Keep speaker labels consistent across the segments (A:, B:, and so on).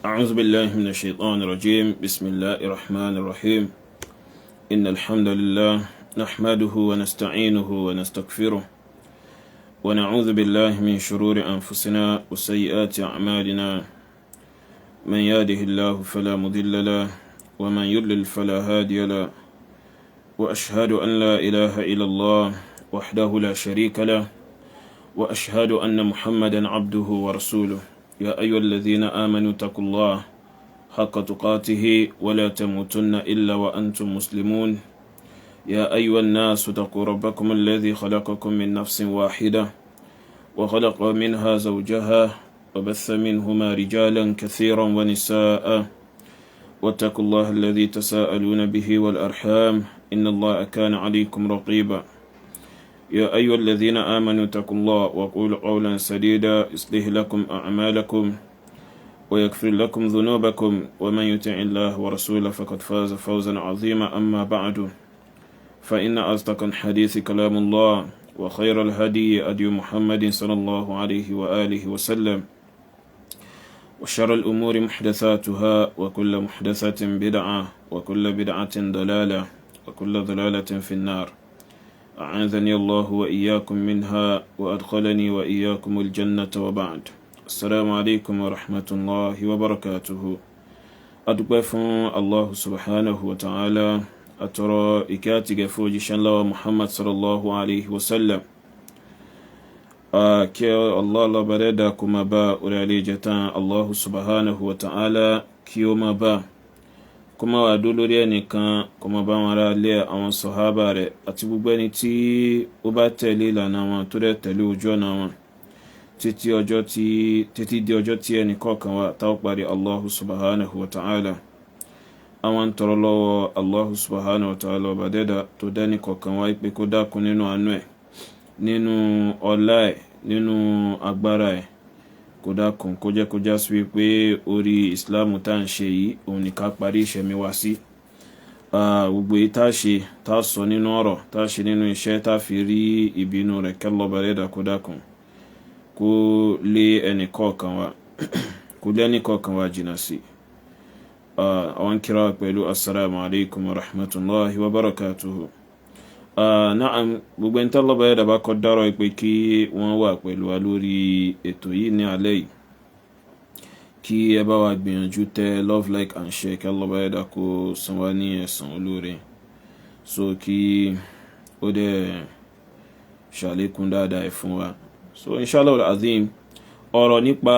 A: أعوذ بالله من الشيطان الرجيم. بسم الله الرحمن الرحيم. إن الحمد لله نحمده ونستعينه ونستغفره، ونعوذ بالله من شرور أنفسنا وسيئات أعمالنا. من يهده الله فلا مضل له، ومن يضلل فلا هادي له. وأشهد أن لا إله إلا الله وحده لا شريك له، وأشهد أن محمدا عبده ورسوله. يا أيها الذين آمنوا اتقوا الله حق تقاته ولا تموتن إلا وأنتم مسلمون. يا أيها الناس اتقوا ربكم الذي خلقكم من نفس واحدة، وخلق منها زوجها، وبث منهما رجالا كثيرا ونساء. واتقوا الله الذي تساءلون به والأرحام، إن الله كان عليكم رقيبا. يا أيها الذين آمنوا اتقوا الله وقولوا قولا سديدا، يصلح لكم أعمالكم ويغفر لكم ذنوبكم، ومن يطع الله ورسوله فقد فاز فوزا عظيما. أما بعد، فإن أصدق الحديث كلام الله، وخير الهدي هدي محمد صلى الله عليه وآله وسلم، وشر الأمور محدثاتها، وكل محدثة بدعة، وكل بدعة ضلالة، وكل ضلالة في النار. أعاذني الله وإياكم منها، وأدخلني وإياكم الجنة. وبعد، السلام عليكم ورحمة الله وبركاته. Adúpẹ́ fún Allah subhanahu wa ta'ala. Àtọrọ ìkẹ́ àti ìgẹ̀ fún òjíṣẹ́ ńlá wa Muhammad sallallahu alayhi wa sallam. Kí Allah lọ́ba dẹ́dà kó máa bá orí alẹ́ tán, Allah subhanahu wa ta'ala kí ó máa bá, kó má wàá dó lórí ẹnìkan, kó má bá wọn ará ilé, àwọn sọ̀hábà rẹ̀ àti gbogbo ẹni tí ó bá tẹ̀lé ìlànà wọn, tó dẹ̀ tẹ̀lé ojú ọ̀nà wọn títí di ọjọ́ tí ẹnì kọ̀ọ̀kan wa táwọn parí Allahu subhanahu wa ta'ala. Àwọn ń tọrọ lọ́wọ́ Allahu subhanahu wa ta'ala, ọba dẹ́dà tó dẹ́nì kọ̀ọ̀kan wa, pé kó dákun, nínú àánú ẹ̀, nínú ọlá ẹ̀, nínú agbára ẹ̀, kó dákun kó jẹ́ kó já sí wípé orí ìsìláàmù tá à ń ṣe yìí, òun ní ká parí ìṣẹ̀mí wa sí. Gbogbo èyí tá a ṣe, tá a sọ nínú ọ̀rọ̀, tá a ṣe nínú iṣẹ́, tá a fi rí ìbínú rẹ̀, kẹ́lọ́ba dẹ́dà kó dákun kó lé ẹnì kọ̀ọ̀kan wa, kó lé ẹnì kọ̀ọ̀kan wa jìnnà sí. Àwọn kíra pẹ̀lú assalamu alaikum wa rahmatulahi wa barakatuhu. Na'am, gbogbo ẹni tọ́lọ́ba yẹ́dà bá kọ́ dárọ̀ pé kí wọ́n wà pẹ̀lú wa lórí ètò yìí ní alẹ́ yìí, kí ẹ bá wa gbìyànjú tẹ love, like and share, kí ọlọ́ba yẹ́dà kó san wá ní ẹ̀san olóore, so kí ó dẹ̀ ṣàlékún dáadáa ẹ̀ fún wa. So inshallah al-azim, ọ̀rọ̀ nípa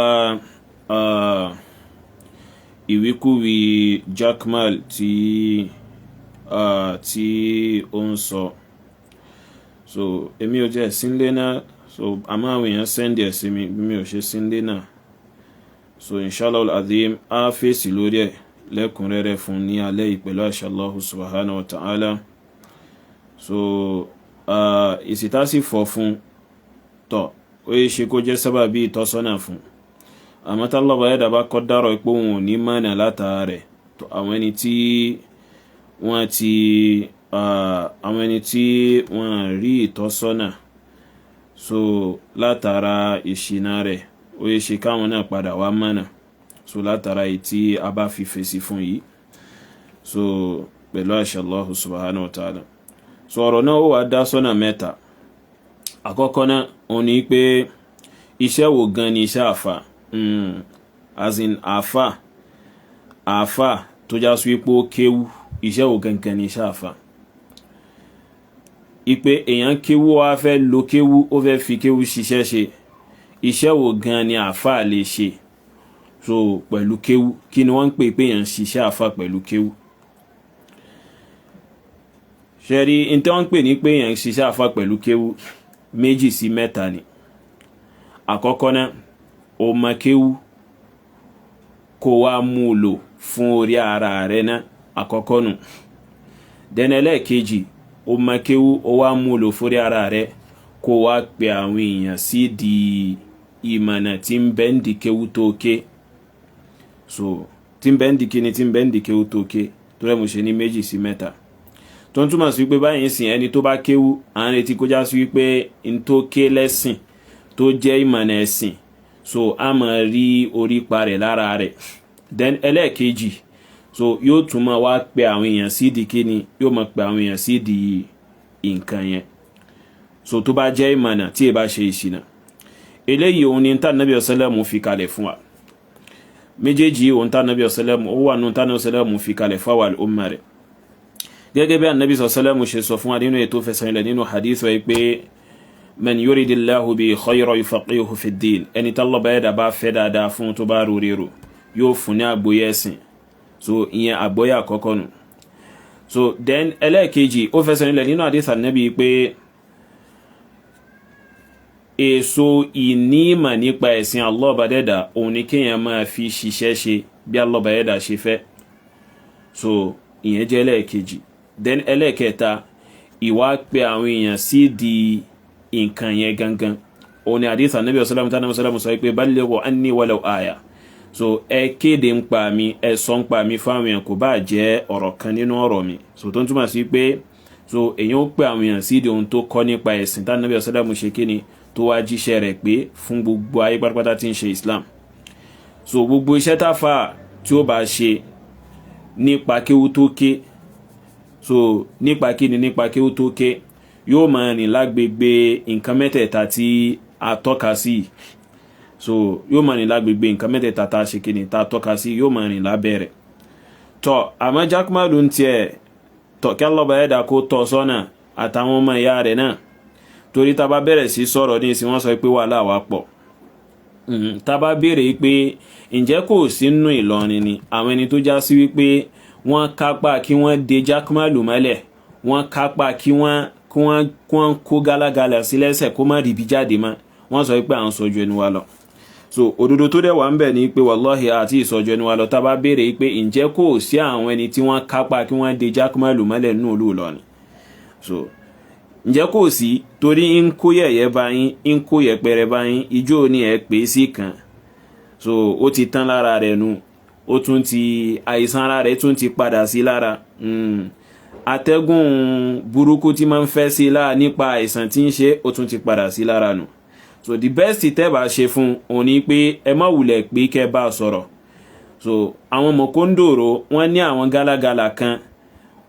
A: ìwíkúwí Jakmal tí ó ń sọ, so èmi ò jẹ́ sínlé náà, so àmọ́ àwọn èèyàn send ẹ̀ sí mi bí mi ò ṣe sínlé náà. So inshallah al-azim, á fèsì lórí ẹ̀ lẹ́kùnrẹ́rẹ́ fún ní alẹ́ yìí pẹ̀lú àṣà Allahu subhanahu wa ta'ala. So ìsìtá sì fọ̀ fún tọ̀, ó yẹ ṣe kó jẹ́ sábàbí ìtọ́sọ́nà fún. Àmọ́ tálọ́bà ẹ̀dá bá kọ́ dárọ̀ pé òun ò ní mọ̀nà látara rẹ̀ tó, àwọn ẹni tí wọ́n rí ìtọ́sọ́nà, so látara ìṣìnà rẹ̀, ó yẹ ṣe káwọn náà padà wá mọ̀nà, so látara èyí tí a bá fi fèsì fún yìí, so pẹ̀lú àṣẹ Allahu subhanahu wa ta'ala. So ọ̀rọ̀ náà, ó wá dá sọ́nà mẹ́ta. Àkọ́kọ́ náà, òun ni pé iṣẹ́ wo gan ni iṣẹ́ àfà, as in àfà tó já sí wípé ó kéwú, iṣẹ́ wo gangan ni iṣẹ́ àfà? Ipe èèyàn kéwú, wá fẹ́ lo kéwú, ó fẹ́ fi kéwú ṣiṣẹ́ ṣe, iṣẹ́ wo gan ni àfà lè ṣe? So pẹ̀lú kéwú, kí ni wọ́n ń pè pé èèyàn ń ṣiṣẹ́ àfà pẹ̀lú kéwú? Ṣe rí n tí wọ́n ń pè ní pé èèyàn ń ṣiṣẹ́ àfà pẹ̀lú kéwú, méjì sí mẹ́ta ni. Àkọ́kọ́ náà, o mọ kéwú, kó wá mú un lò fún orí ara rẹ náà, àkọ́kọ́ nù. Dẹ́nà ẹlẹ́ẹ̀kejì, o mọ kéwú, o wá mú un lò fórí ara rẹ, kó wá pe àwọn èèyàn sí di ìmọ̀nà tí ń bẹ ń di kéwú tó ké. So tí ń bẹ ń di kíni? Tí ń bẹ ń di kéwú tó ké. Tó rẹ̀ mo ṣe ní méjì sí mẹ́ta, tó ń túmọ̀ sí wípé báyìí ń sìn, ẹni tó bá kéwú, à ń retí kó já sí wípé n tó ké lẹ́sìn tó jẹ́ ìmọ̀nà ẹ̀sìn, so a máa rí orípa rẹ̀ lára rẹ̀. Then ẹlẹ́ẹ̀kejì, so yóò tún máa wá pe àwọn èèyàn sí di kíni, yóò máa pe àwọn èèyàn sí di nǹkan yẹn. So tó bá jẹ́ ìmọ̀nà tí ì bá ṣe ìṣìnà, eléyìí òun ni tá nàbí ọ̀sẹ́lẹ̀mù fi kalẹ̀ fún wa. Méjèèjì òun tá nàbí ọ̀sẹ́lẹ̀mù ó wà nù tá nàbí ọ̀sẹ́lẹ̀mù fi kalẹ̀ fún wa al-umma rẹ̀, gẹ́gẹ́ bí anabi sọ̀sẹ́lẹ̀mù ṣe sọ fún wa nínú ètò fẹsẹ̀ ilẹ̀ nínú hadith wa pé man yuridillahu bi khayran yufaqihuhu fid-din, ẹni tálọ́ bá yẹ̀dá bá fẹ́ dáadáa fún, tó bá rú ríro, yóò fún ní àgbóyé ẹ̀sìn. So ìyẹn àgbóyé àkọ́kọ́ nù. So then ẹlẹ́ẹ̀kejì, ó fẹsẹ̀ nílẹ̀ nínú hadith anabi pé èso ìnímọ̀ nípa ẹ̀sìn Allah bá dẹ́dà, òun ni kéèyàn máa fi ṣiṣẹ́ ṣe bí Allah bá dẹ́dà ṣe fẹ́. So ìyẹn jẹ́ ẹlẹ́ẹ̀kejì. Then ẹlẹ́ẹ̀kẹta, ìwà pé àwọn èèyàn sí di nǹkan yẹn gangan, òun ni hadith anabi ọ̀sálàmù tí anabi ọ̀sálàmù sọ pé ballighu anni walau aya. So ẹ kéde ń pa mi, ẹ sọ ń pa mi fáwọn èèyàn, kò bá jẹ́ ọ̀rọ̀ kan nínú ọ̀rọ̀ mi. So tó ń túmọ̀ sí pé so èèyàn ó pè àwọn èèyàn sí di ohun tó kọ́ nípa ẹ̀sìn tí anabi ọ̀sálàmù ṣe kíni, tó wá jíṣẹ́ rẹ̀ pé fún gbogbo ayé pátápátá tí ń ṣe Islam. So gbogbo iṣẹ́ táfà tí ó bá ṣe nípa kéwú tó ké, so nípa kíni, nípa kéwú tó ké, yóò máa rìn lágbègbè nǹkan mẹ́tẹ̀ẹ̀ta tí a tọ́ka sí. So yóò máa rìn lágbègbè nǹkan mẹ́tẹ̀ẹ̀ta tá a ṣe kíni, tá a tọ́ka sí, yóò máa rìn lábẹ́ rẹ̀. Tọ́ àmọ́ Jákèmálù ń tiẹ̀ tọ́, kí Allah bá ẹ̀dá kó tọ́ sọ́nà àtàwọn ọmọ ìyá rẹ̀ náà, torí tá a bá bẹ̀rẹ̀ sí sọ̀rọ̀ ní ìsìn, wọ́n sọ pé wàhálà wa pọ̀. Tá a bá béèrè pé ǹjẹ́ kò sí nínú Ìlọrin ni àwọn ẹni tó já sí wípé wọ́n kápá kí wọ́n de Jákèmálù mọ́lẹ̀, wọ́n kápá kí wọ́n kó gálágalà sí lẹ́sẹ̀ kó má ríbi jáde mọ́, wọ́n sọ pé à ń sọ ju ẹnu wa lọ. So òdodo tó dẹ̀ wà ń bẹ̀ ni pé wàláhì àti ìsọjú ẹnu wa lọ. Tá a bá béèrè pé ǹjẹ́ kò sí àwọn ẹni tí wọ́n kápá kí wọ́n de Jákèmálù mọ́lẹ̀ nínú ìlú Ìlọrin, so ǹjẹ́ kò sí? Torí ń kó yẹ̀yẹ́ bá yín, ń kó yẹ̀pẹ̀rẹ̀ bá yín, ijó ni ẹ̀ pè é sí kan. So ó ti tán lára rẹ̀ nu, ó tún ti àìsàn ara rẹ̀ tún ti padà sí lára. Atẹ́gùn burúkú tí máa ń fẹ́ sí lára nípa àìsàn tí ń ṣe, ó tún ti padà sí lára nù. So the best tẹ́ bá ṣe fún òun ni pé ẹ má wulẹ̀ pé kẹ́ bá sọ̀rọ̀. So àwọn mọ̀kóńdòrò, wọ́n ní àwọn gálágalà kan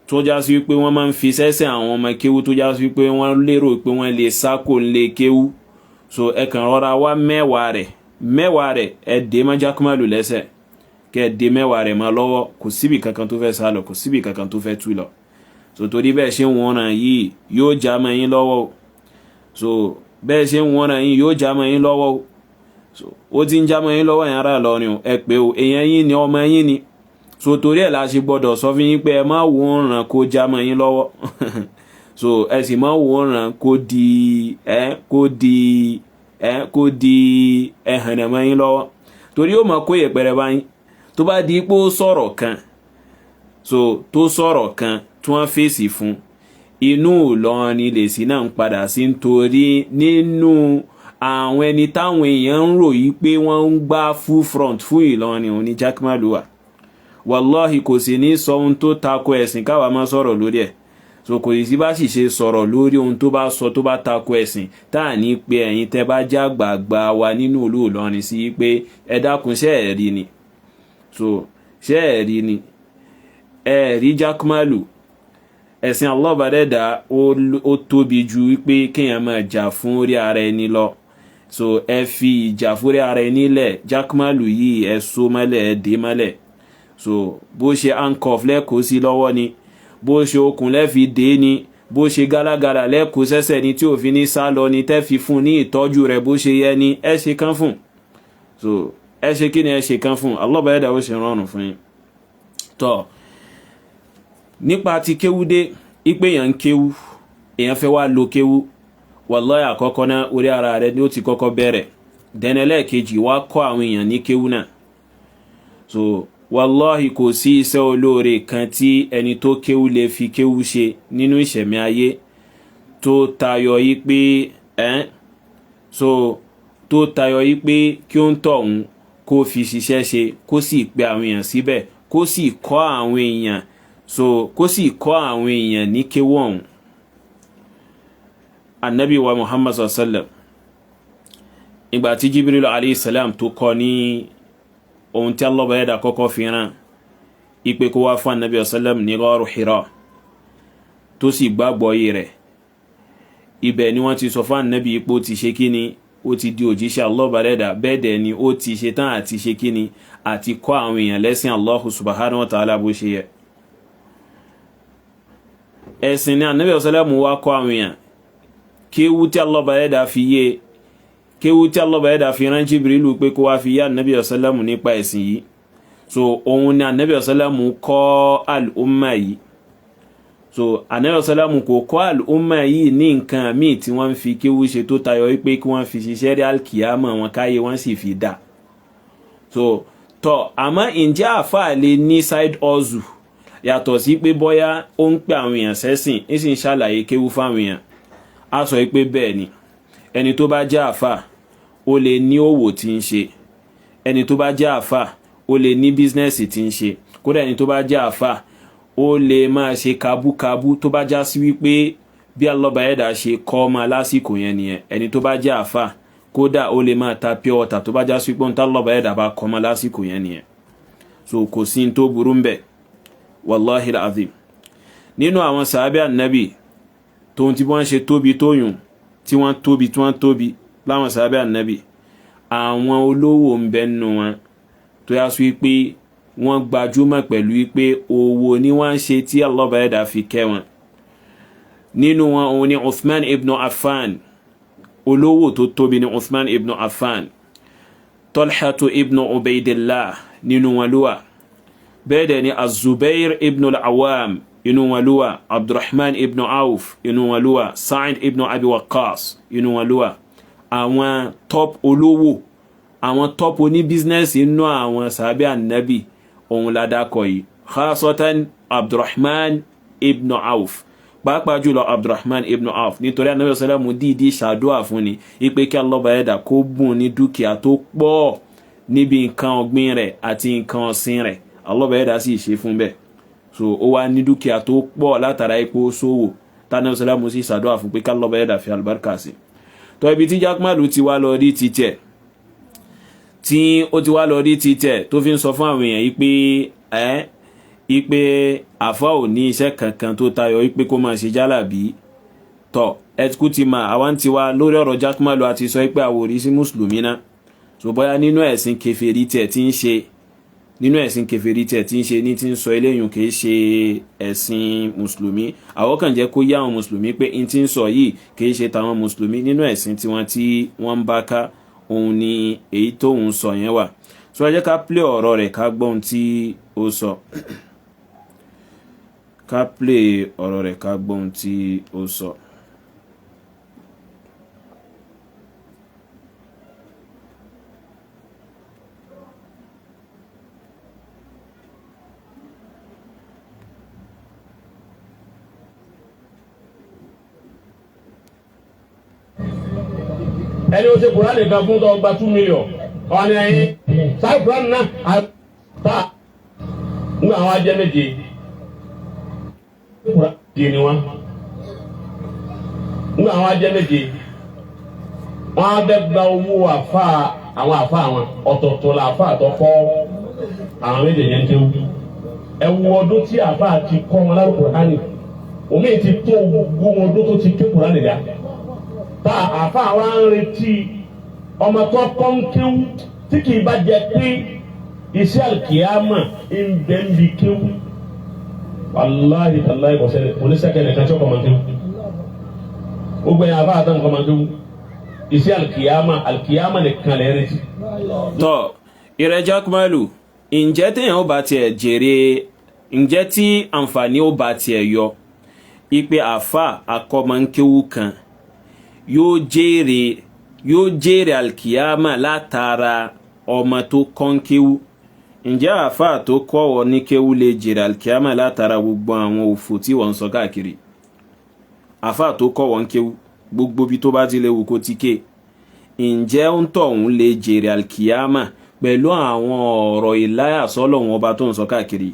A: tó já sí wípé wọ́n máa ń fi sẹ́sẹ̀ àwọn ọmọ kéwú, tó já sí wípé wọ́n lérò pé wọ́n lè sá kò ń lè kéwú. So ẹ kàn rọra wá 10 rẹ̀, 10 rẹ̀, ẹ dé mọ́ Jákèmálù lẹ́sẹ̀, kẹ́ ẹ dé 10 rẹ̀ mọ́ lọ́wọ́. Kò síbi kankan tó fẹ́ sá lọ, kò síbi kankan tó fẹ́ tú lọ. So torí bẹ́ẹ̀ ṣe ń wọ́n ràn yìí, yóò já mọ́ yín lọ́wọ́. So bẹ́ẹ̀ ṣe ń wọ́n ràn yín, yóò já mọ́ yín lọ́wọ́. So ó ti ń já mọ́ yín lọ́wọ́ yẹn, ará Ìlọrin o, ẹ pé o, èèyàn yín ni, ọmọ yín ni. So torí ẹ̀ la ṣe gbọ́dọ̀ sọ fún yín pé ẹ má wò ràn kó já mọ́ yín lọ́wọ́. So ẹ sì má wò ràn kó di ẹhànnà mọ́ yín lọ́wọ́, torí ó máa kó yẹpẹrẹ báyìí tó bá di pé ó sọ̀rọ̀ kan. So tó sọ̀rọ̀ kan tí wọ́n fèsì fún, inú Ìlọrin lèsì náà ń padà sí, nítorí nínú àwọn ẹni táwọn èèyàn ń rò yí pé wọ́n ń gbá full front fún Ìlọrin, òun ní Jákèmálù wà. Wàláhì, kò sì ní sọ ohun tó tako ẹ̀sìn káwa máa sọ̀rọ̀ lórí ẹ̀. So kò sì sí bá sì ṣe sọ̀rọ̀ lórí ohun tó bá sọ tó bá tako ẹ̀sìn, tá à ní pé ẹ̀yin tẹ́ bá já gbàgbà wa nínú ìlú Ìlọrin sí pé ẹ dákun, ṣé ẹ̀ rí ni? So ṣé ẹ̀ rí ni? Ẹ rí Jákèmálù. Ẹ̀sìn Allah bá dẹ́dà, ó tóbi ju wípé kéèyàn máa jà fún orí ara ẹni lọ. So ẹ fi ìjà fún orí ara ẹni lẹ̀. Jákèmálù yìí, ẹ so mọ́lẹ̀, ẹ dé mọ́lẹ̀. So bó ṣe handcuff lẹ́kọ̀ọ́ sí lọ́wọ́ ni, bó ṣe okùn lẹ́fi dé ni, bó ṣe gálágalà lẹ́kọ̀ọ́ sẹ́sẹ̀ ni tí òfin ní sá lọ ni, tẹ́ fi fún ní ìtọ́jú rẹ̀ bó ṣe yẹ ni, ẹ ṣe kán fún. So ẹ ṣe kí ni? Ẹ ṣe kán fún. Allah bá dẹ́dà ó ṣe rọrùn fún yín. Tọ́ nípa ti kéwúdé, ipe èèyàn ń kéwú, èèyàn fẹ́ wá lo kéwú, wallahi, àkọ́kọ́ náà, orí ara rẹ̀ ni ó ti kọ́kọ́ bẹ̀rẹ̀. Dẹ́nẹ́lẹ́kejì, wá kọ́ àwọn èèyàn ní kéwú náà. So wallahi, kò sí iṣẹ́ olóore kan tí ẹni tó kéwú lè fi kéwú ṣe nínú ìṣẹ̀mí ayé tó tayọ yí pé ẹ́ so tó tayọ yí pé kí ó ń tọ̀hún kó fi ṣiṣẹ́ ṣe, kó sì pe àwọn èèyàn síbẹ̀, kó sì kọ́ àwọn èèyàn, so kó sì kọ́ àwọn èèyàn ní kéwú ọ̀hún. Anabi wa Muhammad sallam, ìgbà tí Jibril alayhi salam tó kọ́ ní Ohun tí Allah bá yẹ́dà kọ́kọ́ fi rán ipe kó wá fún anabi sallam ní Gharu Hira, tó sì gbàgbọ́ yìí rẹ̀, ibẹ̀ ni wọ́n ti sọ fún anabi ipò ti ṣe kíni, ó ti di òjíṣẹ́ Allah bá yẹ́dà. Bẹ́ẹ̀ dẹ̀ ni ó ti ṣe tán àti ṣe kíni, àti kọ́ àwọn èèyàn lẹ́sìn Allahu subhanahu wa ta'ala bó ṣe yẹ. Ẹ̀sìn ni anabi sallam wá kọ́ àwọn èèyàn. Kéwú tí Allah bá yẹ́dà fi yé, kéwú tí Allah bá yẹ́dà fi rán Jibrilu pé kó wá fi yá anabi sallam nípa ẹ̀sìn yìí. So òun ni anabi sallam kọ́ al-umma yìí. So anabi sallam kò kọ́ al-umma yìí ní nǹkan míì tí wọ́n fi kéwú ṣe tó tayọ wípé kí wọ́n fi ṣiṣẹ́ rí alkiyama wọn káyé wọ́n sì fi dà. So tọ́, àmọ́ ǹjẹ́ àáfàá lè ní side hustle yàtọ̀ sí pé bóyá ó ń pè àwọn èèyàn sẹ́sìn, ń sì ń ṣàlàyé kéwú fáwọn èèyàn? A sọ pé bẹ́ẹ̀ ni, ẹni tó bá jẹ́ àáfàá ó lè ní òwò tí ń ṣe, ẹni tó bá jẹ́ àáfàá ó lè ní bísínẹ́sì tí ń ṣe, kódà ẹni tó bá jẹ́ àáfàá ó lè máa ṣe kabúkabú tó bá já sí wípé bí Allah bá yẹ́dà ṣe kọ́ ọmọ lásìkò yẹn nìyẹn. Ẹni tó bá jẹ́ àáfàá kódà ó lè máa ta pure water tó bá já sí wípé ohun tá Allah bá yẹ́dà bá kọ́ ọmọ lásìkò yẹn nìyẹn. So kò sí tó burú ń bẹ̀, wallahi alazim. Nínú àwọn sàábẹ́ ànábì, tóun tí wọ́n ṣe tóbi tóyùn, tí wọ́n tóbi tí wọ́n tóbi láwọn sàábẹ́ ànábì, àwọn olówó ń bẹ nínú wọn tó yá sí pé wọ́n gbajúmọ̀ pẹ̀lú pé owó ni wọ́n ń ṣe tí Allah bá yẹ́dà fi kẹ́ wọn. Nínú wọn òun ni Uthman ibn Affan, olówó tó tóbi ni Uthman ibn Affan. Talhatu ibn Ubaydillah nínú wọn ló wà. Bẹ́ẹ̀ dẹ̀ ni Az-Zubair ibn al-Awwam inú wọn ló wà, Abdurrahman ibn Auf inú wọn ló wà, Sa'id ibn Abi Waqqas inú wọn ló wà. Àwọn top olówó, àwọn top oní bísínẹ́sì inú àwọn sàbẹ̀ ànábì òun ládàkọ̀ yìí, khasatan Abdurrahman ibn Auf, pàápàá jùlọ Abdurrahman ibn Auf, nítorí ànábì sàlámù dìídì ṣàdúà fún ni ipe kí Allah bá yẹ́dà kó bùn ní dúkìá tó pọ̀ níbi nǹkan ọ̀gbìn rẹ̀ àti nǹkan ọ̀sìn rẹ̀. Allah bá yẹ́dà sì ṣe fún bẹ́ẹ̀. So ó wá ní dúkìá tó pọ̀ látara ipò sówò tánàbí sàlámù sì ṣàdúà fún pé kí Allah bá yẹ́dà fi àlùbáríkà sí. Tó ibi tí Jákmálù ti wá lọ rí ti tẹ̀, tí ó ti wá lọ rí ti tẹ̀, tó fi ń sọ fún àwọn èèyàn yìí pé ẹ́ ipe àfa ò ní iṣẹ́ kankan tó tayọ ipe kó máa ṣe jálàbí. Tọ ẹtkú ti mà àwa ń tiwa lórí ọ̀rọ̀ Jákmálù àti sọ pé àwòrí sí mùsùlùmí náà. So bóyá nínú ẹ̀sìn kèfèrí tiẹ̀ tí ń ṣe, nínú ẹ̀sìn kèfèrí tiẹ̀ tí ń ṣe ní ti ń sọ eléyìí kìí ṣe ẹ̀sìn mùsùlùmí. Àwọn kan jẹ́ kó yá àwọn mùsùlùmí pé n ti ń sọ yìí kìí ṣe tàwọn mùsùlùmí, nínú ẹ̀sìn tiwọn tí wọ́n ń bá ká òun ni èyí tóun sọ yẹn wà. So ẹ jẹ́ ká play ọ̀rọ̀ rẹ̀ ká gbọ́ ohun tí ó sọ, ká play ọ̀rọ̀ rẹ̀ ká gbọ́ ohun tí ó sọ.
B: Ẹni ó ṣe Kùránì kan fún tó gba 2 million ọ̀nà ẹ̀yìn sáà Kùránì náà àtà nígbà àwọn ajẹ́ méje Kùránì ni wọ́n nígbà àwọn ajẹ́ méje wọ́n á fẹ́ gba owó àfa àwọn àfa àwọn ọ̀tọ̀ọ̀tọ̀ la àfa àtọkọ́ àwọn méjèèjì ń tẹ́wọ́. Ẹ wo ọdún tí àfa ti kọ́ wọn lárúkọ Kùránì, omi ti tó ogún ọdún tó ti ké Kùránì dá tá àfa wa ń retí ọmọ tó kọ́ ń kéwú tí kì í bá jẹ pé iṣẹ́ àlùkìyámà ń bẹ ń bi kéwú. Wàláhì tàláhì kò sẹ́ni oníṣẹ́kẹ́ nìkan tí ó kọ́ máa ń kéwú. Gbogbo yẹn àfa àtàn kọ́ máa ń kéwú, iṣẹ́ àlùkìyámà àlùkìyámà nìkan lè retí.
A: Tọ́ ìrẹ́ Jákmálù, ǹjẹ́ téèyàn ó bá tiẹ̀ jèrè, ǹjẹ́ tí àǹfààní ó bá tiẹ̀ yọ ipe àfa akọ́mọ̀nkéwú kan yóò jèrè, yóò jèrè alkiyama látara ọmọ tó kọ́nkéwú, ǹjẹ́ àfa tó kọ́ ọ ní kéwú lè jèrè alkiyama látara gbogbo àwọn òfò tí wọ́n ń sọ káàkiri? Àfa tó kọ́ wọ́n kéwú, gbogbo bí tó bá ti lè wù kó ti ké, ǹjẹ́ ń tọ̀ ń lè jèrè alkiyama pẹ̀lú àwọn ọ̀rọ̀ ìláyàsọ́lọ́hun ọba tó ń sọ káàkiri?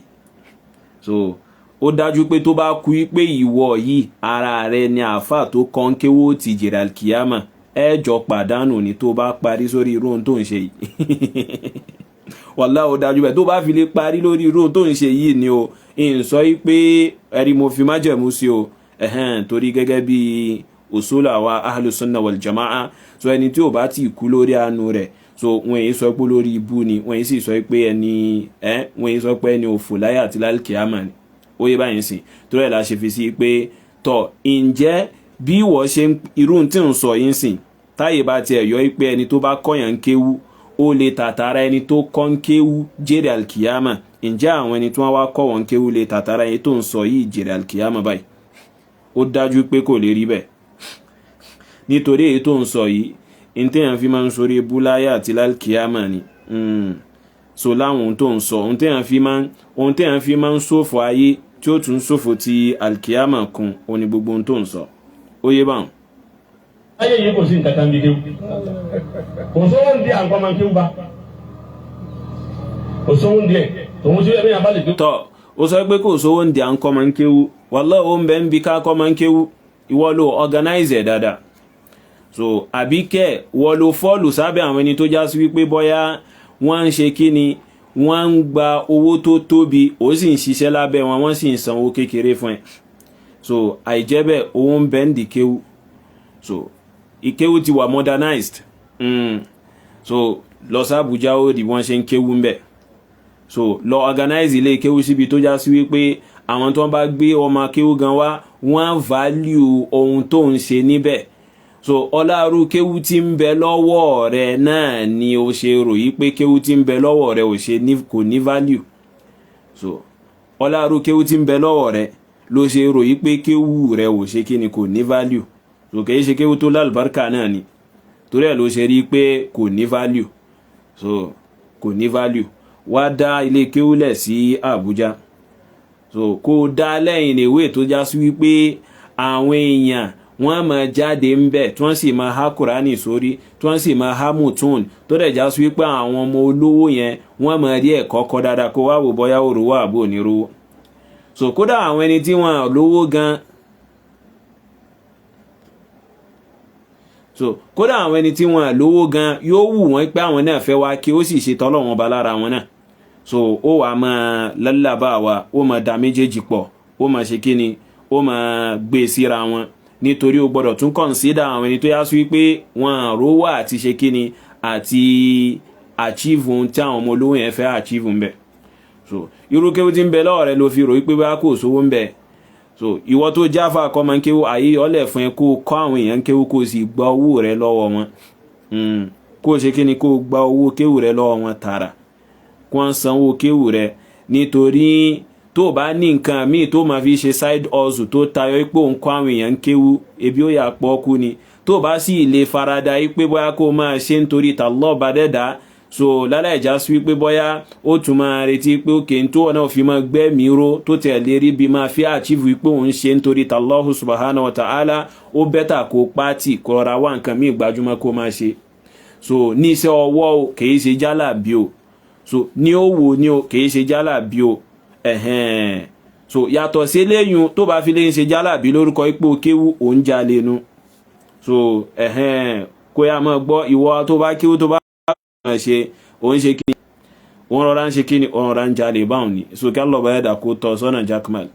A: So ó dájú pé tó bá kú pé ìwọ yìí ara rẹ ni àáfà tó kọ́ ń kéwó ti jèrè alkiyama, ẹ jọ pàdánù ni tó bá parí sórí irú ohun tó ń ṣe yìí. Wàlá, ó dájú bẹ́ẹ̀. Tó bá fi lè parí lórí irú tó ń ṣe yìí ni o ń sọ yìí pé ẹ̀rí mo fi májẹ̀mú sí o, ẹ̀hẹ́n, torí gẹ́gẹ́ bí usul àwa ahlu sunna wal jama'a. So ẹni tí ò bá ti kú lórí àánú rẹ̀, so wọn èyí sọ pé lórí ibú ni, wọn èyí sì sọ pé ẹni ẹ wọn èyí sọ pé ẹni òfò láyé àti lálùkìyámà ni. Ó yé báyìí sìn, torí ẹ̀ la ṣe fi sí pé tọ̀, ǹjẹ́ bí wọ́n ṣe irú tí ń sọ yín sìn, táyé bá tiẹ̀ yọ pé ẹni tó bá kọ́yàn ń kéwú, ó lè tàtàrà ẹni tó kọ́ ń kéwú jèrè alkiyama, ǹjẹ́ àwọn ẹni tí wọ́n wá kọ́ wọn kéwú lè tàtàrà ẹni tó ń sọ yìí jèrè alkiyama báyìí? Ó dájú pé kò lè rí bẹ́ẹ̀, nítorí èyí tó ń sọ yìí, ní téèyàn fi máa ń sórí ibú láyé àti lálkiyama ni. So láwọn ohun tó ń sọ, ohun téèyàn fi máa ń ṣòfò ayé tí ó tún ṣòfò ti alkiyama kún, ó ní gbogbo ohun tó ń sọ. Ó yé báwọn.
B: Ayé yìí, kò sí nǹkan kan bí kéwù, kò sówó ń di àǹkọ́ máa ń kéwù bá, kò sówó ń di ẹ̀ tòun sí ẹ̀mí àbálẹ̀ kéwù.
A: Tọ́, ó sọ pé kò sówó ń di à ń kọ́ máa ń kéwú. Wallahi, ó ń bẹ ń bi ká kọ́ máa ń kéwú. Ìwọ ló organize ẹ̀ dáadáa. So àbí kẹ́ wọ́n ló fall sábẹ́ àwọn ẹni tó já sí wípé bóyá wọ́n ń ṣe kí ni, wọ́n ń gba owó tó tóbi, ó sì ń ṣiṣẹ́ lábẹ́ wọn, wọ́n sì ń san owó kékeré fún ẹ. So àìjẹ́ bẹ́ẹ̀, owó ń bẹ ń di kéwú. So ìkéwú ti wà modernized. So lọ sí Àbújá, ó di wọ́n ṣe ń kéwú ń bẹ̀. So lọ organize ilé kéwú síbi tó já sí wípé àwọn tó ń bá gbé ọmọ kéwú gan wá, wọ́n value ohun tó ń ṣe níbẹ̀. So ọlárú kéwú tí ń bẹ lọ́wọ́ rẹ náà ni ó ṣe rò yí pé kéwú tí ń bẹ lọ́wọ́ rẹ ò ṣe ní, kò ní value. So ọlárú kéwú tí ń bẹ lọ́wọ́ rẹ ló ṣe rò yí pé kéwú rẹ ò ṣe kí ni, kò ní value. So kìí ṣe kéwú tó lálùbáríkà náà ni, torí ẹ̀ ló ṣe rí pé kò ní value. So kò ní value. Wá dá ilé kéwú lẹ̀ sí Àbújá. So kó dá lẹ́yìn ìwé tó já sí wípé àwọn èèyàn wọ́n máa jáde ń bẹ̀, tí wọ́n sì máa há Kùránì sórí, tí wọ́n sì máa há mùtún, tó dẹ̀ já sí wípé àwọn ọmọ olówó yẹn, wọ́n máa rí ẹ̀kọ́ kọ́ dáadáa. Kó wá wò bóyá òrówó àbò ní rówó. So kódà àwọn ẹni tí wọ́n lówó gan, so kódà àwọn ẹni tí wọ́n lówó gan, yóò wù wọ́n pé àwọn náà fẹ́ wá kí ó sì ṣe tọ́lọ́wọ́n ba lára wọn náà. So ó wàá máa lálàbà wa, ó máa da méjèèjì pọ̀, ó máa ṣe kí ni, ó máa gbé síra wọn, nítorí o gbọ́dọ̀ tún consider àwọn ẹni tó yá sí wípé wọn rówó àti ṣe kí ni, àti achieve ohun tí àwọn ọmọ olówó yẹn fẹ́ achieve ń bẹ̀. So irú kéwú tí ń bẹ lọ́wọ́ rẹ ló fi rò wípé bá kò sówó ń bẹ. So ìwọ tó jáfa kọ́ máa ń kéwú, àyè ọlẹ̀ fún ẹ kó kọ́ àwọn èèyàn kéwú, kó sì gba owó rẹ lọ́wọ́ wọn. Kó ṣe kí ni, kó gba owó kéwú rẹ lọ́wọ́ wọn tààrà, kó wọ́n sanwó kéwú rẹ, nítorí tó bá ní nǹkan míì tó máa fi ṣe side hustle tó tayọ pé òun kọ́ àwọn èèyàn kéwú, ebi ó yà pọ̀ kú ni. Tó bá sì lè farada pé bóyá kó máa ṣe nítorí tàlọ́ bá dẹ́dá, so lálẹ́ ìjà sí wípé bóyá ó tún máa retí pé òkè tó ọ̀nà òfin máa gbẹ́mìí ró tó tẹ̀ lè rí bí máa fi achieve wípé òun ṣe nítorí tàlọ́hù subhanahu wa ta'ala, ó better kó pátì, kó rọra wá nǹkan míì gbajúmọ̀ kó máa ṣe. So ní iṣẹ́ ọwọ́ o, kìí ṣe jálà bí o. So ní òwò ní o, kìí ṣe jálà bí o. Ẹ̀hẹ́n. So yàtọ̀ sí eléyìn, tó bá fi lè ń ṣe jálà bí lórúkọ ipò kéwú, òun jalè nu. So ẹ̀hẹ́n, kó yá máa gbọ́, ìwọ tó bá kéwú, tó bá ṣe òun ṣe kí ni, òun rọra ń ṣe kí ni, òun rọra ń jalè báwọn ni. So kí Allah bá yẹ̀dà kó tọ́ sọ́nà, Jakmal.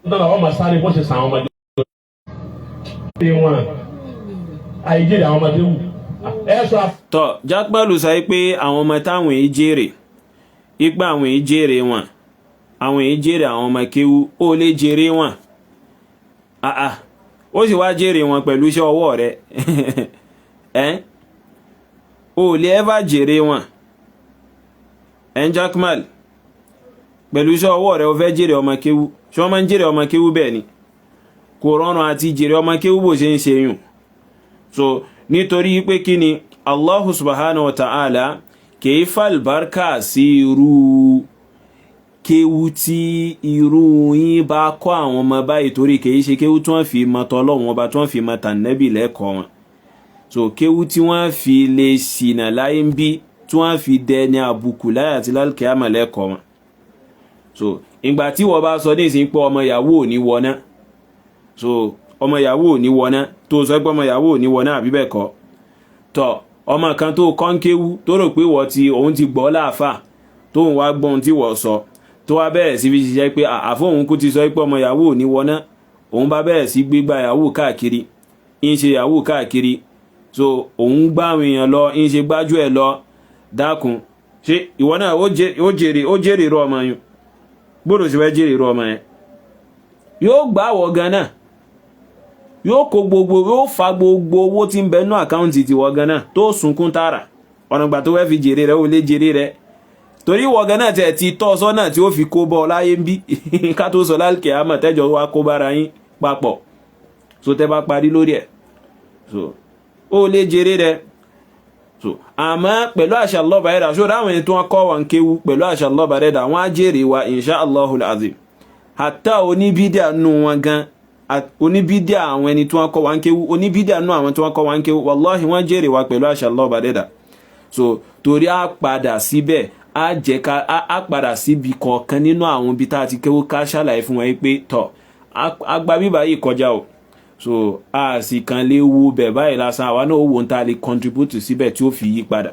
B: Náà wọ́n máa sáré bó ṣe sàn àwọn ọmọdé wọn àìjèrè àwọn ọmọdé wù ẹ sọ.
A: Tọ́, Jakmal sọ pé àwọn ọmọ táwọn èyí jèrè, ipa àwọn èyí jèrè wọn, àwọn èyí jèrè àwọn ọmọ kéwú. Ó lè jèrè wọn, àà, ó sì wá jèrè wọn pẹ̀lú iṣẹ́ ọwọ́ rẹ̀ ẹ́, ó lè ẹ́fà jèrè wọn ẹ̀ ń Jakmal pẹ̀lú iṣẹ́ ọwọ́ rẹ̀. Ó fẹ́ jèrè ọmọ kéwú, ṣé wọ́n máa ń jèrè ọmọ kéwú? Bẹ́ẹ̀ ni, kò rọrùn àti jèrè ọmọ kéwú bó ṣe ń ṣe yùn. So nítorí pé kí ni, Allahu subhanahu wa ta'ala kìí fàlbárkà sí irú kéwú tí irú yín bá kọ́ àwọn ọmọ báyìí, torí kìí ṣe kéwú tí wọ́n fi mọ tọ́lọ́run ọba, tí wọ́n fi mọ tànẹ́bì lẹ́kọ̀ọ́ wọn. So kéwú tí wọ́n fi lè ṣìnà láyé ń bí, tí wọ́n fi dẹni àbùkù láyé àti lálùkìyámà lẹ́kọ̀ọ́ wọn. So ìgbà tí wọ́n bá sọ ní ìsìn pé ọmọ yahoo ò ní wọná, so ọmọ yahoo ò ní wọná, tó sọ pé ọmọ yahoo ò ní wọná, àbí bẹ́ẹ̀ kọ́? Tọ́, Ọmọ kan tó kọ́ ń kéwú, tó rò pé wọ́n ti òun ti gbọ́ láàfà, tó ń wá gbọ́n tí wọ́n sọ, tó wá bẹ̀rẹ̀ sí fi ṣiṣẹ́ pé àfóhun kú ti sọ pé ọmọ yahoo ní wọná, òun bá bẹ̀rẹ̀ sí gbégbá yahoo káàkiri, ń ṣe yahoo káàkiri. So òun gbá àwọn èèyàn lọ, ń ṣe gbájú ẹ̀ lọ. Dákun, ṣé ìwọ náà ó jèrè, ó jèrè irú ọmọ yẹn? Gbọ́dọ̀ sì fẹ́ jèrè irú ọmọ yẹn, yóò gbá àwọ̀ gan náà, yóò kó gbogbo, yóò fa gbogbo owó tí ń bẹ nú account tiwọ gan náà, tó sunkún tààrà. Ọ̀nà ìgbà tó fẹ́ fi jèrè rẹ̀, ó lè jèrè rẹ̀, torí ìwọ gan náà tẹ̀ ti tọ́ sọ́nà tí ó fi kó bọ́ láyé ń bí, ká tó sọ lálùkẹ́ àmọ̀ tẹ́jọ́ wá kó bára yín papọ̀. So tẹ́ bá parí lórí ẹ̀, so ó lè jèrè rẹ̀. So àmọ́ pẹ̀lú àṣà lọ́ba ẹ̀dá, ṣó ráwọn ẹni tó wọ́n kọ́ wọn kéwu, pẹ̀lú àṣà lọ́ba ẹ̀dá, wọ́n á jèrè wa, insha Allahul azim. Hatta oníbídíà nù wọn gan, oníbídíà àwọn ẹni tí wọ́n kọ́ wọn kéwu, oníbídíà nù àwọn tí wọ́n kọ́ wọn kéwu, wallahi wọ́n jèrè wa pẹ̀lú àṣà lọ́ba ẹ̀dá. So torí á padà síbẹ̀, á jẹ́ ká á padà síbi kọ̀ọ̀kan nínú àwọn ibi tá a ti kéwu, ká ṣàlàyé fún wọn pé tọ̀, àgbà bíbá yìí kọjá o. So a sì kàn lè wo bẹ̀ báyìí lásán, àwa náà ó wo ohun tá a lè contribute síbẹ̀ tí ó fi yí padà.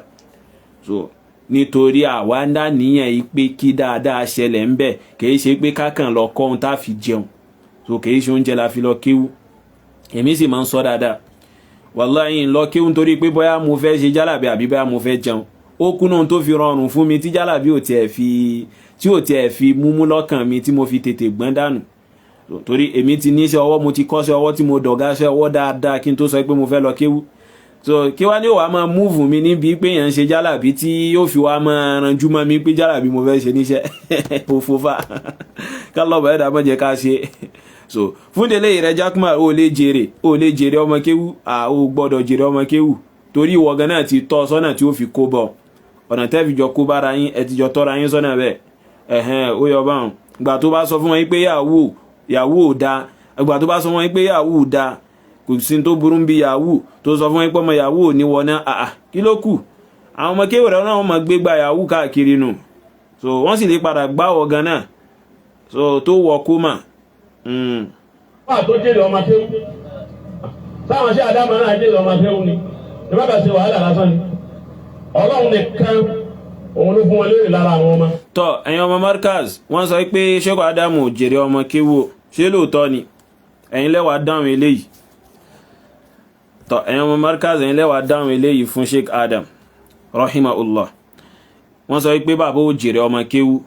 A: So nítorí àwa ń dá níyàn yìí pé kí dáadáa ṣẹlẹ̀ ń bẹ̀, kìí ṣe pé kákan lọ kọ́ ohun tá a fi jẹun. So kìí ṣe oúnjẹ la fi lọ kéwú. Èmi sì máa ń sọ dáadáa, wàláhì, ń lọ kéwú nítorí pé bóyá mo fẹ́ ṣe jálàbí àbí bóyá mo fẹ́ jẹun. Ó kúnnà tó fi rọrùn fún mi tí jálàbí ò tiẹ̀ fi, tí ò tiẹ̀ fi múmú lọ́kàn mi, tí mo fi tètè gbọ́n dànù, torí èmi ti ní iṣẹ́ ọwọ́, mo ti kọ́ṣẹ́ ọwọ́, tí mo dọ̀gá iṣẹ́ ọwọ́ dáadáa kí n tó sọ pé mo fẹ́ lọ kéwú. So kí wá ní wàá máa move mi níbi pé èèyàn ń ṣe jálàbí, tí yóò fi wá máa ranjú mọ́ mi pé jálàbí mo fẹ́ ṣe níṣẹ́ òfófá kálọ̀bà ẹ̀dá mọ̀jẹ̀ ká ṣe. So fún délé rẹ, Jackman, ó lè jèrè, ó lè jèrè ọmọ kéwú. À ó gbọ́dọ̀ jèrè ọmọ kéwú, torí ìwọ gan náà ti tọ́ sọ́nà tí ó fi kó bọ̀. Ọ̀nà tẹ́ fi jọ kó bára yín, ẹ ti jọ tọ́ra yín sọ́nà bẹ́ẹ̀. Ẹ̀hẹ́n, ó yọ báwọn. Gbà tó bá sọ fún wọn pé yahoo yahoo ò da, ìgbà tó bá sọ fún wọn pé yahoo da, kò sí tó burú bí yahoo, tó sọ fún wọn pé ọmọ yahoo ò ní wọná, àà, kí ló kù? Àwọn ọmọ kéwòn náà, wọ́n máa gbégbá yahoo káàkiri nù. So wọ́n sì lè padà gbá wọ gan náà, so tó wọ kómà.
B: Wà tó jèrè ọmọ kéwú, sáwọn ṣé àdámọ̀ náà jèrè ọmọ kéwú ni? Ìbá bá ṣe wàhálà lásán ni. Ọlọ́run nìkan, òun ló fún wọn lérè lára àwọn ọmọ.
A: Tọ, ẹ̀yin ọmọ Markaz, wọ́n sọ pé Sheikh Adamu jèrè ọmọ kéwú, ṣé lóòótọ́ ni? Ẹ̀yin lẹ́wàá dáhùn eléyìí. Tọ, ẹ̀yin ọmọ Markaz, ẹ̀yin lẹ́wàá dáhùn eléyìí fún Sheikh Adam rahimahullah. Wọ́n sọ pé bàbá ò jèrè ọmọ kéwú.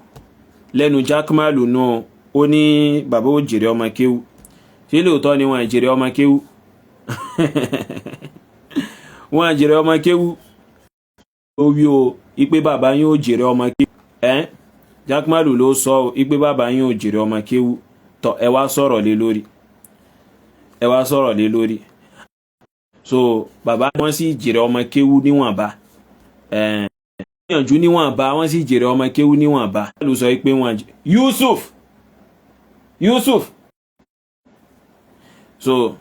A: Lẹ́nu Jakmalu náà, ó ní bàbá ò jèrè ọmọ kéwú. Ṣé lóòótọ́ ni wọ́n jèrè ọmọ kéwú? Wọ́n jèrè ọmọ kéwú? Ó wí o ipe bàbá yín ò jèrè ọmọ kéwú. Ẹ́ Jakmalu ló sọ ipe bàbá yín ò jèrè ọmọ kéwú. Tọ, ẹ wá sọ̀rọ̀ lé lórí, ẹ wá sọ̀rọ̀ lé lórí. So bàbá wọn sì jèrè ọmọ kéwú níwọ̀nba, ẹ̀ gbìyànjú níwọ̀nba, wọ́n sì jèrè ọmọ kéwú níwọ̀nba. Ló sọ pé wọ́n Yusuf Yusuf. So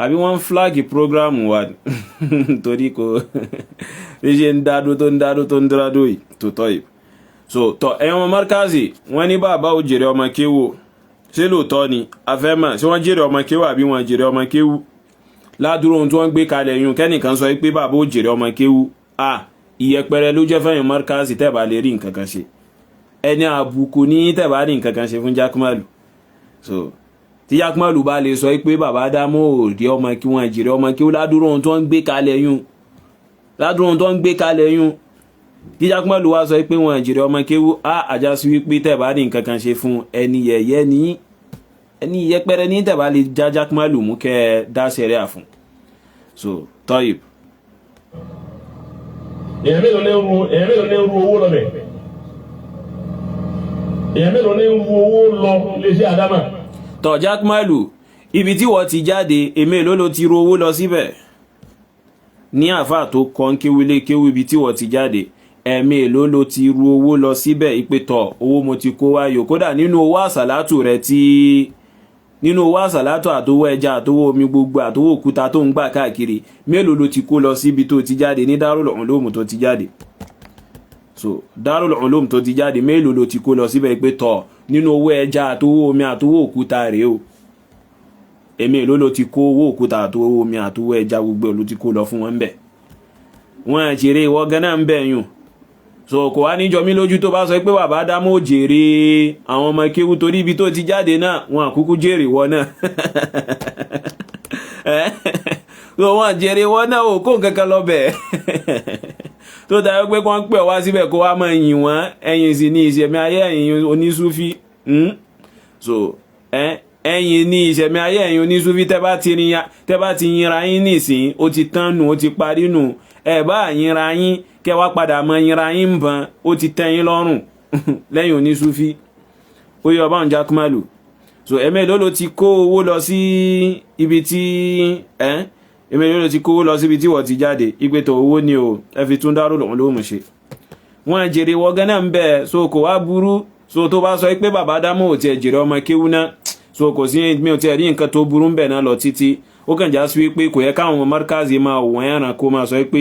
A: àbí wọ́n ń flag program wa torí kò bí ṣe ń dádó, tó ń dádó, tó ń dádó yìí tó tọ́ yìí. So tọ́, ẹ̀yin ọmọ Markazi, wọ́n ní bàbá ò jèrè ọmọ kéwò, ṣé lóòótọ́ ni? Afẹ́mọ̀ ṣé wọ́n jèrè ọmọ kéwò àbí wọ́n jèrè ọmọ kéwò. Ládùúrò ohun tí wọ́n gbé kalẹ̀ yún, kẹ́nìkan sọ pé bàbá ò jèrè ọmọ kéwò, à ìyẹpẹrẹ ló jẹ́ fẹ́yìn Markazi. Tẹ́ bá lè rí nǹkan kan ṣe, ẹni àbùkù ní tẹ́ bá rí nǹkan kan ṣe fún Jakmalu. So tí Jakmalu bá lè sọ pé bàbá Ádámù ò rí ọmọ kí wọ́n jèrè ọmọ kí ó, ládùúrò ohun tí wọ́n gbé kalẹ̀ yún, ládùúrò ohun tó ń gbé kalẹ̀ yún, tí Jakmalu wá sọ pé wọ́n jèrè ọmọ kéwú, á àjásí wípé tẹ́ bá rí nǹkan kan ṣe fún, ẹni yẹ̀yẹ́ ní, ẹni yẹpẹrẹ ní, tẹ́ bá lè já Jakmalu mú kẹ́ ẹ dá sẹ́ríà fún. So tọ́yìb.
B: Èèyàn mélòó ní ń ru owó lọ bẹ̀? Èèyàn mélòó ní ń ru owó lọ iléeṣẹ́ àdámà?
A: Tọ́, Jakmalu, ibi tí wọ́n ti jáde, èmi ló ti ru owó lọ síbẹ̀? Ní àáfàá tó kọ́ ń kéwúlé kéwú ibi tí wọ́n ti jáde, ẹ̀mí èló ló ti ru owó lọ síbẹ̀ ìpè tọ̀ owó mo ti kó wáyò? Kódà nínú owó àsàlátù rẹ tí nínú owó àsàlátù àtowó ẹja àtowó omi gbogbo àtowó òkúta tó ń gbà káàkiri, mélòó ló ti kó lọ síbi tó ti jáde ní Darul Ulum tó ti jáde? So Darul Ulum tó ti jáde, mélòó ló ti kó lọ síbẹ̀ pé tọ̀ nínú owó ẹja àtowó omi àtowó òkúta rèé o? Èmi èló ló ti kó owó òkúta àtowó omi àtowó ẹja gbogbo ló ti kó lọ fún wọn bẹ̀? Wọn àjèrè ìwọ ganan ń bẹ̀ yùn. So kò wá níjọ mí lójú tó bá sọ pé bàbá dámọ̀ ò jèrè àwọn ọmọ kéwú, torí ibi tó ti jáde náà wọn àkúkú jèrè wọ náà. So wọn jèrè wọ náà, ò kó nǹkan kan lọ bẹ̀ tó dáa pé kí wọ́n pè wá síbẹ̀ kó wá máa yìn wọ́n. Ẹ̀yìn sì ní ìṣẹ̀mí ayé ẹ̀yìn onísúfí. So ẹ̀yìn ní ìṣẹ̀mí ayé ẹ̀yìn onísúfí. Tẹ́ bá ti yinra yín nísìn, ó ti tán nù, ó ti parí nù. Ẹ̀ bá yinra yín, kẹ́ wá padà mọ yinra yín bàn, ó ti tẹ́ yín lọ́rùn lẹ́yìn onísúfí. Ó yọ ọba Jákúmálù. So ẹ̀mẹ́ ló ti kó owó lọ sí ibi tí ẹ́ ẹ̀mẹ́ ló ti kó owó lọ síbi tí wọ́n ti jáde ìpè tó owó ni o ẹ fi tún Darul Ulum ṣe? Wọ́n jèrè wọ́n gan náà ń bẹ̀. So kò wá burú. So tó bá sọ pé bàbá dámọ̀ ò tiẹ̀ jèrè ọmọ kéwú náà, so kò sí, mi ò tiẹ̀ rí nǹkan tó burú ń bẹ̀ náà lọ títí. Ó kàn já sí wípé kò yẹ káwọn ọmọ márkàzì máa wọ̀n ẹ̀ràn kó máa sọ pé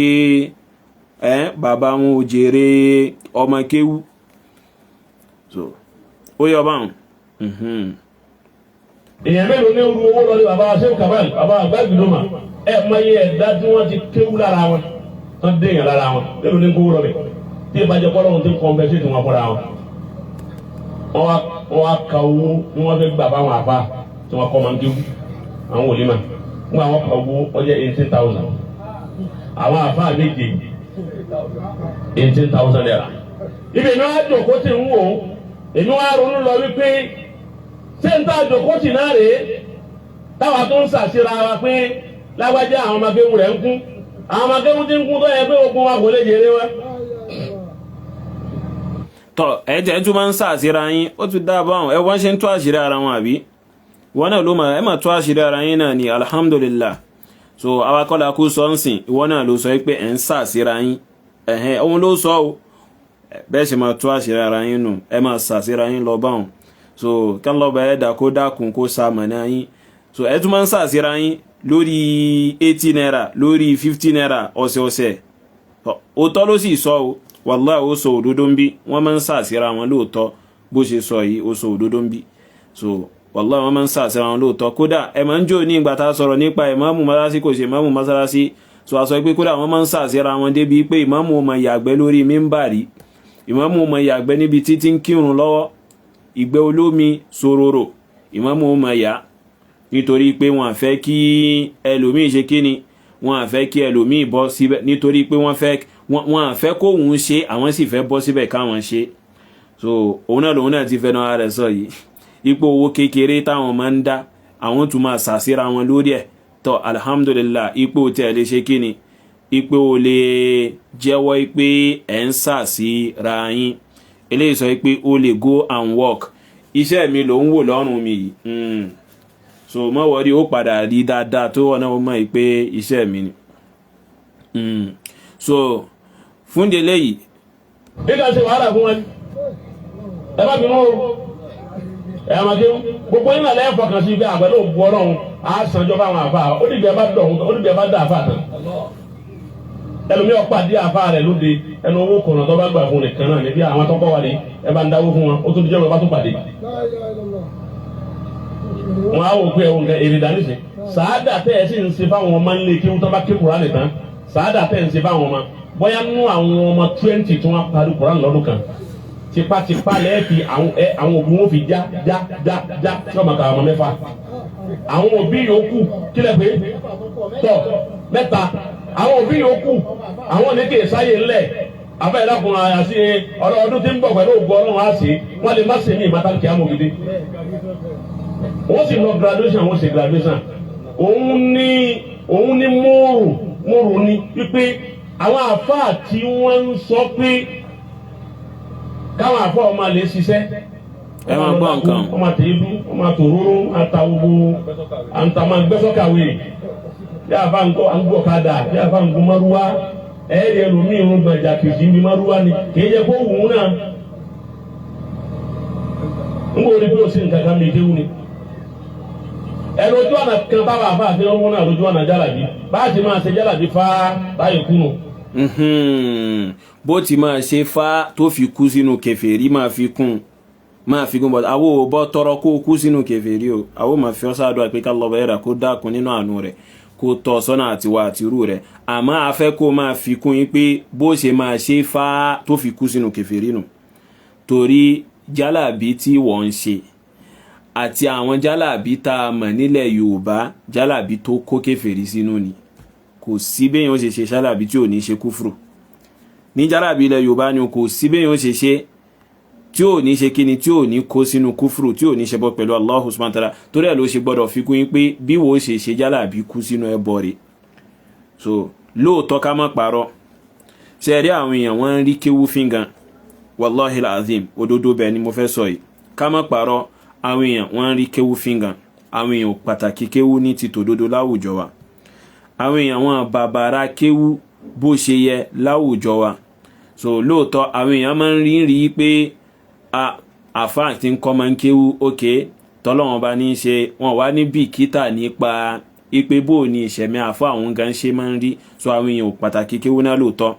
A: ẹ bàbá wọn ò jèrè ọmọ kéwú. So ó yọ báwọn.
B: Èèyàn mélòó ní ru owó lọlé bàbá Sèwú Kamal, bàbá àgbàgbìlómà? Ẹ mọ iye ẹ̀dá tí wọ́n ti kéwú lára wọn tán, déèyàn lára wọn, mélòó ní kówó lọbẹ tí ìbàjẹ́ kọ́lọ́hún ti ń compensate wọn fúnra wọn? Wọ́n wá ka owó ní wọ́n fẹ́ gbà fáwọn àfa tí wọ́n kọ́ máa ń kéwú, àwọn wòlíì mà. Wọ́n àwọn ka owó, ó jẹ́ 18,000. Àwọn àfa méje, ₦18,000. Ibi èmi wá jòkó tí ń wò ó, èmi wá ronú lọ wípé ṣé ń tá jòkó tì náà rèé táwa tó ń ṣàṣírà wa pé lágbájá àwọn ọmọ akéwù rẹ̀ ń kún, àwọn ọmọ akéwù tí ń kún tó yẹ pé ogun wa kò lè jèrè wa.
A: Tọ ẹ jẹ́ tún máa ń ṣàṣírà yín, ó tún dá báwọn ẹ wọ́n ṣe ń tú àṣírí ara wọn, àbí ìwọ náà ló máa ẹ máa tú àṣírí ara yín náà ni. Alhamdulillah. So awakọ́lá kú sọ́nsìn, ìwọ náà ló sọ pé ẹ̀ ń ṣàṣírà yín. Ẹ̀hẹ́n, òun ló sọ o. Bẹ́ẹ̀ ṣe máa tú àṣírí ara yín nù, ẹ máa ṣàṣírà yín lọ báwọn. So kán lọ́ba ẹ̀dá kó dákun kó sa mọ̀nà yín. So ẹ tún máa ń ṣàṣírà yín lórí ₦80, lórí ₦50 ọ̀sẹ̀ọ̀sẹ̀. Òótọ́ ló sì sọ o, wàláhì, ó sọ òdodo ń bí. Wọ́n máa ń ṣàṣírà wọn lóòótọ́. Bó ṣe sọ yìí, ó sọ òdodo ń bí. So wàláhì, wọ́n máa ń ṣàṣírà wọn lóòótọ́. Kódà ẹ máa ń jò ní ìgbà tá a sọ̀rọ̀ nípa ìmáàmù mọ́sálásí kò ṣe ìmáàmù mọ́sálásí. So a sọ pé kódà wọ́n máa ń ṣàṣírà wọn débi pé ìmáàmù ó máa yàgbẹ́ lórí mímbàrí, ìmáàmù ó máa yàgbẹ́ níbi títí ń kírun lọ́wọ́, ìgbẹ́ olómi sororo ìmáàmù ó máa yà, nítorí pé wọ́n fẹ́ kí ẹlòmíì ṣe kíni, wọ́n fẹ́ kí ẹlòmíì bọ́ síbẹ̀, nítorí pé wọ́n fẹ́ kóhun ṣe, àwọn sì fẹ́ bọ́ síbẹ̀ káwọn ṣe. So òun náà lòun náà ti fẹnu ara rẹ̀ sọ yìí, ipò owó kékeré táwọn máa ń dá, àwọn tún máa ṣàṣírà wọn lórí ẹ̀. Tọ́, alhamdulillah, ipò tí ẹ lè ṣe kíni, ipò ò lè jẹ́wọ́ pé ẹ̀ ń ṣàṣírà yín. Eléyìí sọ pé ó lè go and work. Iṣẹ́ mi ló ń wò lọ́rùn mi yìí. So mọ́ wọ́rí, ó padà rí dáadáa tó wọ́n náà mọ̀ pé iṣẹ́ mi ni. So fún délé yìí.
B: Nígbà ṣe wàhálà fún wọn, ẹ má bínú o. Ẹ má kéwú gbogbo yín nàlẹ́ fọkàn sí pé àgbẹ̀lẹ̀ òbu ọlọ́run á sanjọ́ fáwọn àfa. Ó dìgbà ẹ bá dọ̀hún, ó dìgbà ẹ bá dà àfa tán. Ẹlòmíì pàdé àfa rẹ̀ lóde, ẹnu owó kọ̀ọ̀nà tó bá gbà fún nìkan náà níbi àwọn tọ́kọ̀ wà ní ẹ bá ń dáwó fún wọn, ó tún dijọ́ bá tún pàdé. Wọn á wò pé ẹ̀wọ̀n nǹkan èrè dání sí sàádà tẹ́ ẹ sì ń ṣe fáwọn ọmọ ńlẹ̀ kí wọ́n tó bá ké Kùránì tán. Sàádà tẹ́ ẹ ń ṣe fáwọn ọmọ, bóyá nú àwọn ọmọ 20 tí wọ́n parí Kùránì lọ́dún kan, tipátipá lẹ́ẹ̀fi àwọn ẹ àwọn òbí wọn fi já já já já tí wọ́n máa ka ọmọ mẹ́fà. Àwọn òbí yòókù kílẹ̀ pé tọ̀ mẹ́ta, àwọn òbí yòókù àwọn ní kì í sáyé ńlẹ̀ afẹ́ ìdákun àti ọdún tí ń bọ̀ pẹ̀lú ògùn ọlọ́run á sí wọ́n lè má ṣe ní ìmọ̀tàkì amògidì. Wọ́n sì lọ graduation, wọ́n sì graduation. Òun ní mòrò mòrò ní wípé àwọn àfáà tí wọ́n ń sọ pé káwọn àfáà ọmọ lè ṣiṣẹ́.
A: Ẹ máa gbọ́ nǹkan.
B: Ọmọ àtẹ̀yẹ́dú, ọmọ àtòróró, àtàwògbò, àǹtàmà gbẹ́sọ̀kàwé. Bí àfa ń kọ́ à ń gbọ́ kadà, bí àfa ń gun márúwá, ẹ̀ẹ́dì ẹlòmíì ń gbọ̀njà kìsì ń bi márúwá ni, kì í jẹ́ kó wù ú náà. Ń bò ní bí o sì ń kankan mi déwù ni. Ẹnu ojú ọ̀nà kan báwa àfa àti ọ̀hún náà lójú ọ̀nà jálàbí, bá a ti máa ṣe jálàbí fá báyìí kúnnù.
A: Bó ti máa ṣe fá tó fi kú sínú kèfèrí, máa fi kún bọ́. Àwọn ò bọ́ tọrọ kó kú sínú kèfèrí o. Àwọn máa fi ọ́ sáàdùn àpé ká lọ́bọ̀ ẹ̀rà kó dákun nínú àánú rẹ̀, kó tọ́ sọ́nà àtiwá àtirú rẹ̀. Àmọ́ a fẹ́ kó máa fi kún yín pé bó ṣe máa ṣe fá tó fi kú sínú kèfèrí nù, torí jálàbí tí wọ́n ń ṣe àti àwọn jálàbí tá a mọ̀ nílẹ̀ Yorùbá, jálàbí tó kó kèfèrí sínú ni. Kò sí béèyàn ó ṣe ṣe jálàbí tí ò ní ṣe kúfùrù ní jálàbí ilẹ̀ Yorùbá ni. Kò sí béèyàn ó ṣe ṣe tí ò ní ṣe kíni, tí ò ní kó sínú kúfùrù, tí ò ní ṣe bọ́ pẹ̀lú Allahu subhanahu wa ta'ala. Torí ẹ̀ ló ṣe gbọ́dọ̀ fi kún yín pé bí wo ṣe ṣe jálàbí kú sínú ẹbọ rẹ̀. So lóòótọ́, ká má parọ́, ṣe rí àwọn èèyàn wọ́n ń rí kéwú fín gan. Wallahi alazim, òdodo bẹ́ẹ̀ ni mo fẹ́ sọ yìí. Ká má parọ́, àwọn èèyàn wọ́n ń rí kéwú fín gan. Àwọn èèyàn pàtàkì kéwú ní ti tòdodo láwùjọ wa. Àwọn èèyàn wọn bàbàrà kéwú bó ṣe yẹ láwùjọ wa. So lóòótọ́, àwọn èèyàn máa ń rí rí pé àfáà tí ń kọ́ máa ń kéwú òkè tọ́lọ́wọ́n bá ní í ṣe, wọn wá ní bìkítà nípa ipe bó ní ìṣẹ̀mí àfáà àwọn gan ṣe máa ń rí. So àwọn èèyàn ò pàtàkì kéwú náà lóòótọ́.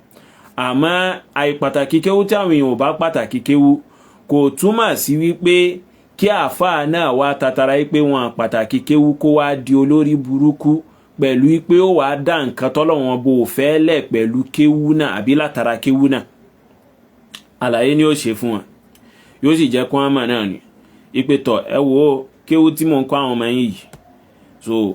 A: Àmọ́ àìpàtàkì kéwú tí àwọn èèyàn ò bá pàtàkì kéwú kò túmọ̀ sí wípé kí àáfàá náà wá tatara pé wọn pàtàkì kéwú kó wá di olórí burúkú pẹ̀lú pé ó wàá dá nǹkan tọ́lọ́wọ́n bò fẹ́ lẹ̀ pẹ̀lú kéwú náà àbí látara kéwú náà. Àlàyé ni ó ṣe fún wọn, yóò sì jẹ́ kó wọn mọ̀ náà ni ìpè tọ̀. Ẹ wo kéwú tí mò ń kọ́ àwọn ọmọ yín yìí, so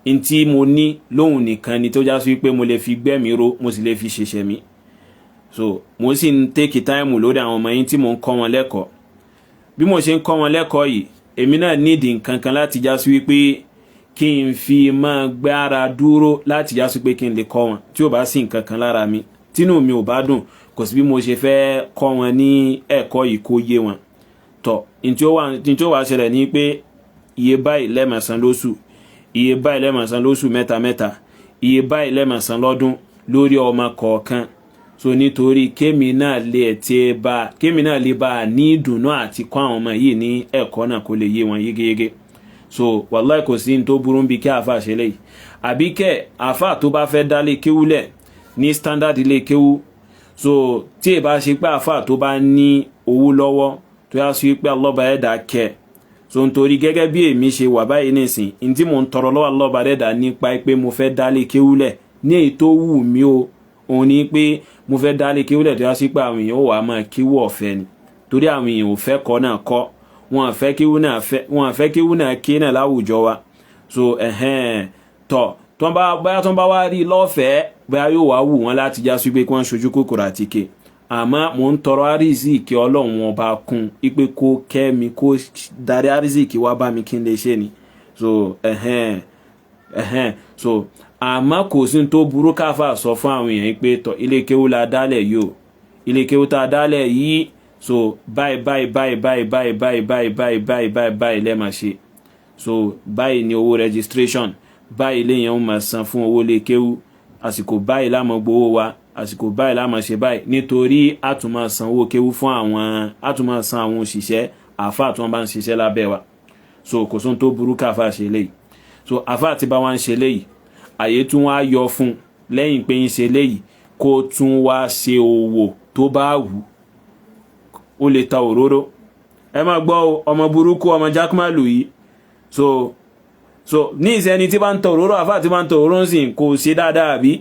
A: n tí mo ní lóhùn nìkan ni tó já sí pé mo lè fi gbẹ́mìí ró, mo sì lè fi ṣẹ̀ṣẹ̀ mi. So mo sì ń take time lórí àwọn ọmọ yín tí mò ń kọ́ wọn lẹ́kọ̀ọ́. Bí mo ṣe ń kọ́ wọn lẹ́kọ̀ọ́ yìí, èmi náà nídìí nǹkan kan láti já sí wípé kí n fi máa gbára dúró láti já sí pé kí n lè kọ́ wọn. Tí ò bá sí nǹkan kan lára mi, tínú mi ò bá dùn, kò sí bí mo ṣe fẹ́ kọ́ wọn ní ẹ̀kọ́ yìí kó yé wọn. Tọ̀, ntí ó wà ṣẹlẹ̀ ní pé iye báyìí lẹ́mọ̀sán lóṣù, iye báyìí lẹ́mọ̀sán lóṣù mẹ́ta mẹ́ta, iye báyìí lẹ́mọ̀sán lọ́dún lórí ọmọ kọ̀ọ̀kan. So nítorí kémi náà lè tiẹ̀ bá kémi náà lè bá a ní ìdùnnú àti kọ́ àwọn ọmọ yìí ní ẹ̀kọ́ náà kó lè yé wọn yégéyégé. So wàláì, kò sí ní tó burú bí kí àáfà ṣe léyìí, àbí kẹ́ àáfà tó bá fẹ́ dálé kéwúlẹ̀ ní standard ilé kéwú. So tí ì bá ṣe pé àáfà tó bá ní owó lọ́wọ́ tó yá sí pé alọ́ba ẹ̀dá kẹ́. So nítorí gẹ́gẹ́ bí èmi ṣe wà báyìí nísìn, ní tí mò ń tọrọ lọ́wọ́ alọ́ba ẹ̀dá nípa pé mo fẹ́ dálé kéwúlẹ̀ ní èyí tó wù mí o, òun ni pé mo fẹ́ dálé kéwúlẹ̀ tó yá sí pé àwọn èèyàn ò wá máa kéwú ọ̀fẹ́ ni, torí àwọn èèyàn ò fẹ́ kọ́ náà kọ́, wọn fẹ́ kéwú náà fẹ́, wọn fẹ́ kéwú náà ké náà láwùjọ wa. So ẹ̀hẹ́n tọ̀, tó bá bóyá tó bá wá rí lọ́fẹ̀ẹ́, bóyá yóò wá wù wọ́n láti já sí pé kí wọ́n ṣojú kòkòrò àti ké. Àmọ́ mò ń tọrọ àrísìkí Ọlọ́run Ọba kún ipe kó kẹ́ mi, kó darí àrísìkí wá bá mi kí n lè ṣe ni. So ẹ̀hẹ́n ẹ̀hẹ́n, so àmọ́ kò sí tó burú káfà sọ fún àwọn èèyàn pé tọ̀, ilé kéwú la dálẹ̀ yìí o, ilé kéwú tá a dálẹ̀ yìí, so báyìí báyìí báyìí báyìí báyìí báyìí báyìí báyìí báyìí báyìí báyìí lẹ́ẹ̀ máa ṣe. So báyìí ni owó registration, báyìí léèyàn ń máa san fún owó ilé kéwú, àsìkò báyìí la máa gbowó wa, àsìkò báyìí la máa ṣe báyìí, nítorí a tún máa san owó kéwú fún àwọn, a tún máa san àwọn òṣìṣẹ́ àáfàá tí wọ́n bá ń ṣiṣẹ́ lábẹ́ wa. So kò sóhun tó burú káfà ṣe léyìí. So àáfàá tí bá wá ń ṣe léyìí, àyè tún wá yọ fún lẹ́yìn pé ń ṣe léyìí, kó tún wá ṣe òwò tó bá wù. Ó lè ta òróró. Ẹ máa gbọ́, ọmọ burúkú, ọmọ jákèmálù yìí. So ní ìsẹ́ni tí bá ń ta òróró, àfáà tí bá ń ta òróró ń sìn kò ṣe dáadáa, àbí?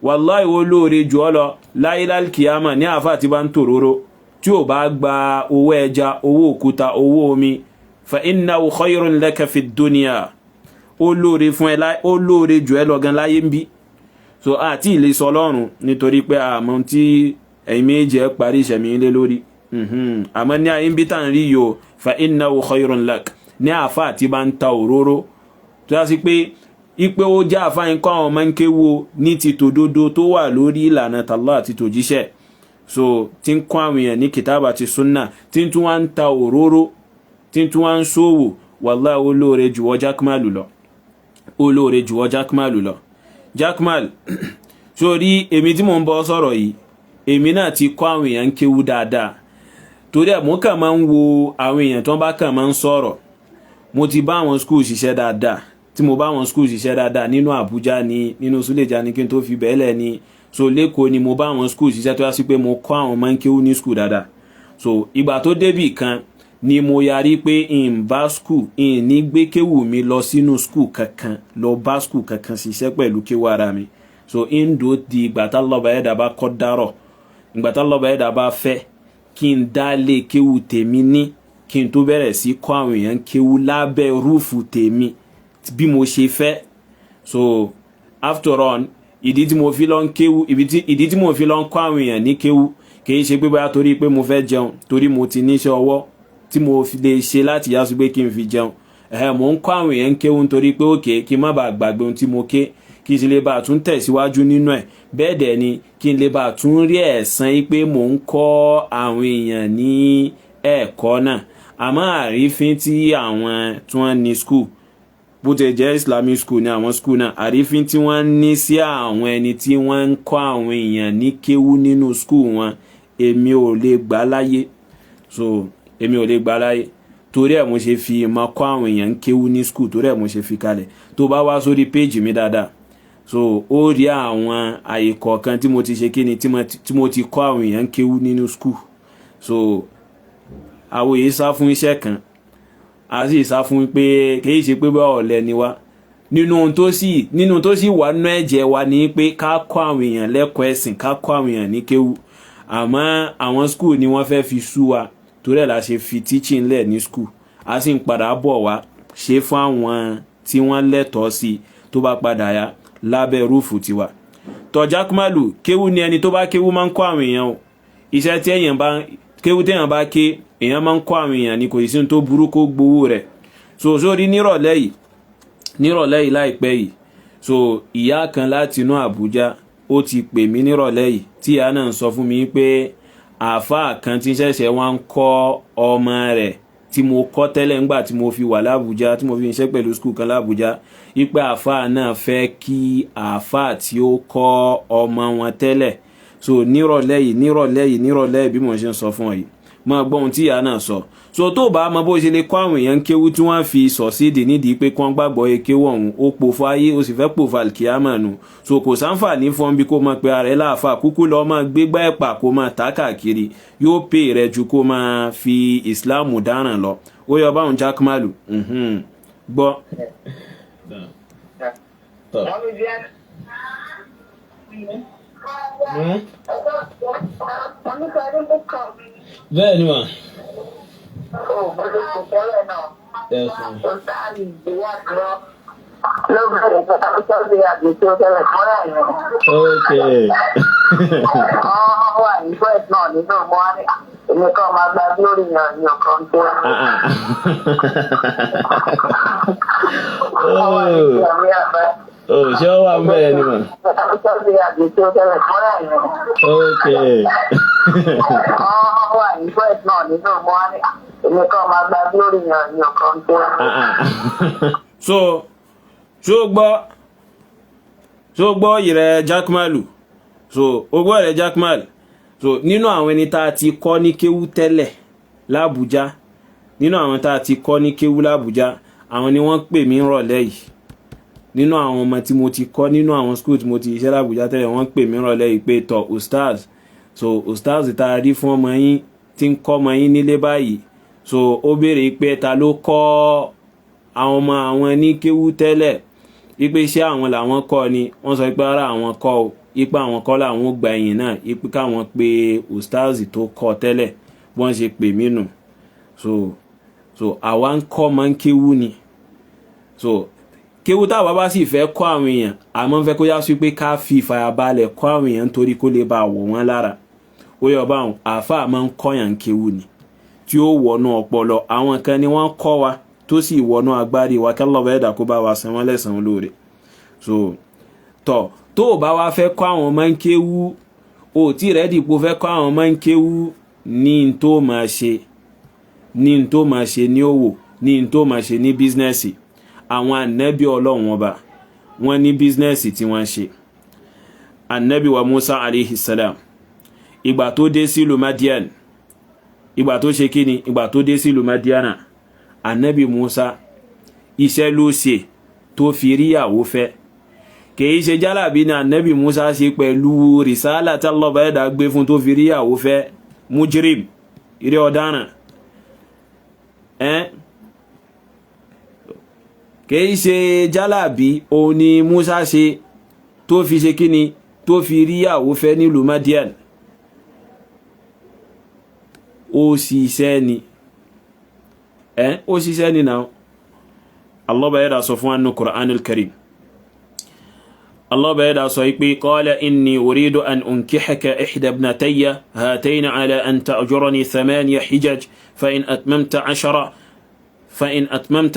A: Wàláì, wo lóore jù ọ lọ láyé lálkìyàmà ní àfáà tí bá ń ta òróró tí ò bá gba owó ẹja, owó òkúta, owó omi. Fa innahu khayrun laka fi dunya, ó lóore fún ẹ, ó lóore jù ẹ lọ gan láyé ń bí. So àti ìlé sọ lọ́rùn nítorí pé àmọ́ tí ẹ̀yin méjì ẹ parí ìṣẹ̀mí lé lórí. Àmọ́ ní ayé ń bí tá à ń rí yìí o, fa innahu khayrun lak ní àáfàá tí bá ń ta òróró tó yá sí pé ipe ó jẹ́ àáfàá yín kọ́ àwọn ọmọ ń kéwo ní ti tòdodo tó wà lórí ìlànà tàlá àti tòjíṣẹ́, so tí ń kọ́ àwọn èèyàn ní kìtàbà àti súnà, tí ń tún wá ń ta òróró, tí ń tún wá ń ṣòwò, wàláhì, ó lóore jù wọ́ jákèmálù lọ. Ó lóore jù ọ Jakmal lọ. Jakmal, sórí èmi tí mò ń bọ́ sọ̀rọ̀ yìí, èmi náà ti kọ́ àwọn èèyàn ń kéwú dáadáa. Torí ẹ̀ mo kàn máa ń wo àwọn èèyàn tó ń bá kàn máa ń sọ̀rọ̀. Mo ti bá àwọn school ṣiṣẹ́ dáadáa, tí mo bá àwọn school ṣiṣẹ́ dáadáa nínú Àbújá ni, nínú Suleja ni, kí n tó fi bẹ́ẹ̀lẹ̀ ni. So lẹ́kọ̀ọ́ ni mo bá àwọn school ṣiṣẹ́ tó yá sí pé mo kọ́ àwọn máa ń kéwú ní school dáadáa. So ìgbà tó débì kan ni mo yarí pé n bá school n ní gbé kéwù mi lọ sínú school kankan, lọ bá school kankan ṣiṣẹ́ pẹ̀lú kéwù ara mi. So n dò di ìgbà tá lọ́ba ẹ̀dá bá kọ́ dárọ̀, ìgbà tá lọ́ba ẹ̀dá bá fẹ́ kí n dá lé kéwù tèmi ní, kí n tó bẹ̀rẹ̀ sí kọ́ àwọn èèyàn kéwù lábẹ́ roof tèmi bí mo ṣe fẹ́. So after all, ìdí tí mo fi lọ ń kéwù, ìdí tí mo fi lọ ń kọ́ àwọn èèyàn ní kéwù, kì í ṣe pé bóyá torí pé mo fẹ́ jẹun, torí mo ti níṣẹ́ ọwọ́ tí mo fi lè ṣe láti yá sí pé kí n fi jẹun. Ẹ̀hẹ́, mò ń kọ́ àwọn èèyàn ń kéwù nítorí pé òkè kí n má bàa gbàgbé ohun tí mo ké, kí n sì lè bá a tún tẹ̀síwájú nínú ẹ̀. Bẹ́ẹ̀ dẹ̀ ni kí n lè bá a tún rí ẹ̀san yìí pé mò ń kọ́ àwọn èèyàn ní ẹ̀kọ́ náà. Àmọ́ àrífín tí àwọn tí wọ́n ní school, bó ti jẹ́ Islamic school ní àwọn school náà, àrífín tí wọ́n ní sí àwọn ẹni tí wọ́n ń kọ́ àwọn èèyàn ní kéwú nínú school wọn, èmi ò lè gbà láyé. So èmi ò lè gbà láyé. Torí ẹ̀ mo ṣe fi ìmọ̀ kọ́ àwọn èèyàn ń kéwú ní school, torí ẹ̀ mo ṣe fi kalẹ̀. Tó bá wá sórí péjì mi dáadáa, so ó rí àwọn àyè kọ̀ọ̀kan tí mo ti ṣe kíni, tí mo ti kọ́ àwọn èèyàn ń kéwú nínú school. So àwọn èyí sá fún iṣẹ́ kan, a sì sá fún pé kì í ṣe pé bá ọ̀lẹ ni wá. Nínú tó sì wà nínú ẹ̀jẹ̀ wa ni pé ká kọ́ àwọn èèyàn lẹ́kọ̀ọ́ ẹ̀sìn, ká kọ́ àwọn èèyàn ní kéwú. Àmọ́ àwọn school ni wọ́n fẹ́ fi sú wa, torí ẹ̀ la ṣe fi teaching lẹ̀ ní school. A sì ń padà bọ̀ wá ṣe fún àwọn tí wọ́n lẹ́tọ̀ọ́ sí tó bá padà yá lábẹ́ roof tiwa. Tọ́já Kúmálù, kéwú ni ẹni tó bá kéwú máa ń kọ́ àwọn èèyàn o. Iṣẹ́ tí èèyàn bá kéwú, téèyàn bá ké, èèyàn máa ń kọ́ àwọn èèyàn ni. Kò sí tó burú kó gbowó rẹ̀. So sórí nírọ̀lẹ́ yìí láìpẹ́ yìí, so ìyá kan láti inú Àbújá ó ti pè mí nírọ̀lẹ́ yìí, tí ìyá náà ń sọ fún mi pé àáfàá kan tí ń ṣẹ̀ṣẹ̀ wá ń kọ́ ọmọ rẹ̀ tí mo kọ́ tẹ́lẹ̀ ńgbà tí mo fi wà lábújá, tí mo fi ń ṣe pẹ̀lú school kan lábújá, wípé àáfàá náà fẹ́ kí àáfàá tí ó kọ́ ọmọ wọn tẹ́lẹ̀. So nírọ̀lẹ́ yìí bí mo ṣe ń sọ fún ọ yìí, máa gbọ́ ohun tí ìyá náà sọ. So tó bá mọ bó ṣe lè kọ́ àwọn èèyàn kéwú tí wọ́n fi sọ̀sídìí nídìí pé kí wọ́n gbàgbọ́ yé kéwú ọ̀hún, ó pòfo ayé, ó sì fẹ́ pòfo àlìkíyàmà nù. So kò sáǹfààní fún bí kó máa pe ara ẹ̀ láàfà, kúkú lọ́ọ́ máa gbégbá ẹ̀pà kó máa ta káàkiri, yóò pè rẹ ju kó máa fi ìsìláàmù dáràn lọ. Ó yọ báwọn Jákèmálù gbọ́.
B: Tọ́.
C: Wọ́n mi jẹ́. Wọ́n ní sọ ní book of.
A: Bẹ́ẹ̀ ni mà.
C: Ó bọ́dọ̀ kò tẹ́lẹ̀ náà.
A: Yes, ma'am.
C: Ó sáàlì ìgbéyàwó ló bẹ̀rẹ̀ pẹ̀lú sọ́ọ̀bì àgbè tí ó tẹ́lẹ̀ fúnra yẹn. Wọ́n wà ní first náà nínú wọn ní èmi kan máa gba glory yàn yàn kan tó. Wọ́n wà ní ìyàwó àbá.
B: Oh, ṣé ó wà ń bẹ̀rẹ̀ ni mà?
C: Sọ́ọ̀bì àgbè tí ó tẹ́lẹ̀ fúnra yẹn. Wọ́n wà ní first náà nínú wọn ní èmi kan máa gba glory yàn yàn kan tó.
A: So ṣó gbọ́ ìrẹ̀ Jákèmálù? So ó gbọ́ ìrẹ̀ Jákèmálù. So nínú àwọn ẹni tá a ti kọ́ ní kéwú tẹ́lẹ̀ l'Ábújá, nínú àwọn tá a ti kọ́ ní kéwú l'Ábújá, àwọn ni wọ́n pè mí rọ̀lẹ́ yìí. Nínú àwọn ọmọ tí mo ti kọ́ nínú àwọn school tí mo ti iṣẹ́ l'Ábújá tẹ́lẹ̀, wọ́n pè mí rọ̀lẹ́ yìí pé, tọ́ ustaz, so ustaz tá a rí fún ọmọ yín tí ń kọ́ ọmọ yín nílé báyìí, so ó béèrè pé ta ló kọ́ àwọn ọmọ àwọn ní kéwú tẹ́lẹ̀, wípé ṣé àwọn làwọn kọ́ ni. Wọ́n sọ pé ara àwọn kọ́ o, ipa àwọn kọ́ làwọn ó gba ẹ̀yìn náà, ipe káwọn pe ustaz tó kọ́ tẹ́lẹ̀. Bọ́n ṣe pè mí nù. So àwa ń kọ́ máa ń kéwú ni. So kéwú táwa bá sì fẹ́ kọ́ àwọn èèyàn, àmọ́ ń fẹ́ kó yá sí pé ká fi ìfàyàbalẹ̀ kọ́ àwọn èèyàn nítorí kó lè bá wọ̀ wọ́n lára. Ó yọ báwọn àáfàá máa ń kọ́yàn kéwú ni tí ó wọnú ọpọlọ. Àwọn kan ni wọ́n kọ́ wa tó sì wọnú agbárí wa, kí Allah ẹ̀dá kó bá wa san wọ́n lẹ́san lóore. So tọ̀, tó o bá wá fẹ́ kọ́ àwọn ọmọ ń kéwú, o tí rẹ́dì pé o fẹ́ kọ́ àwọn ọmọ ń kéwú ní n tó máa ṣe, ní n tó máa ṣe ní òwò, ní n tó máa ṣe ní business. Àwọn ànábì Ọlọ́run Ọba, wọ́n ní business tí wọ́n ṣe. Ànábì wa Musa alayhi salam, ìgbà tó dé sílùú Madian, ìgbà tó ṣe kíni, ìgbà tó dé sílùú Madiana, ànábì Musa iṣẹ́ ló ṣe tó fi ríyàwó fẹ́. Kìí ṣe jálàbí ni ànábì Musa ṣe pẹ̀lú rìsálà tí Allah bá ẹ̀dá gbé fún tó fi ríyàwó fẹ́. Mujrim, eré ọ̀daràn ẹ́n. Kìí ṣe jálàbí òun ni Musa ṣe tó fi ṣe kíni, tó fi ríyàwó fẹ́ nílùú Madian. Ó ṣiṣẹ́ ni ẹ́, ó ṣiṣẹ́ ni náà. Allah bá ẹ̀dá sọ fún wa nínú Qur'anul Karim, Allah bá ẹ̀dá sọ pé qala inni uridu an unkihaka ihda ibnatayya hatayni ala an ta'jurani thamaniya hijaj, fa in atmamta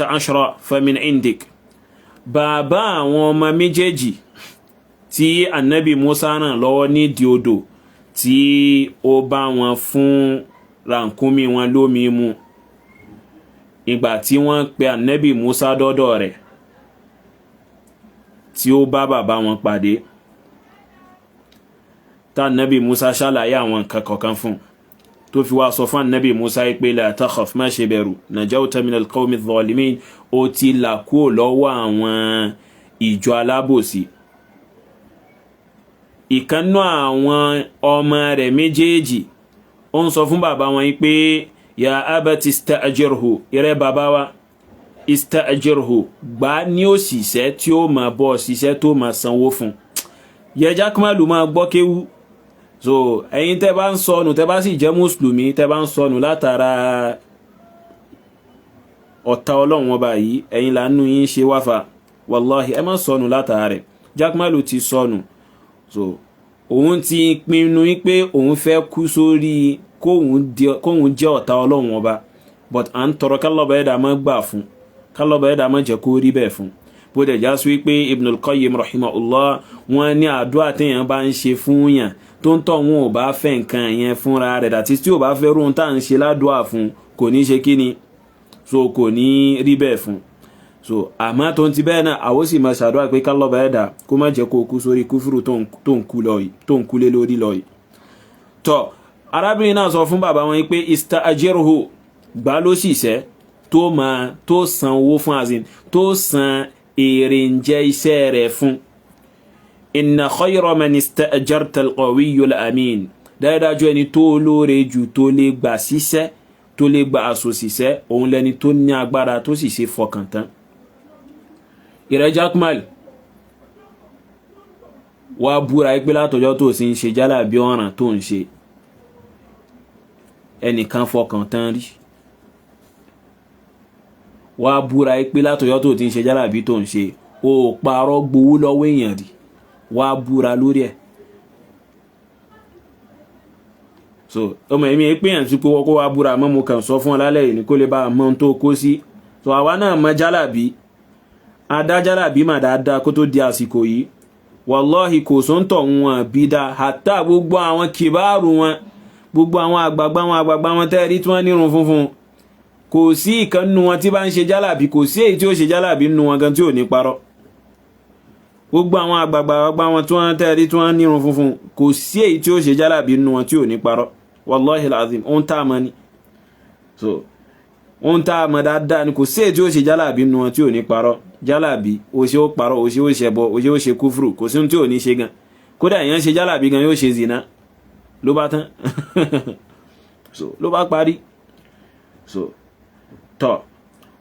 A: ashra fa min indik. Bàbá àwọn ọmọ méjèèjì tí anabi Musa ràn lọ́wọ́ nídìí odò, tí ó bá wọn fún rànkúnmí wọn lómi mu, ìgbà tí wọ́n pe anabi Musa dọ́dọ̀ rẹ̀, tí ó bá bàbá wọn pàdé, tá anabi Musa ṣàlàyé àwọn nǹkan kọ̀ọ̀kan fún, tó fi wá sọ fún anabi Musa pé la takhaf, má ṣe bẹ̀rù, najawta minal qawmi dhalimin, ó ti là kúrò lọ́wọ́ àwọn ìjọ alábòsí. Ìkànnú àwọn ọmọ rẹ̀ méjèèjì, ó ń sọ fún bàbá wọn pé ya abati ista'jirhu, ìrẹ́ bàbá wa, ista'jirhu, gbà ní òṣìṣẹ́ tí ó máa bọ́ ṣiṣẹ́, tó máa sanwó fún. Yẹjá kúmọ̀lù máa gbọ́ kéwú. So ẹ̀yin tẹ́ bá ń sọnù, tẹ́ bá sì jẹ́ mùsùlùmí, tẹ́ bá ń sọnù látara ọ̀tá Ọlọ́run Ọba yìí, ẹ̀yin làánú yín ṣe wáfà. Wàláhì, ẹ má sọnù látara rẹ̀. Jákèmálù ti sọnù. So òun ti pinnu pé òun fẹ́ kú sórí kóun jẹ́ ọ̀tá Ọlọ́run Ọba, but à ń tọrọ kálọ̀bà ẹ̀dá má gbà fún, kálọ̀bà ẹ̀dá má jẹ́ kó rí bẹ́ẹ̀ fún. Bó dẹ̀ já sí wípé Ibn al-Qayyim rahimahullah, wọn ní àdúrà téèyàn bá ń ṣe fún yàn, tó ń tọ̀ wọn ò bá fẹ́ nǹkan yẹn fúnra rẹ̀, dàtí tí ò bá fẹ́ róhun tá à ń ṣe ládùúà fún, kò ní ṣe kíni, so kò ní rí bẹ́ẹ̀ fún. So àmọ́ tó ń ti bẹ́ẹ̀ náà, àwọn sì máa ṣàdúrà pé kálọ̀bà ẹ̀dá kó má jẹ́ kó kú sórí kúfúrú tó ń kú lé lórí lọ yìí. Tọ́ arábìnrin náà sọ fún bàbá wọn pé ista'jirhu, gbà ló ṣiṣẹ́ tó máa tó san owó fún, azin tó san èrè ń jẹ́ iṣẹ́ rẹ̀ fún. Inna khayra man ista'jarta al-qawiyyul amin, dájúdájú ẹni tó lóore jù tó lè gbà ṣiṣẹ́, tó lè gbà àsòṣìṣẹ́, òun lẹni tó ní agbára, tó sì ṣe fọkàn tán. Ìrẹ́ Jakmal, wá búra pé látọjọ́ tó sì ń ṣe jálàbí ọ̀ràn tó ń ṣe, ẹnìkan fọkàn tán rí? Wá búra pé látọjọ́ tó ti ń ṣe jálàbí tó ń ṣe, ó parọ́ gbowó lọ́wọ́ èèyàn rí? Wá búra lórí ẹ̀. So ọmọ èmi pé yàn sí pé wọ́n kó wá búra, mọ́ mo kàn sọ fún ọ lálẹ́ yìí ní kó lè bá a mọ ohun tó kó sí. So àwa náà mọ jálàbí, adá jálàbí mà dáadáa kó tó di àsìkò yìí. Wàláhì, kò sóńtọ̀ wọn bí dá, àtà gbogbo àwọn kìbáàrù wọn, gbogbo àwọn àgbààgbà wọn, àgbààgbà wọn tẹ́rí tí wọ́n nírun funfun, kò sí ìkan nínú wọn tí bá ń ṣe jálàbí, kò sí èyí tí ó ṣe jálàbí nínú wọn gan tí ò ní parọ́. Gbogbo àwọn àgbààgbà wọn tí wọ́n tẹ́rí tí wọ́n nírun funfun, kò sí èyí tí ó ṣe jálàbí nínú wọn tí ò ní parọ́. Wàláhì alazim, ohun tá a mọ̀ ni. So ohun tá a mọ̀ dáadáa ni, kò sí èyí tí ó ṣe jálàbí nínú wọn tí ò ní parọ́. Jálàbí, ó ṣe ó parọ́, ó ṣe ó ṣẹbọ, ó ṣe ó ṣe kúfùrù, kò sí ohun tí ò ní ṣe gan. Kódà èèyàn ṣe jálàbí gan, yóò ṣe zina, ló bá tán. So ló bá parí. So tọ́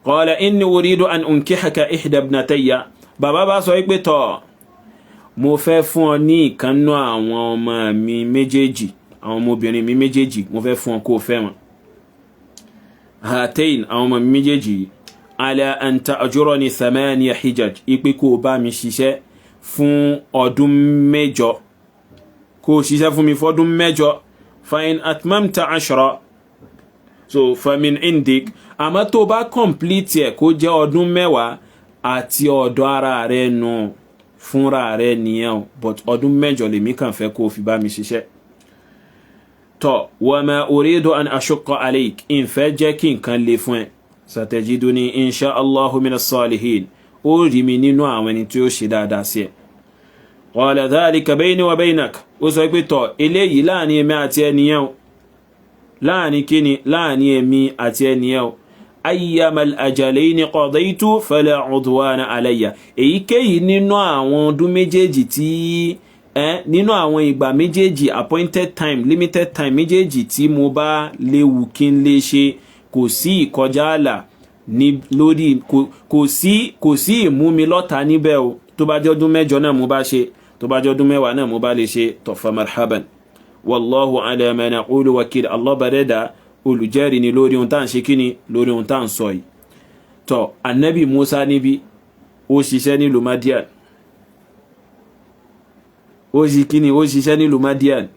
A: qala inni uridu an unkihaka ihda ibnatayya, bàbá bá sọ pé tọ́, mo fẹ́ fún ọ ní ìkànnú àwọn ọmọ mi méjèèjì, àwọn ọmọbìnrin mi méjèèjì, mo fẹ́ fún ọ kó o fẹ́ wọn. Hatain, àwọn ọmọ mi méjèèjì, ala an ta'jurani thamaniya hijaj, ipe kó o bá mi ṣiṣẹ́ fún ọdún 8, kó o ṣiṣẹ́ fún mi fọ́dún 8. Fa in atmamta ashra, so famin indik, àmọ́ tó bá complete ẹ̀ kó jẹ́ ọdún 10, àti ọ̀dọ̀ ara rẹ̀ nù, fúnra rẹ̀ nìyẹn o, but ọdún 8 lèmi kàn fẹ́ kó o fi bá mi ṣiṣẹ́. Tọ́ wa ma uridu an ashukka alayk, ìfẹ́ jẹ́ kí nǹkan le fún ẹ. Satajiduni insha allahu minas salihin. Ó rí mi nínú àwọn ẹni tí ó ṣe dáadáa sí ẹ. Qala dhalika bayni wa baynak. Ó sọ pé tọ̀, eléyìí láàrin èmi àti ẹnìyẹn o. Láàrin kíni? Láàrin èmi àti ẹnìyẹn o. Ayyamal ajalayni qadaytu fala udwana alayya. Èyíkéyìí nínú àwọn ọdún méjèèjì tí nínú àwọn ìgbà méjèèjì, appointed time, limited time méjèèjì tí mo bá léwu kí n lè ṣe, kò sí ìkọjá àlà ní lórí, kò sí ìmúmi lọ́ta níbẹ̀ o. Tó bá jẹ́ ọdún 8 náà mo bá ṣe, tó bá jẹ́ ọdún 10 náà mo bá lè ṣe, tọ̀fà marhaban. Wallahu ala ma naqulu wakil. Allah bá dẹ́dà olùjẹ́rìí ni lórí ohun tá à ń ṣe kíni, lórí ohun tá à ń sọ yìí. Tọ́, anabi Musa níbi ó ṣiṣẹ́ nílùú Madian, ó ṣi kíni, ó ṣiṣẹ́ nílùú Madian,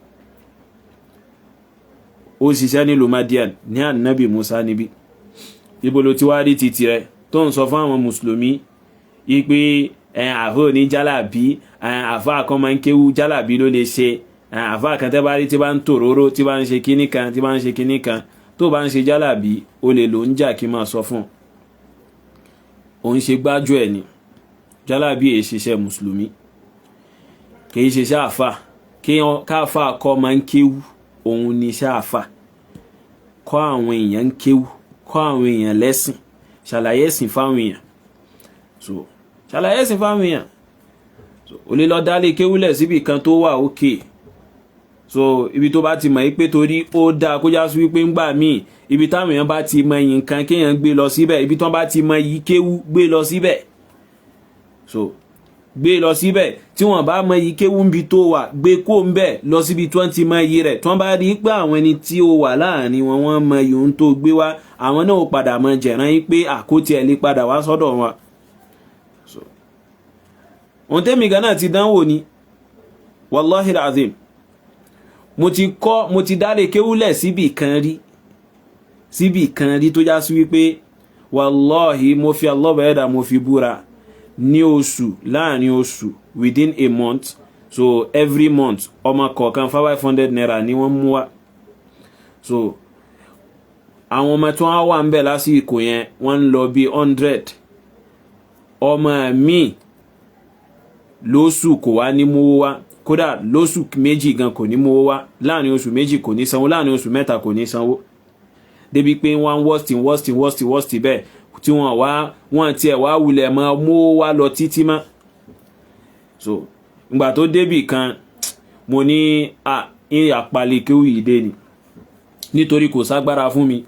A: ó ṣiṣẹ́ nílùú Madian ní anabi Musa níbi. Ibo ló ti wá rí titi rẹ tó ń sọ fún àwọn mùsùlùmí yí pé àfọ ní jálàbí, àfọ kan máa ń kéwú, jálàbí ló lè ṣe, àfọ kan tẹ́ bá rí tí bá ń tòróró, tí bá ń ṣe kíní kan, tí bá ń ṣe kíní kan, tó bá ń ṣe jálàbí, ó lè lò ń jà kí máa sọ fún òun ṣe gbájú ẹ̀ ni. Jálàbí èyí ṣiṣẹ́ mùsùlùmí, kì í ṣiṣẹ́ àfà. Káfà kọ́ máa ń kéwú, òun ni iṣẹ́ àfà. Kọ́ àwọn èèyàn ń kéwú, kọ́ àwọn èèyàn lẹ́sìn, ṣàlàyé ẹ̀sìn fáwọn èèyàn. So ṣàlàyé ẹ̀sìn fáwọn èèyàn. So o lè lọ dálé kéwúlẹ̀ síbi kan tó wà òkè. So ibi tó bá ti mọ̀ pé, torí ó dáa kó já sí wípé ńgbà míì, ibi táwọn èèyàn bá ti mọ nǹkan, kéèyàn gbé lọ síbẹ̀. Ibi tí wọ́n bá ti mọ yìí kéwú, gbé lọ síbẹ̀. So gbé lọ síbẹ̀. Tí wọ́n bá mọ yìí kéwú níbi tó wà, gbé kó ń bẹ̀ lọ síbi tí wọ́n ti mọ iyì rẹ̀. Tí wọ́n bá rí pé àwọn ẹni tí ó wà láàrin wọn, wọ́n mọ iyì ohun tó gbé wá, àwọn náà ó padà mọ jẹ̀rán yín pé àkótí ẹ̀ lè padà wá sọ́dọ̀ wọn. So ohun tẹ́mi gan náà ti dánwò ni, wallahi azim. Mo ti kọ́, mo ti dálé kéwúlẹ̀ síbì kan rí tó já sí wípé wallahi, mo fi Allah ẹ̀dá mo fi búra, ní oṣù, láàrin oṣù, within a month, so every month, ọmọ kọ̀ọ̀kan ₦500 ni wọ́n mú wá. So àwọn ọmọ tí wọ́n wà ń bẹ̀ lásìkò yẹn, wọ́n ń lọ bí 100 ọmọ míì. Lóṣù kò wá ní mówó wá, kódà lóṣù 2 gan kò ní mówó wá, láàrin oṣù 2 kò ní sanwó, láàrin oṣù 3 kò ní sanwó, débi pé wọ́n worst, worst, worst, worst bẹ́ẹ̀ tí wọ́n wá, wọ́n tiẹ̀ wá wulẹ̀ mọ́ mówó wá lọ títí mọ́. So ìgbà tó débì kan, mo ní à ń àpalẹ̀ kéwù yìí dé ni, nítorí kò ságbára fún mi.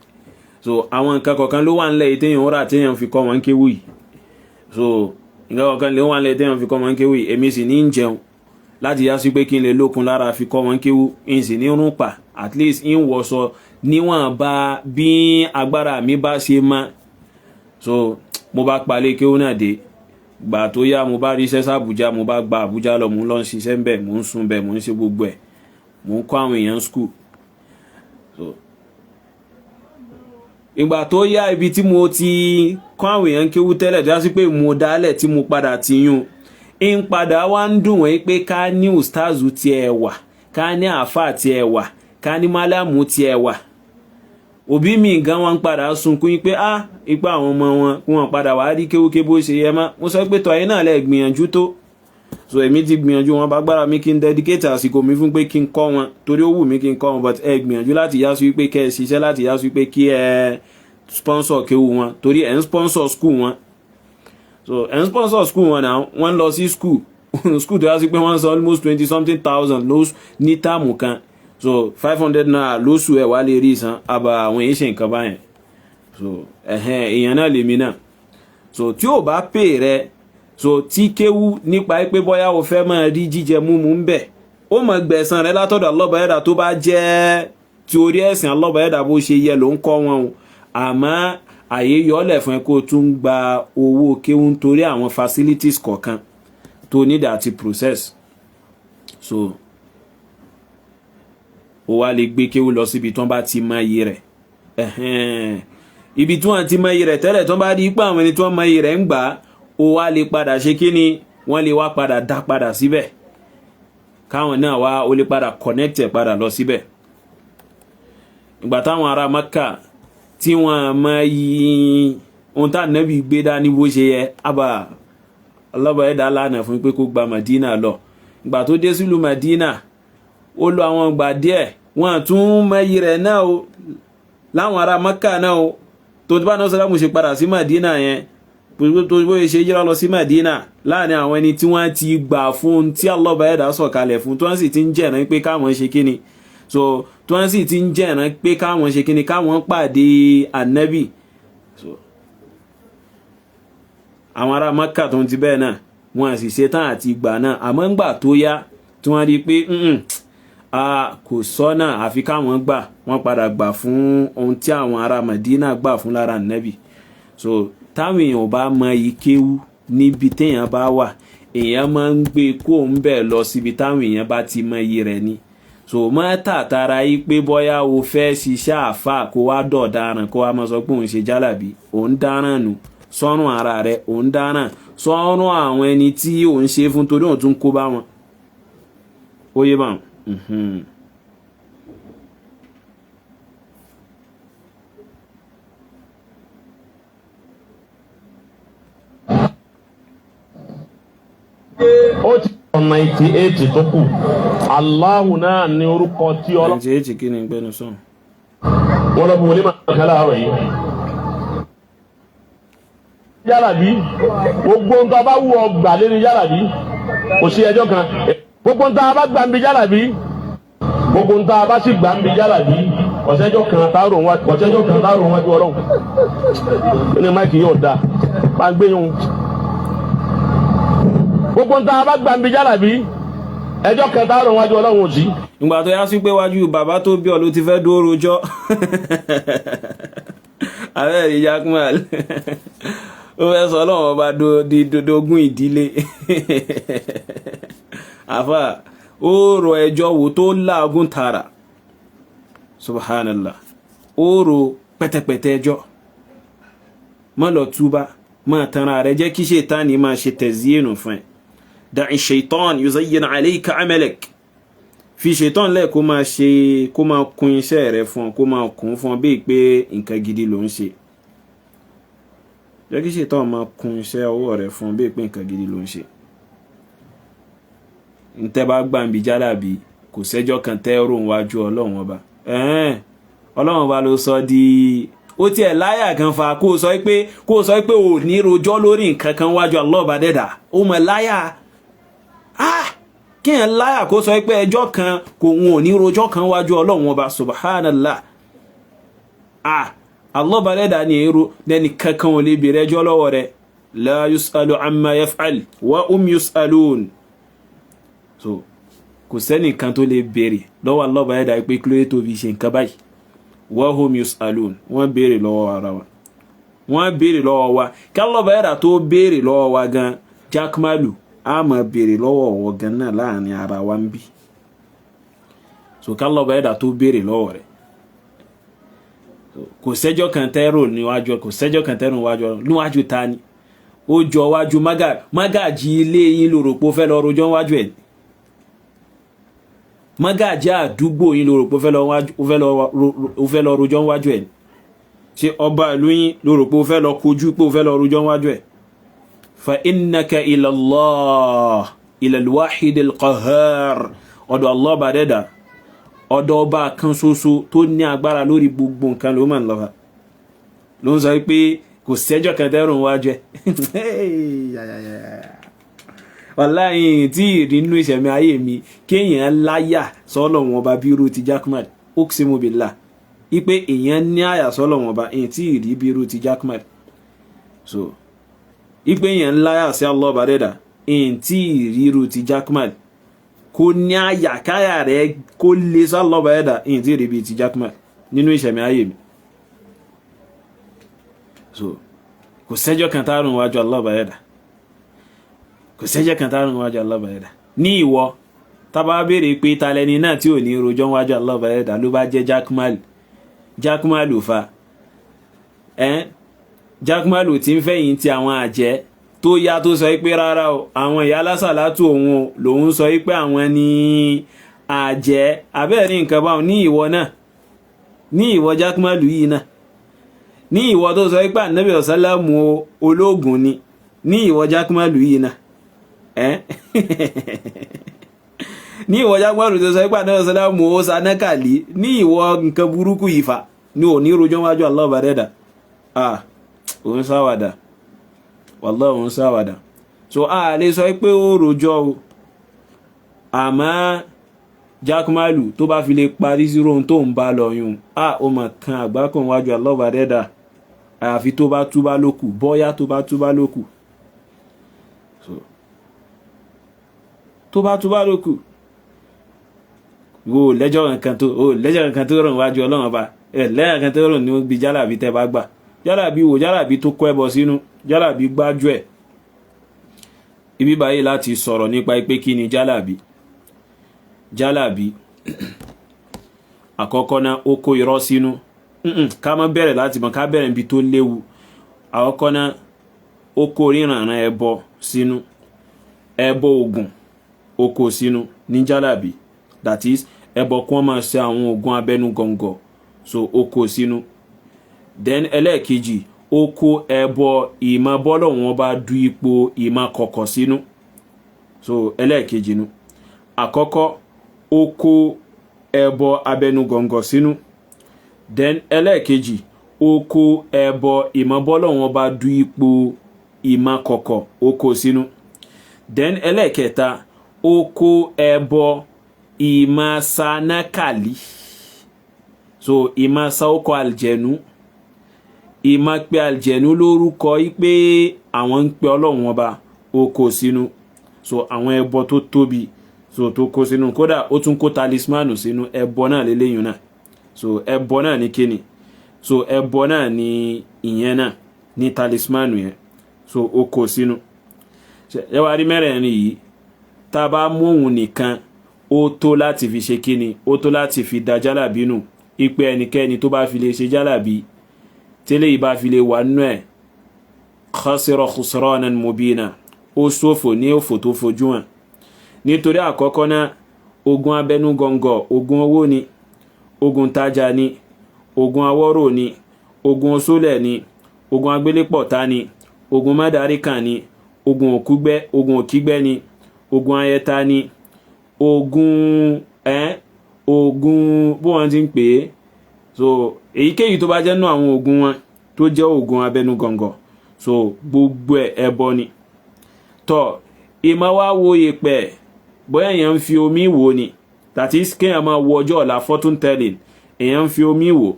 A: So àwọn nǹkan kọ̀ọ̀kan ló wà ńlẹ̀ yìí téèyàn rà téèyàn fi kọ́ wọn kéwù yìí. So nǹkan kọ̀ọ̀kan ló wà ńlẹ̀ téèyàn fi kọ́ wọn kéwù yìí. Èmi sì ní ń jẹun láti yá sí pé kí n lè lókun lára fi kọ́ wọn kéwù, n sì ní rún pa, at least ń wọṣọ níwọ̀n bá bí agbára mi bá ṣe mọ́. So mo bá palẹ̀ kéwù náà dé. Gbà tó yá, mo bá ríṣẹ́ sí Àbújá, mo bá gba Àbújá lọ, mo ń lọ ń ṣiṣẹ́ ń bẹ̀, mo ń sùn bẹ̀, mo ń ṣe gbogbo ẹ̀, mo ń kọ́ àwọn èèyàn school. So ìgbà tó yá, ibi tí mo ti kọ́ àwọn èèyàn kéwú tẹ́lẹ̀ tó yá sí pé mo dálẹ̀ tí mo padà ti yún ń padà wá ń dùn wọ́n pé ká ní ustazu tiẹ̀ wà, ká ní àáfà tiẹ̀ wà, ká ní málàmù tiẹ̀ wà. Òbí mi gan wọn padà sunkún pé ah, ipa àwọn ọmọ wọn kí wọn padà wá rí kéwúké bó ṣe yẹ mọ́. Mo sọ pé tọ́, ẹ̀yin náà lẹ gbìyànjú tó. So èmi ti gbìyànjú wọn bá gbára mi kí n dedicate àsìkò mi fún pé kí n kọ́ wọn, torí ó wù mí kí n kọ́ wọn, but ẹ gbìyànjú láti yá sí wípé kẹ́ ẹ ṣiṣẹ́, láti yá sí wípé kí ẹ sponsor kéwú wọn, torí ẹ̀ ń sponsor school wọn. So ẹ̀ ń sponsor school wọn náà, wọ́n lọ sí school, school tó yá sí pé wọ́n san almost twenty something thousand lóṣù ní term kan. So ₦500 lóṣù ẹ̀ wá lè rí san àbá àwọn èyí ṣe nǹkan báyẹn. So ẹ̀hẹ́n, èèyàn náà lèmi náà. So tí ò bá pè rẹ, so tí kéwú nípa pé bóyá o fẹ́ máa rí jíjẹ múmu ń bẹ̀, ó mọ̀ gbẹ̀san rẹ látọ̀dọ̀ Allah tó bá jẹ́ tí orí ẹ̀sìn Allah bó ṣe yẹ ló ń kọ́ wọn o. Àmọ́ àyè yọlẹ̀ fún ẹ kó o tún gba owó kéwú nítorí àwọn facilities kọ̀ọ̀kan tó need àti process. So ó wá lè gbé kéwú lọ síbi tí wọ́n bá ti mọ iye rẹ̀. Ibi tí wọ́n ti mọ iye rẹ̀ tẹ́lẹ̀, tí wọ́n bá rí pé àwọn ẹni tí wọ́n mọ iye rẹ̀ ń gbà á, ó wá lè padà ṣe kí ni, wọ́n lè wá padà dá padà síbẹ̀, káwọn náà wá ó lè padà connect ẹ̀ padà lọ síbẹ̀. Ìgbà táwọn ará Maka tí wọ́n mọ yí ohun tá nẹ́bí gbé dání bó ṣe yẹ, àbá Allah bá ẹ̀dá lánà fún pé kó gba Madina lọ. Ìgbà tó dé sílùú Madina, ó lọ àwọn ìgbà díẹ̀, wọ́n tún mẹ́yì rẹ̀ náà o, láwọn ará Maka náà o. Tó bá náà sọ́lámù ṣe padà sí Madina yẹn, tó bóyá ṣe yíra lọ sí Madina láàrin àwọn ẹni tí wọ́n ti gbà fún tí Allah bá ẹ̀dá sọ̀kalẹ̀ fún, tí wọ́n sì ti ń jẹ̀rán pé káwọn ṣe kíni, so tí wọ́n sì ti ń jẹ̀rán pé káwọn ṣe kíni, káwọn pàdé ànábì. So àwọn ará Maka tó ń ti bẹ́ẹ̀ náà, wọ́n sì ṣetán àti ìgbà náà. Àmọ́ ńgbà tó yá tí wọ́n rí i pé a kò sọ́nà àfi káwọn gbà, wọ́n padà gbà fún ohun tí àwọn ará Madina gbà fún lára ànábì. So táwọn èèyàn bá mọ ìkéwú níbi téèyàn bá wà, èèyàn máa ń gbé kó ń bẹ̀ lọ síbi táwọn èèyàn bá ti mọ iyì rẹ̀ ni. So má tàtàrà yí pé bóyá o fẹ́ ṣiṣẹ́ àáfà kó wá dọ̀daràn, kó wá máa sọ pé òun ṣe jálàbí, òun dáràn nù sọ́rùn ara rẹ̀, òun dáràn sọ́rùn àwọn ẹni tí òun ṣe fún, torí òun tún kó bá wọn. Ó yé báwọn.
B: Ó ti sọ 98 tó kù. Allahu náà ní orúkọ tí ọlọ́.
A: 98 kí ni gbẹnu sọ̀n.
B: Wọ́n lọ bí wọlé máa kálá àárọ̀ yìí. Yálàbí, gbogbo ń tọ́ bá wù ọ gbà lé ní yálàbí, kò sí ẹjọ́ kan. Gbogbo ń tọ́ bá gbà ń bi yálàbí, gbogbo ń tọ́ bá sì gbà ń bi yálàbí, ọ̀sẹ́jọ́ kan táàrò wájú ọlọ́run. Ní máìkì yóò da, bá ń gbé yún. Gbogbo ń tọ́ bá gbà ń bi yálàbí, ẹjọ́ kan táàrò wájú ọlọ́run ò sí.
A: Ìgbà tó yá sí pé wájú bàbá tó bí ọ ló ti fẹ́ dúró rojọ́. Ààrẹ Jackman ó fẹ́ sọ ọlọ́run ọba dogun ìdílé. Àfà ó rọ ẹjọ́ wo tó láàgùn tààrà. Subhanallah. Ó rọ pẹ́tẹ́pẹ́tẹ́ ẹjọ́. Má lọ túbá, má tanra rẹ jẹ́ kí ṣètánì máa ṣe tẹ̀síyìnù fún ẹ. Da'i shaitan yuzayyin alayka amalak. Fi ṣetán lẹ̀ kó máa ṣe, kó máa kun iṣẹ́ rẹ̀ fún ọ, kó máa kún fún ọ bíi pé nǹkan gidi ló ń ṣe. Jẹ́ kí ṣetán máa kun iṣẹ́ ọwọ́ rẹ̀ fún ọ bíi pé nǹkan gidi ló ń ṣe. Ntẹ́ bá gbàǹbí jálàbí, kò sẹ́jọ́ kan tẹ́ rò wájú ọlọ́run ọba. Ọlọ́run ọba ló sọ di ó tiẹ̀ láyà kan fa kó sọ pé ò ní rojọ́ lórí nǹkan kan wájú Allah ọba dẹ́dà. Ó mọ̀ láyà. Kí ẹ̀ láyà kó sọ pé ẹjọ́ kan kò wọn ò ní rojọ́ kan wájú ọlọ́run ọba. Subhanallah. Allah ọba dẹ́dà ni èrò lẹ́ni kankan ò lè bèèrè ẹjọ́ lọ́wọ́ rẹ̀. La yus'alu amma yaf'al wa hum yus'alun. So kò sẹ́nìkan tó lè bèèrè lọ́wọ́ Allah ọba dẹ́dà pé kí ló dé tó fi ṣe nǹkan báyìí. Wa hum yus'alun. Wọ́n béèrè lọ́wọ́ ara wa, wọ́n béèrè lọ́wọ́ wa. Kí Allah ọba dẹ́dà tó béèrè lọ́wọ́ wa gan, Jackmalu a máa béèrè lọ́wọ́ ọ̀wọ́ gan náà láàrin ara wa ń bí. So ká lọ́ba ẹ̀dà tó béèrè lọ́wọ́ rẹ̀. Kò sẹ́jọ́ kan tẹ́rò níwájú, kò sẹ́jọ́ kan tẹ́rò níwájú ta ni. Ó jọ wájú mágàjì ilé yín ló rò pé ó fẹ́ lọ rojọ́ wájú ẹ̀. Mágàjì àdúgbò yín ló rò pé ó fẹ́ lọ rojọ́ wájú ẹ̀. Ṣé ọba ìlú yín ló rò pé ó fẹ́ lọ kojú pé ó fẹ́ lọ rojọ́ wájú ẹ̀? Fa innaka ila Allah, ila al-wahid al-qahhar. Ọ̀dọ̀ Allah bá dẹ́dà, ọ̀dọ̀ ọba kan ṣoṣo tó ní agbára lórí gbogbo nǹkan ló máa ń lọ́fà. Ló ń sọ pé kò sẹ́jọ́ kan tẹ́rùn wá jẹ́. Wàláhì tí ìrìnnú ìṣẹ̀mí ayé mi kéèyàn láyà sọ́lọ̀ wọn ọba bírú ti Jackman, uqsimu billah, ipe èèyàn ní àyà sọ́lọ̀ wọn ọba, èyí tí ìrí bírú ti Jackman. So ipe èèyàn láyà sí Allah ọba dẹ́dà, èyí tí ìríru ti Jackman, kó ní àyà káyà rẹ̀ kó lè sí Allah ọba dẹ́dà, èyí tí ìrí bí ti Jackman nínú ìṣẹ̀mí ayé mi. So kò sẹ́jọ́ kan tárùn wájú Allah ọba dẹ́dà, kò sẹ́jọ́ kan tárùn wájú Allah ọba dẹ́dà. Ní ìwọ tábà béèrè pé talẹ́ni náà tí ò ní rojọ́ wájú Allah ọba dẹ́dà, ló bá jẹ́ Jackman. Jackman fa Jackman tí ń fẹ̀yìn ti àwọn àjẹ́ tó yá tó sọ pé rárá o, àwọn ìyá alásàlátù òun lòun sọ pé àwọn ní àjẹ́ abẹ́rẹ́ nǹkan báwọn. Ní ìwọ náà, ní ìwọ Jackman yìí náà, ní ìwọ tó sọ pé ànábì ọ̀sálàmù ológun ni, Ní ìwọ Jákúmálù yìí náà, ẹ́ ní ìwọ Jákúmálù tó sọ pé ànábì sàlámù ó sanákàlí, ní ìwọ nǹkan burúkú yìí fa ní ò ní rojọ́ wájú Allah bá dẹ́dà. Ah, òun sáwàdà, wallahi òun sáwàdà. So a lè sọ pé ó rojọ́ o, àmọ́ Jákúmálù tó bá fi lè parí sí rohun tó ń bá lọ yún, a ó mọ̀ kan àgbákùn wájú Allah bá dẹ́dà, àyàfi tó bá túbá lókù, bọ́yá tó bá túbá lókù. So tó bá túbá lókù, wo lẹ́jọ́ nǹkan tó o lẹ́jọ́ nǹkan tó rùn wájú Ọlọ́run ọba ẹ lẹ́yìn nǹkan tó rùn ní bí jálàbí tẹ́ bá gbà jálàbí wò, jálàbí tó kọ́ ẹbọ sínú, jálàbí gbájú ẹ̀. Ibi báyìí láti sọ̀rọ̀ nípa pé kí ni jálàbí. Jálàbí àkọ́kọ́ náà, ó kó irọ́ sínú. Ká má bẹ̀rẹ̀ láti mọ̀, ká bẹ̀rẹ̀ níbi tó léwu. Àkọ́kọ́ náà, ó kó ríranran ẹbọ sínú, ẹbọ ògùn ó kó sínú ní jálàbí, that is ẹbọ kí wọ́n máa ṣe àwọn oògùn abẹ́nú gọ̀ǹgọ̀. So ó kó sínú. Then ẹlẹ́ẹ̀kejì, ó kó ẹbọ ìmọ̀ bọ́lọ̀ wọn bá du ipò ìmọ̀ kọ̀kọ̀ sínú. So ẹlẹ́ẹ̀kejì nu. Àkọ́kọ́, ó kó ẹbọ abẹ́nú gọ̀ǹgọ̀ sínú. Then ẹlẹ́ẹ̀kejì, ó kó ẹbọ ìmọ̀ bọ́lọ̀ wọn bá du ipò ìmọ̀ kọ̀kọ̀, ó kó sínú. Then ẹlẹ́ẹ̀kẹta, ó kó ẹbọ ìmọ̀ sanákàlí, so ìmọ̀ sáwọ́kọ̀ àlìjẹ̀nú, ìmọ̀ pé àlìjẹ̀nú lórúkọ yí pé àwọn ń pe Ọlọ́run ọba, ó kó sínú. So àwọn ẹbọ tó tóbi so tó kó sínú. Kódà ó tún kó talismanu sínú, ẹbọ náà lélẹ́yìn náà. So ẹbọ náà ní kíni? So ẹbọ náà ní ìyẹn náà ní talismanu yẹn. So ó kó sínú. Ẹ wá rí mẹ́rẹ̀ẹ̀rin yìí, tá a bá mú òun nìkan, ó tó láti fi ṣe kíni? Ó tó láti fi da jálàbí nù. Ipe ẹnikẹ́ni tó bá fi lè ṣe jálàbí, tẹ́lẹ̀ yìí bá fi lè wà nínú ẹ̀, khasira khusranan mubina, ó ṣòfò ní òfò tó fojú hàn. Nítorí àkọ́kọ́ náà, ogun abẹnú gọ̀ǹgọ̀, ogun owó ni, ogun tajà ni, ogun awọ́rò ni, ogun oṣólẹ̀ ni, ogun agbélépọ̀tá ni, ogun mádàríkà ni, ogun òkúgbẹ́, ogun òkígbẹ́ ni, ogun ayẹta ni, ogun ogun bó wọ́n ti ń pè é. So èyíkéyìí tó bá jẹ́ nú àwọn ogun wọn tó jẹ́ ogun abẹnú gọ̀ǹgọ̀, so gbogbo ẹ̀ ẹbọ ni. Tọ́ ìmọ̀ wá wo ìpẹ́, bóyá èèyàn ń fi omi wò ni, that is kéèyàn máa wo ọjọ́ ọ̀la, fortune telling, èèyàn ń fi omi wò,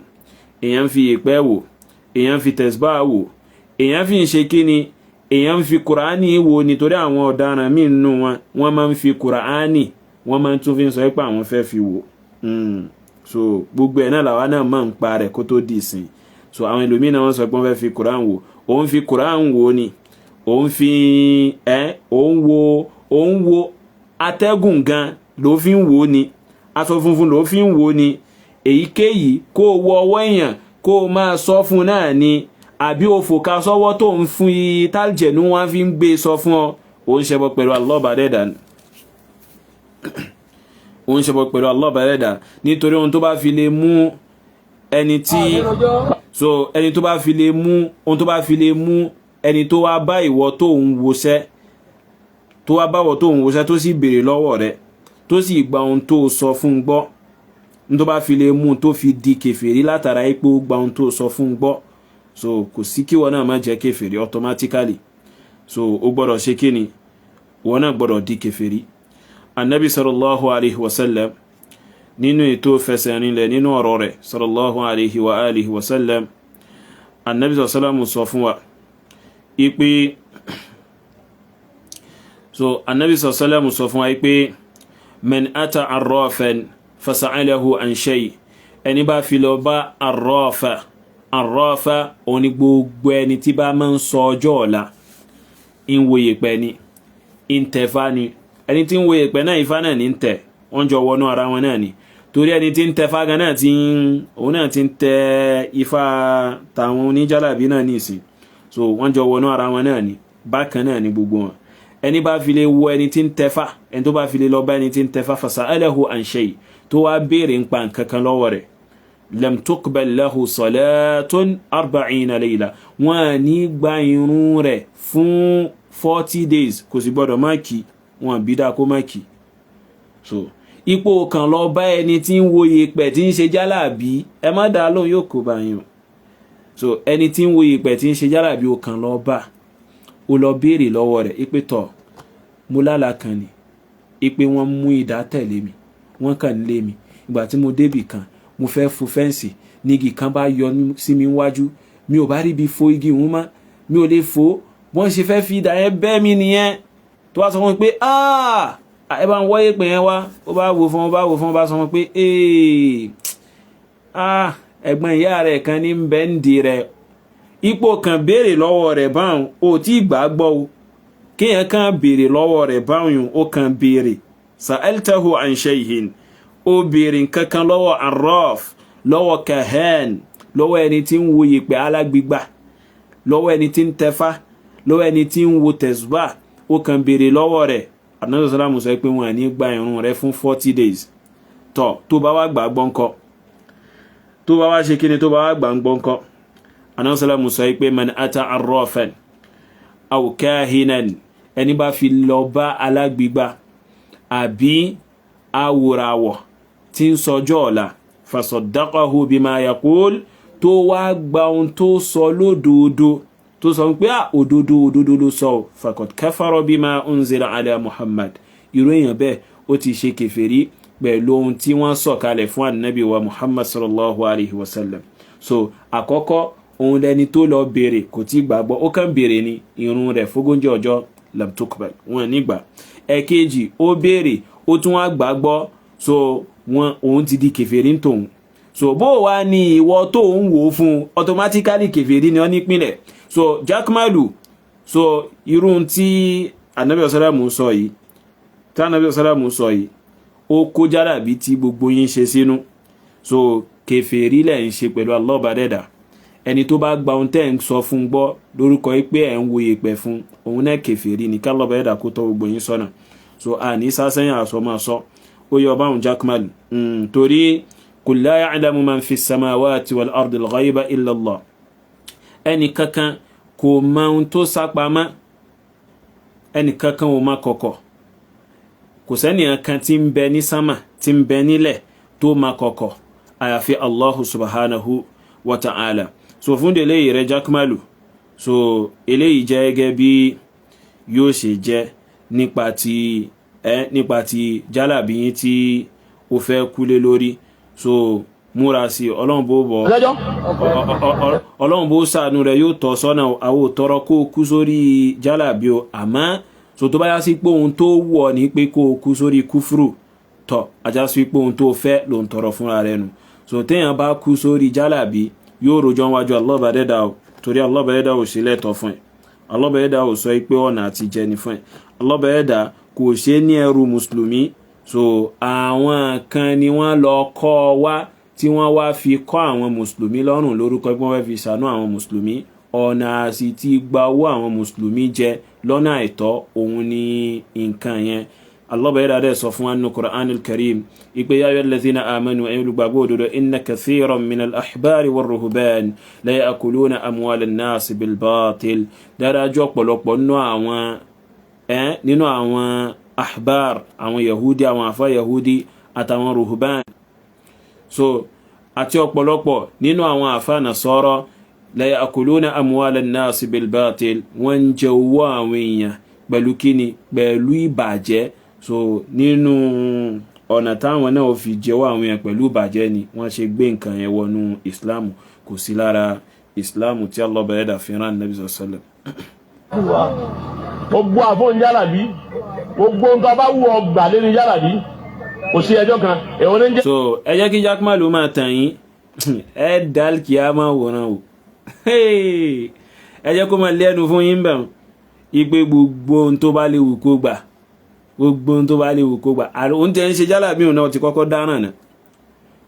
A: èèyàn ń fi ìpẹ́ wò, èèyàn ń fi tẹ̀síbá wò, èèyàn fi ń ṣe kíni, èèyàn ń fi kùránì wò. Nítorí àwọn ọ̀daràn míì nínú wọn, wọ́n máa ń fi kùránì, wọ́n máa ń tún fi ń sọ pé àwọn fẹ́ fi wò. So gbogbo ẹ̀ náà làwa náà máa ń pa rẹ̀ kó tó di ìsìn. So àwọn ẹlòmíì náà, wọ́n sọ pé wọ́n fẹ́ fi kùránì wò. Òun fi kùránì wò ni, òun fi ẹ́ òun wo atẹ́gùn gan ló fi ń wò ni, aṣọ funfun ló fi ń wò ni, èyíkéyìí kó o wọ ọwọ́ èèyàn kó o máa sọ fún náà ni, àbí o fòkà sọ́wọ́ tó ń fún yí tálìjẹ̀nú wọn fi ń gbé sọ fún ọ, ò ń ṣẹbọ pẹ̀lú Allah bá dẹ́dà, ó ń ṣẹbọ pẹ̀lú Allah bá dẹ́dà. Nítorí ohun tó bá fi lè mú ẹni tí, so ẹni tó bá fi lè mú ohun tó bá fi lè mú ẹni tó wá bá ìwọ tó ń woṣẹ́, tó wá báwọ̀ tó ń woṣẹ́, tó sì béèrè lọ́wọ́ rẹ̀, tó sì gba ohun tó sọ fún gbọ́, tó bá fi lè mú tó fi di kèfèrí látara pé ó gba ohun tó sọ fún gbọ́, so kò sí kí wọn náà má jẹ́ kèfèrí automatically. So ó gbọ́dọ̀ ṣe kíni? Wọn náà gbọ́dọ̀ di kèfèrí. Anabi sallallahu alayhi wa sallam, nínú ètò fẹsẹ̀ rinlẹ̀ nínú ọ̀rọ̀ rẹ̀ sallallahu alayhi wa alihi wa sallam, anabi sallallahu sọ fún wa ipe, so anabi sallallahu sọ fún wa ipe man ata arrafan fasa'alahu an shay, ẹni bá fi lọ bá arrafa. Arrafa òní gbogbo ẹni tí bá máa ń sọ ọjọ́ ọ̀la, ń wo yèpẹ̀ ni, ń tẹ̀fá ni. Ẹni tí ń wo yèpẹ̀ náà, ifá náà ní ń tẹ̀, wọ́n jọ wọnú ara wọn náà ni. Torí ẹni tí ń tẹ̀fá gan náà ti ń, òun náà ti ń tẹ ifá tàwọn oníjàlábí náà ní ìsìn. So wọ́n jọ wọnú ara wọn náà ni, bákan náà ni gbogbo wọn. Ẹni bá fi lè wo ẹni tí ń tẹ̀fá, ẹni tó bá fi lè lọ bá ẹni tí ń tẹ̀fá, fasa'alahu an shay, tó wá béèrè ń pa nǹkan kan lọ́wọ́ rẹ̀, Lam tuqbal lahu salatun 40 layla, wọ́n ní gba irun rẹ̀ fún 40 days, kò sì gbọ́dọ̀ má kí, wọ́n bí dá kó má kí. So ipò kan lọ bá ẹni tí ń wo yèèpẹ̀ tí ń ṣe jálàbí, ẹ má dá lóhùn, yóò kó bá yín o. So ẹni tí ń wo yèèpẹ̀ tí ń ṣe jálàbí, ó kàn lọ bá, ó lọ béèrè lọ́wọ́ rẹ̀ ipe tọ̀, mo lálàá kan ni ipe wọ́n mú idà tẹ̀lé mi, wọ́n kàn lé mi. Ìgbà tí mo débì kan, mo fẹ́ fo fence, nígi kan bá yọ sí mi wájú, mi ò bá rí ibi fo igi òun mọ́, mi ò lè fo. Wọ́n ṣe fẹ́ fi idà yẹn bẹ́ mi nìyẹn. Tó wá sọ fún mi pé ẹ bá ń wọ́yé pè yẹn wá, ó bá wo fún, ó bá wo fún, ó bá sọ fún pé ẹ̀gbọ́n ìyá rẹ̀ kan ní bẹ́ńdì rẹ̀. Ipò kan béèrè lọ́wọ́ rẹ̀ báwọn, ò tí ì gbà gbọ́ o. Kéèyàn kan béèrè lọ́wọ́ rẹ̀ báwọn, ó kan béèrè, sa'altahu an shay'in, ó béèrè nǹkan kan lọ́wọ́ arraf, lọ́wọ́ kahan, lọ́wọ́ ẹni tí ń wo yèpẹ̀ alágbígbà, lọ́wọ́ ẹni tí ń tẹfá, lọ́wọ́ ẹni tí ń wo tẹ̀sùbà, ó kàn béèrè lọ́wọ́ rẹ̀. Ànábì sàlámù sọ pé wọn à ní gba ìrun rẹ̀ fún 40 days. Tọ̀, tó bá wá gbà gbọ́ ńkọ́? Tó bá wá ṣe kíni? Tó bá wá gbà gbọ́ ńkọ́? Ànábì sàlámù sọ pé man ata arrafan aw kahinan, ẹni bá fi lọ bá alágbígbà àbí awòràwọ̀ tí ń sọjọ́ ọ̀la, fasaddaqahu bima yaqul, tó wá gba ohun tó sọ lódodo, tó sọ pé à òdodo òdodo ló sọ, faqad kafara bima unzila ala Muhammad, irú èèyàn bẹ́ẹ̀ ó ti ṣe kèfèrí pẹ̀lú ohun tí wọ́n sọ kalẹ̀ fún ànábì wa Muhammad sallallahu alayhi wa sallam. So àkọ́kọ́ òun lẹni tó lọ béèrè, kò tí gbàgbọ́, ó kàn béèrè ní, irun rẹ̀ fógójì ọjọ́ lam tuqbal, wọn nígbà. Ẹ̀kejì, ó béèrè, ó tún wá gbàgbọ́, so wọn òun ti di kèfèrí tòun. So bó wá ní ìwọ tó ń wò ó fún, automatically kèfèrí ni ó nípìnlẹ̀. So Jakmalu, so irú tí anabi ọ̀sálàmù sọ yìí, tí anabi ọ̀sálàmù sọ yìí, ó kó jálàbí tí gbogbo yín ṣe sínú. So kèfèrí lẹ̀ ń ṣe pẹ̀lú Allah bá dẹ́dà. Ẹni tó bá gba ohun tẹ́ ń sọ fún gbọ́ lórúkọ yìí pé ẹ̀ ń wo ìpẹ̀ fún òun náà, kèfèrí ní. Kálọ̀ bá dẹ́dà kó tọ́ gbogbo yín sọ́nà. So a ní sásẹ́yìn àṣọ máa sọ ó yọ báwọn Jakmal, torí qul la ya'lamu man fi samawati wal ardi al-ghayba illa Allah, ẹnì kankan kò mọ ohun tó sápamọ́, ẹnì kankan ò mọ kọ̀kọ̀, kò sẹ́nìyàn kan tí ń bẹ ní sámà, tí ń bẹ nílẹ̀, tó mọ kọ̀kọ̀ àyàfi Allahu subhanahu wa ta'ala. So fún délé yìí rẹ Jakmalu, so eléyìí jẹ́ gẹ́gẹ́ bí yóò ṣe jẹ́ nípa ti ẹ nípa ti jálàbí yín tí ó fẹ́ kúlé lórí. So múra sí, Ọlọ́run bó bọ̀, Ọlọ́run bó ṣàánú rẹ̀, yóò tọ́ sọ́nà. Àwọn òtọ́rọ kó kú sórí jálàbí o. Àmọ́ so tó bá yá sí pé ohun tó wù ọ́ ní pé kó kú sórí kúfúrù, tọ́ ajá sí pé ohun tó fẹ́ ló ń tọrọ fúnra rẹ̀ nù. So téèyàn bá kú sórí jálàbí, yóò rojọ́ wájú Allah bá dẹ́dà o, torí Allah bá dẹ́dà ò sí lẹ́tọ̀ fún ẹ̀. Allah bá dẹ́dà ò sọ pé ọ̀nà àti jẹ ni fún ẹ̀. Allah bá dẹ́dà kò ṣe ní ẹrú mùsùlùmí. So àwọn kan ni wọ́n lọ kọ́ wá, tí wọ́n wá fi kọ́ àwọn mùsùlùmí lọ́rùn lórúkọ pé wọ́n fẹ́ fi ṣàánú àwọn mùsùlùmí. Ọ̀nà àsì tí gba owó àwọn mùsùlùmí jẹ lọ́nà àìtọ́ òun ni nǹkan yẹn. Allah bá dẹ́dà sọ fún wa nínú Qur'anul Karim ipe ya ayyuhal ladhina amanu, ẹ̀yin olùgbàgbọ́ òdodo, inna kathiran minal ahbari war ruhban la ya'kuluna amwal an-nas bil batil, dáadájú ọ̀pọ̀lọpọ̀ nínú àwọn ahbar, àwọn yahudi, àwọn àfa yahudi àtàwọn ruhban, so àti ọ̀pọ̀lọpọ̀ nínú àwọn àfa nasara, la ya'kuluna amwal an-nas bil batil, wọ́n ń jẹ owó àwọn èèyàn pẹ̀lú kíni? Pẹ̀lú ìbàjẹ́. So nínú ọ̀nà táwọn náà fi jẹ́wọ́ àwọn èèyàn pẹ̀lú ìbàjẹ́ ni wọ́n ṣe gbé nǹkan yẹn wọnú Islam. Kò sí lára Islam tí Allah bá ẹ̀dà fi rán Nabi sallam.
B: Gbogbo àfọ̀n jálàbí, gbogbo nǹkan bá wù ọ gbà lé ní jálàbí, kò sí ẹjọ́ kan, èwo ní jẹ́.
A: So ẹ jẹ́ kí Jakmalu máa tàn yín, ẹ dal kí a máa wòran o. Ẹ jẹ́ kó máa lẹ́nu fún yín bẹ̀rù ipe gbogbo ohun tó bá léwu kó gbà, gbogbo ohun tó bá léwu kó gbà. Òun tẹ́ ń ṣe jálàbí, òun náà ti kọ́kọ́ dáràn náà.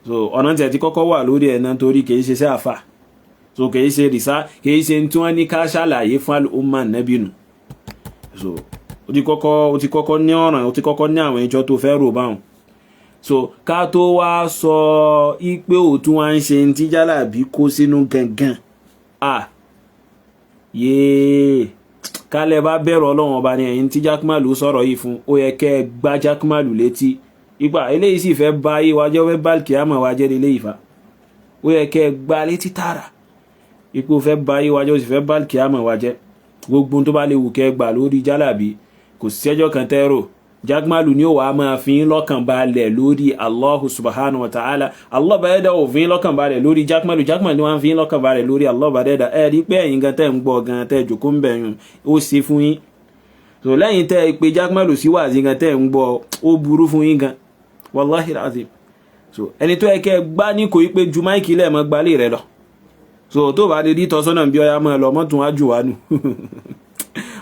A: So ọ̀nà tẹ̀ ti kọ́kọ́ wà lórí ẹ̀ náà, torí kìí ṣe sí àfà, so kìí ṣe rìsá, kìí ṣe tí wọ́n ní ká ṣàlàyé fún àlùmọ́ nẹ́bí nù. So ó ti kọ́kọ́ ní ọ̀ràn, ó ti kọ́kọ́ ní àwọn ìjọ tó fẹ́ rò báwọn. So ká tó wá sọ ipe òtún wá ń ṣe tí jálàbí kó sínú gangan, ah, yéé, kálẹ̀ bá bẹ̀rù Ọlọ́run Ọba ni ẹ̀yin tí Jákèmálù sọ̀rọ̀ yìí fún, ó yẹ kẹ́ ẹ gbá Jákèmálù létí ipa eléyìí sì fẹ́ bá ayé wa jẹ́, ó fẹ́ bá kíámà wa jẹ́ eléyìí fa. Ó yẹ kẹ́ ẹ gbá létí tààrà ipò fẹ́ bá ayé wa jẹ́, ó sì fẹ́ bá kíámà wa jẹ́. Gbogbo tó bá lè wù kẹ́ ẹ gbà lórí jálàbí, kò sẹ́jọ́ kan tẹ́rò. Jákèmálù ni ó wàá máa fi ń lọ́kàn balẹ̀ lórí Allahu subhanahu wa ta'ala. Allah bá dẹ́dà ò fi ń lọ́kàn balẹ̀ lórí Jákèmálù, Jákèmálù ni wọ́n fi ń lọ́kàn balẹ̀ lórí Allah bá dẹ́dà. Ẹ rí pé ẹ̀yin gan tẹ́ ń gbọ́ gan tẹ́ jòkó ń bẹ̀yùn, ó ṣe fún yín. So lẹ́yìn tẹ́ pé Jákèmálù sí wàásí gan tẹ́ ń gbọ́, ó burú fún yín gan, wallahi azim. So ẹni tó yẹ kẹ́ gbá ní kò í pé ju máìkì lẹ́ẹ̀mọ́ gbalé rẹ lọ. So tó bá lè rí tọ́sọ́nà bí ọya máa lọ mọ́tún wá jù wá nù,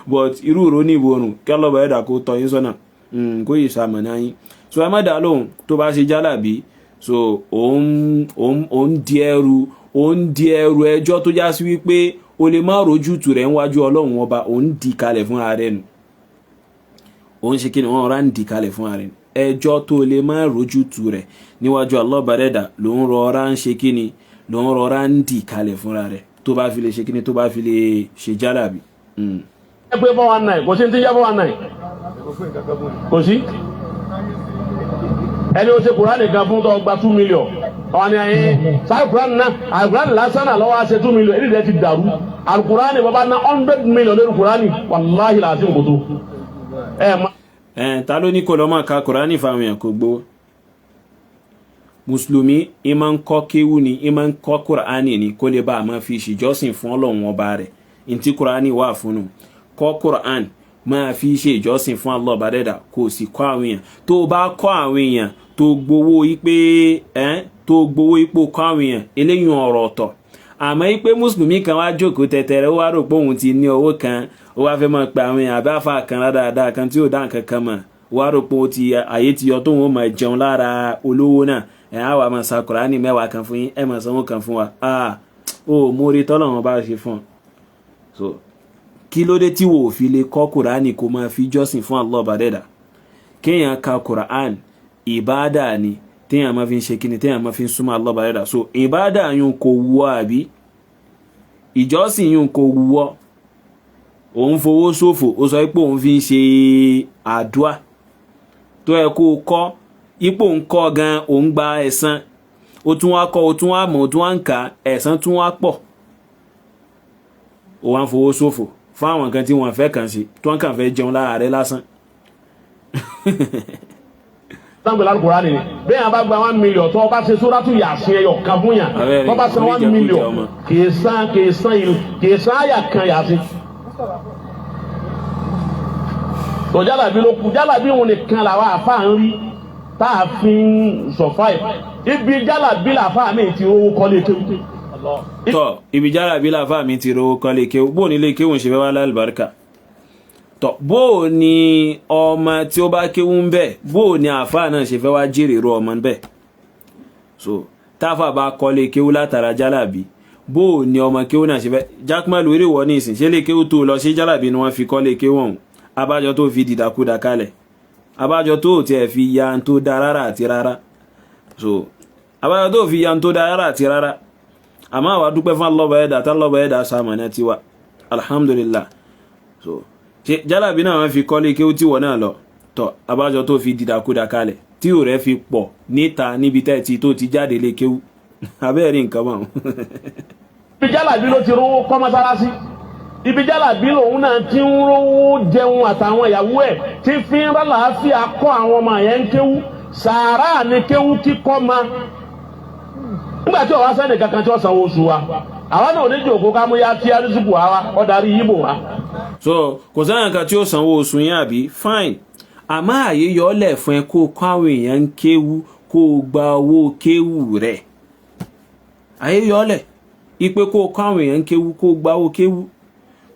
A: but irú ìró ní ìborùn kí ọlọ́bà ẹ̀dà kó tọ́ yín sọ́nà, kó yìí sàmọ̀nà yín. So ẹ má dá lóhùn tó bá ṣe jálàbí. So òun di ẹrù, òun di ẹrù ẹjọ́ tó já sí wípé o lè má rójútù rẹ̀ níwájú Ọlọ́run Ọba. Òun di kalẹ̀ fúnra rẹ̀ nù. Òun ṣe kí ni wọ́n rà ń di kalẹ̀ fúnra rẹ̀ nù. Ẹjọ́ tó lè má rójútù rẹ̀ níwájú ọlọ́ba dẹ́dà ló ń rọra ń ṣe kí ni, ló ń rọra ń di kalẹ̀ fúnra rẹ̀ tó bá fi lè ṣe kí ni, tó bá fi lè ṣe jálàbí.
B: Ẹ pé 419, kò sí ní ti jẹ́ 419, kò sí. Ẹni ó ṣe Kùránì kan fún tó gba 2 million, ọ̀hún ni ẹ̀yin sáà Kùránì náà, àkùránì lásán náà lọ́wọ́ á ṣe 2 million. Èdè rẹ̀ ti dàrú. Àkùránì bàbá ná 100 million lórí Kùránì, wàláhì làásì kò tó. Ẹ má.
A: Ẹ̀ ta ló ní kó lọ́ máa ka Kùránì fáwọn èèyàn kó gbowó? Mùsùlùmí ìmọ̀ ń kọ́ kéwú ni, ìmọ̀ ń kọ́ Kùránì ni kó lè bá a máa fi ṣèjọ́sìn fún Ọlọ́run Ọba rẹ̀. Ntí Kùránì wà fún un, kọ́ Kùránì, máa fi ṣe ìjọsìn fún Allah ọba dẹ́dà, kó o sì kọ́ àwọn èèyàn. Tó o bá kọ́ àwọn èèyàn tó gbowó pé ẹ́ tó gbowó ipò kọ́ àwọn èèyàn, eléyìí ọ̀rọ̀ ọ̀tọ̀. Àmọ́ pé mùsùlùmí kan wá jókòó tẹ̀tẹ̀rẹ̀, ó wá rò pé òun ti ní owó kan, ó wá fẹ́ máa pe àwọn èèyàn, àbí àfa kan dáadáa kan tí ò dá nǹkan kan mọ̀, ó wá rò pé ó ti àyè ti yọ tóun ó máa jẹun lára olówó náà. Ẹ̀ á wà máa sa Kùránì 10 kan fún yín, ẹ̀ máa sanwó kan fún wa. Ó mórí tọ́lọ́run bá ṣe fún ọ. So kí ló dé tí wò ó fi lè kọ́ Kùránì kó máa fi jọ́sìn fún Allah ọba dẹ́dà? Kéèyàn ka Kùránì, ìbáàdà ni, téèyàn máa fi ń ṣe kíni, téèyàn máa fi ń súnmọ́ Allah ọba dẹ́dà. So ìbáàdà yún kò wú ọ, àbí ìjọsìn yún kò wú ọ, òun fowó ṣòfò. Ó sọ pé òun fi ń ṣe àdúà tó yẹ kó o kọ́, ipò ń kọ́ gan, òun gba ẹ̀san. Ó tún wá kọ́, ó tún wá mọ̀, ó tún wá ń kà, ẹ̀san tún wá pọ̀. Ó wá ń fowó ṣòfò fún àwọn nǹkan tí wọ́n fẹ́ kàn sí, tí wọ́n kàn fẹ́ jẹun lára rẹ̀ lásán.
B: Sangbela Alukurani ni bẹ́ẹ̀ yẹn bá gba 1 million, tó o bá ṣe sóràtú Yàsín ẹyọ kan fún yàn, tó o bá san 1 million, kìí san, kìí san ìlú, kìí san àyà kan Yàsín. Tó jálàbí ló kú. Jálàbí òun nìkan làwọn àfa ń rí tá a fi ń survive. Ibi jálàbí làfa mi ti rówó kọ́lé kéwú.
A: Tọ ibi jálàbí làfa mi ti rówó kọ́lé kéwú, bó ní ilé kéwú ń ṣe fẹ́ wá lálùbáríkà? Tọ bó ní ọmọ tí ó bá kéwú ń bẹ, bó ní àáfàá náà ṣe fẹ́ wá jèrè ru ọmọ ń bẹ? So táfà bá kọ́lé kéwú látara jálàbí, bó ní ọmọ kéwú náà ṣe fẹ́? Jákèmálù eré wọ ní ìsìn, ṣé lè kéwú tó lọ ṣé jálàbí ni wọ́n fi kọ́lé kéwú ọ̀hún? Abájọ tó fi dìdàkudà kalẹ̀, abájọ tó tiẹ̀ fi ya tó da rárá àti rárá. So abájọ tó fi ya tó da rárá àti rárá. Àmọ́ àwa dúpẹ́ fún alọ́ba ẹ̀dá tálọ́ba ẹ̀dá sàmọ̀nà tiwa, alhamdulillah. So ṣe jálàbí náà wọ́n fi kọ́lé kéwú tí wọ́n náà lọ? Tọ́ abájọ tó fi dìdàkudà kalẹ̀ tí ò rẹ̀ fi pọ̀ níta níbi tẹ́ ti tó ti jáde lé kéwú, abẹ́rẹ́ nǹkan mọ́.
B: Ibi jálàbí ló ti rówó kọ́ mọ́sálásí, ibi jálàbí lòun náà ti ń rówó jẹun àtàwọn ìyàwó ẹ̀ tí fi ń rálàáfíà kọ́ àwọn ọmọ yẹn ń kéwú. Sàárà ni kéwú kíkọ́ ma. Nígbà tí ọ̀wá sẹ́ni kankan tí ó sanwó oṣù wa, àwa náà ò ní jòkó ká mú yá tí arísùkù wa ó darí yíbò wa.
A: So kò sẹ́yìn kan tí ó sanwó oṣù yín, àbí? Fine, àmọ́ àyè yọ̀ọ́lẹ̀ fún ẹ kó o kọ́ àwọn èèyàn ń kéwú, kó o gba owó kéwú rẹ̀. Àyè yọ̀ọ́lẹ̀ ipe kó o kọ́ àwọn èèyàn ń kéwú, kó o gba owó kéwú.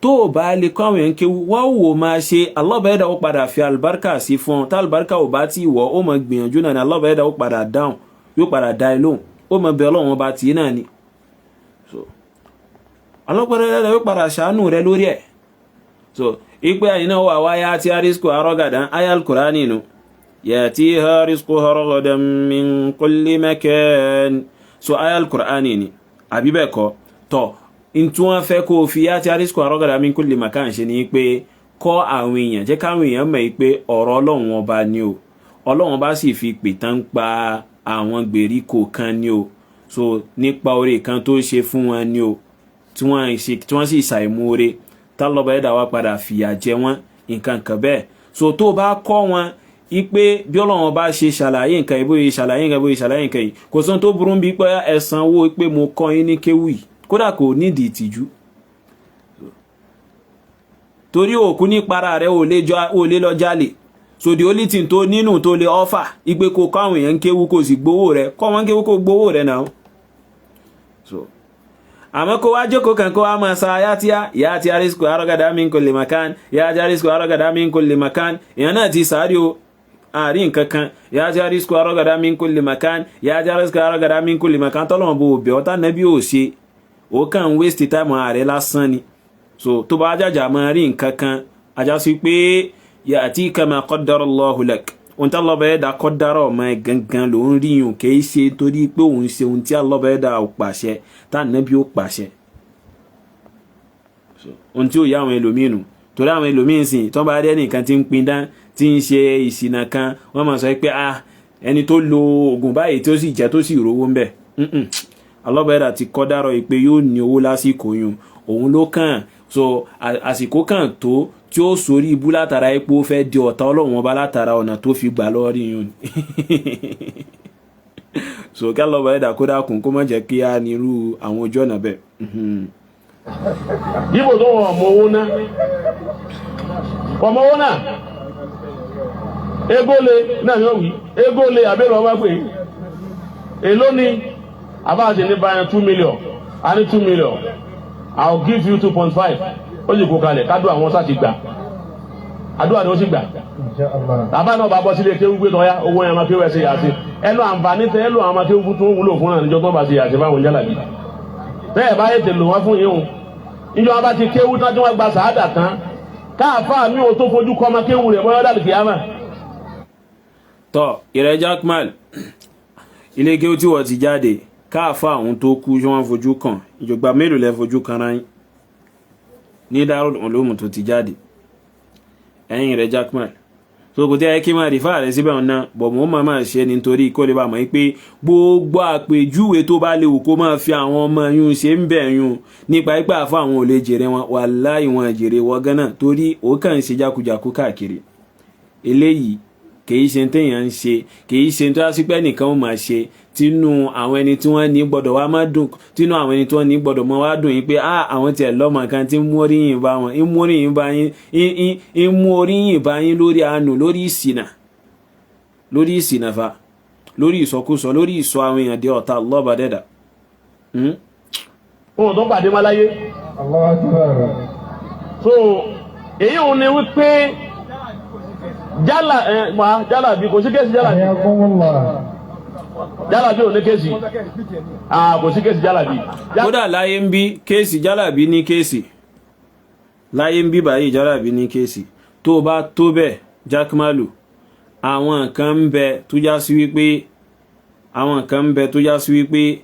A: Tó o bá lè kọ́ àwọn èèyàn ń kéwú, wá wò máa ṣe alábẹ́ẹ̀dá ó padà fi àlùbáríkà sí fún ọ. Tá àlùbáríkà ò bá tí wọ̀, ó máa gbìyànjú náà ni. Alábẹ́ẹ̀dá ó padà dáhùn, yóò padà dá ẹ lóhùn. Ó máa bẹ Ọlọ́run Ọba tì í náà ni. So alábẹ́ẹ̀dá yóò padà ṣàánú rẹ lórí ẹ̀. So ipe àyìn náà wà wáyá tí arísíkò arọ́gàdán ayé alukurani nu. Yatiha rizquha ragadan min kulli makan. So aya al-Qur'ani ni àbí bẹ́ẹ̀ kọ́? Tọ́ ntí wọ́n fẹ́ kó o fi yatiha rizquha ragadan min kulli makan ṣe ni pé kọ́ àwọn èèyàn, jẹ́ káwọn èèyàn mọ̀ pé ọ̀rọ̀ Ọlọ́run ọba ni o. Ọlọ́run bá sì fi pìtàn pa àwọn gbèríko kan ni o, so nípa oore kan tó ṣe fún wọn ni o, tí wọ́n sì ṣàìmoore, tálọ́ba ẹ̀dá wa padà fìyà jẹ wọ́n, nǹkan kan bẹ́ẹ̀. So tó bá kọ́ wọn ipe bí Ọlọ́run bá ṣe ṣàlàyé nǹkan ìbóye, ṣàlàyé nǹkan ìbóye, ṣàlàyé nǹkan yìí, kò sóhun tó burú bí pé ẹ sanwó pé mo kọ́ yín ní kéwù yìí, kódà kò nídìí ìtìjú, torí òkú ní para rẹ̀ ò lè lọ jalè. So the only thing tó nínú tó lè offer ipe kó kọ́ àwọn èèyàn kéwú, kó sì gbowó rẹ̀, kọ́ wọn kéwú, kó gbowó rẹ̀ náà. So àmọ́ kó wá jókòó kan, kó wá máa sa yátíá yátíá rizquha ragadan min kulli makan, yátíá rizquha ragadan min kulli makan, èèyàn náà ti sáré o, àárín nǹkan kan, yátíá rizquha ragadan min kulli makan, yátíá rizquha ragadan min kulli makan, tọ́lọ́mọ bò bẹ̀ ọ́tá nẹ́bí ò ṣe, ó kàn ń waste time ààrẹ lásán ni. So tó bá jàjà máa rí nǹkan kan, ajá sí pé ya'tika ma qaddara Allahu lak, ohun tí Allah bá dá kọ́dárọ̀ ọmọ ẹ gangan ló ń rí yùn, kì í ṣe torí pé òun ṣe ohun tí Allah bá dá ò pàṣẹ, tá ànábì ó pàṣẹ. Ohun tí ó yá àwọn ẹlòmíì nù, torí àwọn ẹlòmíì sìn tó bá dé nìkan tí ń pidán, tí ń ṣe ìṣìnà kan, wọ́n máa sọ pé ah, ẹni tó lo oògùn báyìí tó sì jẹ́ tó sì rówó ń bẹ̀. Allah bá dá ti kọ́dárọ̀ yìí pé yóò ní owó lásìkò yùn, òun ló kàn. So àsìkò kan tó tí ó sórí ibú látara epo fẹ́ di ọ̀tá Ọlọ́run ọba látara ọ̀nà tó fi gbà lọ́rí yun. So kí alọ́ba ẹ̀dá kó dákun kó má jẹ́ kí á nírú àwọn ojú ọ̀nà bẹ́ẹ̀.
B: Yíbo tó wọn ọmọ owó ná, ọmọ owó náà, ego le náà yóò wí ego le àbẹ̀rẹ̀ ọba pé èló ni àbáṣe ní báyìí? 2 million, a ní 2 million, I will give you 2.5. Ó sì kó kalẹ̀ kádùn àwọn sáà ti gbà, àdúrà ni ó sì gbà. Bàbá náà bá bọ́ sílé kéwú gbé tọ́yá owó yẹn, máa kéwú ẹ̀ ṣe yàtì ẹnu àǹfààní tẹ ẹ lò, àwọn máa kéwú fún tó wúlò fún náà níjọ́ tó bá ṣe yàtì fáwọn jálàbí tẹ́ ẹ̀ bá yẹ lò wọ́n fún yín o. Níjọ́ wọn bá ti kéwú tán tí wọ́n gba sàádà tán, káàfáà mi ò tó fojú kọ́ ọmọ kéwú rẹ̀ bọ́yọ́ dàlù kìámà.
A: Tọ́ ìrẹ́ Jackman, ilé kéwú tí wọ́n ti jáde, káàfáà àwọn tó kú tí wọ́n fojú kàn, ìjọba mélòó lẹ fojú kan ráyìn ní Darul Ulum tó ti jáde ẹ̀yìn rẹ̀, Jackman? So kò tí ẹ kí máa rí fáà rẹ̀ síbẹ̀ ọ̀nà bọ̀, mọ́ máa ṣe nítorí kó lè bá mọ̀ pé gbogbo àpèjúwe tó bá léwu kó máa fi àwọn ọmọ yún ṣe ń bẹ̀ yún nípa ipá fún àwọn ò lè jèrè wọn, wàláhì wọn jèrè wọ́n gánà, torí ó kàn ń ṣe jákujàku káàkiri. Eléyìí kìí ṣe téèyàn ń ṣe, kìí ṣe tó yá sí pé nìkan ó máa ṣe tínú àwọn ẹni tí wọ́n ní gbọ́dọ̀ wá má dùn, tínú àwọn ẹni tí wọ́n ní gbọ́dọ̀ mọ́ wá dùn yín pé ah, àwọn tiẹ̀ lọ́mọ kan tí ń mú oríyìn bá wọn, ń mú oríyìn bá yín, ń mú oríyìn bá yín lórí àánú, lórí ìṣìnà, lórí ìṣìnà fa, lórí ìsọkúsọ, lórí ìsọ àwọn èèyàn dé ọ̀tá lọ́ba dẹ́dà.
B: Ohun tó pàdé má láyé. So èyí ò ní wípé jálà ẹ wá jálà bí kò sí case jálà bí, jálà bí ò ní case, kò sí case jálà bí.
A: Kódà láyé ń bí, case jálàbí ní case láyé ń bí báyìí, jálàbí ní case. Tó bá tó bẹ́ẹ̀, Jákèmálù, àwọn kan ń bẹ tó já sí wípé, àwọn kan ń bẹ tó já sí wípé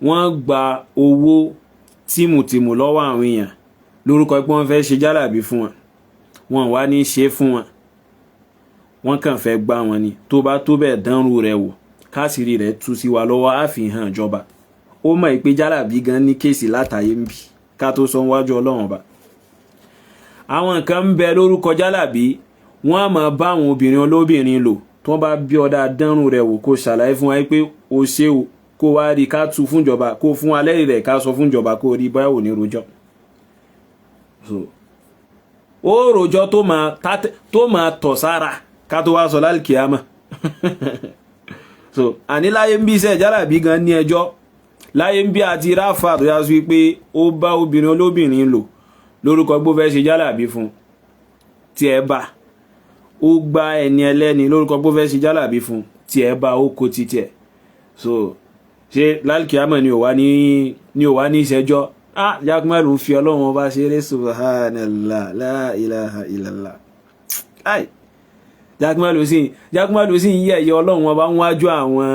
A: wọ́n gba owó tìmùtìmù lọ́wọ́ àwọn èèyàn lórúkọ pé wọ́n fẹ́ ṣe jálàbí fún wọn, wọn wá ní ṣe fún wọn, wọ́n kàn fẹ́ gbá wọn ni. Tó bá tó bẹ́ẹ̀, dánrù rẹ̀ wò, káṣírí rẹ̀ tú sí wa lọ́wọ́, àfihàn ìjọba ó mọ̀ pé jálàbí gan ní case látàyè ń bì ká tó sọ wájú Ọlọ́run ọba. Àwọn kan ń bẹ lórúkọ jálàbí, wọ́n á máa bá àwọn obìnrin olóbìnrin lò. Tí wọ́n bá bí ọ̀dà, dánrù rẹ̀ wò, kó ṣàlàyé fún wa pé o ṣe o, kó wá rí ká tú fúnjọba, kó fún alẹ́ rẹ̀ ká sọ fúnjọba, kó rí báyìí ò ní rojọ́. So ó rojọ́ tó máa tọ̀ sára ká tó wá sọ lálùkìyàmà. So àní láyé ń bí iṣẹ́ jálàbí gan ní ẹjọ́ láyé ń bí àti ráfà tó yá sí pé ó bá obìnrin olóbìnrin lò lórúkọ gbó fẹ́ ṣe jálàbí fún, tí ẹ bá ó gba ẹni ẹlẹ́ni lórúkọ gbó fẹ́ ṣe jálàbí fún, tí ẹ bá ó kó títí ẹ̀. So ṣé lálùkìyàmà ni ò wá ní ìṣẹ́jọ́? Ah, Jackman ń fi Ọlọ́run ọba ṣeré. Subhanallah, la ilaha illallah. Ai, Jákèmálù sì ń yẹ̀yẹ́ Ọlọ́run ọba ń wájú àwọn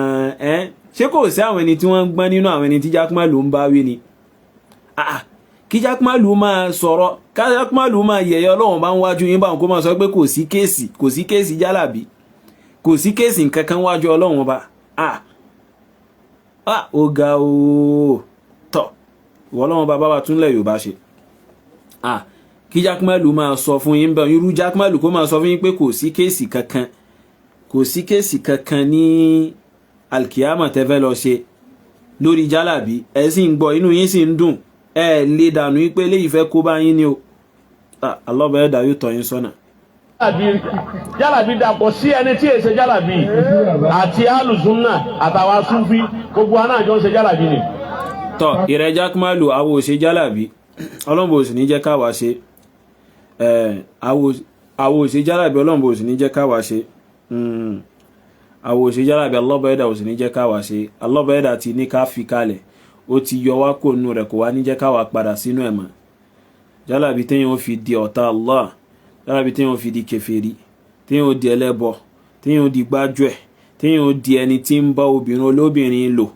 A: ẹ́. Ṣé kò sí àwọn ẹni tí wọ́n ń gbọ́n nínú àwọn ẹni tí Jákèmálù ń bá wí ni? Kí Jákèmálù máa sọ̀rọ̀, kí Jákèmálù máa yẹ̀yẹ́ Ọlọ́run bá ń wájú yín báwọn, kó máa sọ pé kò sí case, kò sí case jálàbí, kò sí case nǹkan kan wájú Ọlọ́run ọba. Ó ga ooo. Tọ̀, ìwọ Ọlọ́run bá bá wa túnlẹ̀ Yorùbá ṣe. Kí Jákèmálù máa sọ fún yín bẹ́ẹ̀, irú Jákèmálù kó máa sọ fún yín pé kò sí case kankan, kò sí case kankan ní alkiyama tẹ́fẹ́ lọ ṣe lórí jálàbí, ẹ sì ń gbọ́, inú yín sì ń dùn, ẹ lè dànù pé eléyìí fẹ́ kó bá yín ni o. Alọ́bẹ̀ ẹ̀dá yóò tọ́ yín sọ́nà.
B: Jálàbí dàpọ̀ sí ẹni tí èsè jálàbí àti alùsùnà àtàwọn súnfí, gbogbo wa náà jọ ń ṣe jálàbí ni.
A: Tọ, ìrẹ Jákèmálù, àwọn ò ṣe jálàbí, Ọlọ́run bò sì ní jẹ́ káwa ṣe. Àwọn ò ṣe jálàbí, Ọlọ́run bò sì ní jẹ́ káwa ṣe. Àwọn ò ṣe jálàbí, alọ́bẹ̀ ẹ̀dá ò sì ní jẹ́ káwa ṣe. Alọ́bẹ̀ ẹ̀dá ti ní ká fi kalẹ̀, ó ti yọ wá kó nù rẹ̀, kò wá ní jẹ́ káwa padà sínú ẹ̀ mọ́. Jálàbí téèyàn ó fi di ọ̀tá Allah, jálàbí téèyàn ó fi di kèfèrí, téèyàn ó di ẹlẹ́bọ, téèyàn ó di gbájúẹ̀, téèyàn ó di ẹni tí ń bá obìnrin olóbìnrin lò,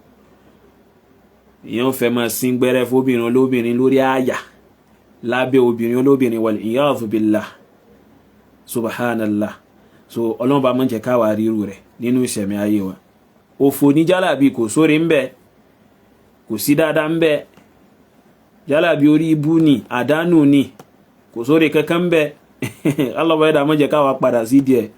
A: èèyàn fẹ́ máa sín gbẹ́rẹ́ fóbìnrin olóbìnrin lórí àyà lábẹ́ obìnrin olóbìnrin, wal iyadhu billah, subhanallah. So Ọlọ́run bá máa ń jẹ́ káwa ríru rẹ̀ nínú ìṣẹ̀mí ayé wa. Òfò ní jálàbí, kò sóore ń bẹ, kò sí dáadáa ń bẹ. Jálàbí orí ibú ni, àdánù ni, kò sóore kankan ń bẹ. Ọlọ́run ẹ̀dá máa jẹ́ káwa padà sí díẹ̀.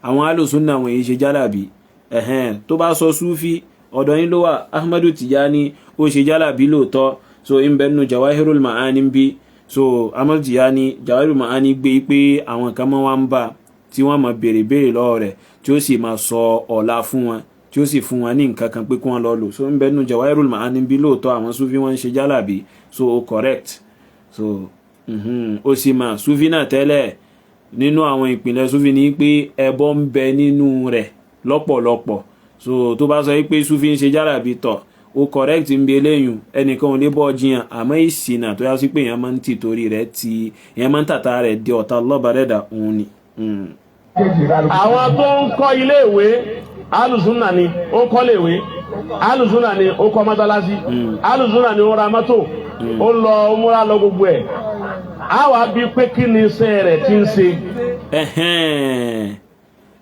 A: Àwọn alùsùnà àwọn èyí ṣe jálàbí. Ẹ̀hẹ́n, tó bá sọ súfí, ọ̀dọ̀ yín ló wà. Ahmadu Tijani ó ṣe jálàbí lóòótọ́. So ń bẹ nínú Jawahirul Ma'ani bí. So Ahmadu Tijani, Jawahirul Ma'ani gbé pé àwọn kan máa wá ń bá tí wọ́n máa béèrè béèrè lọ́wọ́ rẹ̀, tí ó sì máa sọ ọ̀la fún wọn, tí ó sì fún wọn ní nǹkan kan pé kí wọ́n lọ lò. So ń bẹ nínú Jawahirul Ma'ani bí lóòótọ́, àwọn súfí wọ́n ń ṣe jálàbí. So ó correct. So ó sì máa súfí náà tẹ́lẹ̀. Nínú àwọn ìpìlẹ̀ súfí ni pé ẹbọ ń bẹ nínú rẹ̀ lọ́pọ̀lọpọ̀. So tó bá sọ pé súfí ń ṣe jálàbí, tọ̀, ó correct ń bi eléyìn, ẹnìkan ò lè bọ́ jiyàn. Àmọ́ ìṣìnà tó yá sí pé èèyàn máa ń tì torí rẹ̀ ti èèyàn máa ń tàta rẹ̀ di ọ̀tá lọ́ba dẹ́dà òun ni.
B: Àwọn tó ń kọ́ iléèwé, alùsùnà ni ó kọ́ léèwé, alùsùnà ni ó kọ́ mọ́sálásí, alùsùnà ni ó ra mọ́tò, ó lọ ó múra lọ gbogbo ẹ̀. Á wàá bí pé kí ni iṣẹ́ rẹ̀ ti ń ṣe.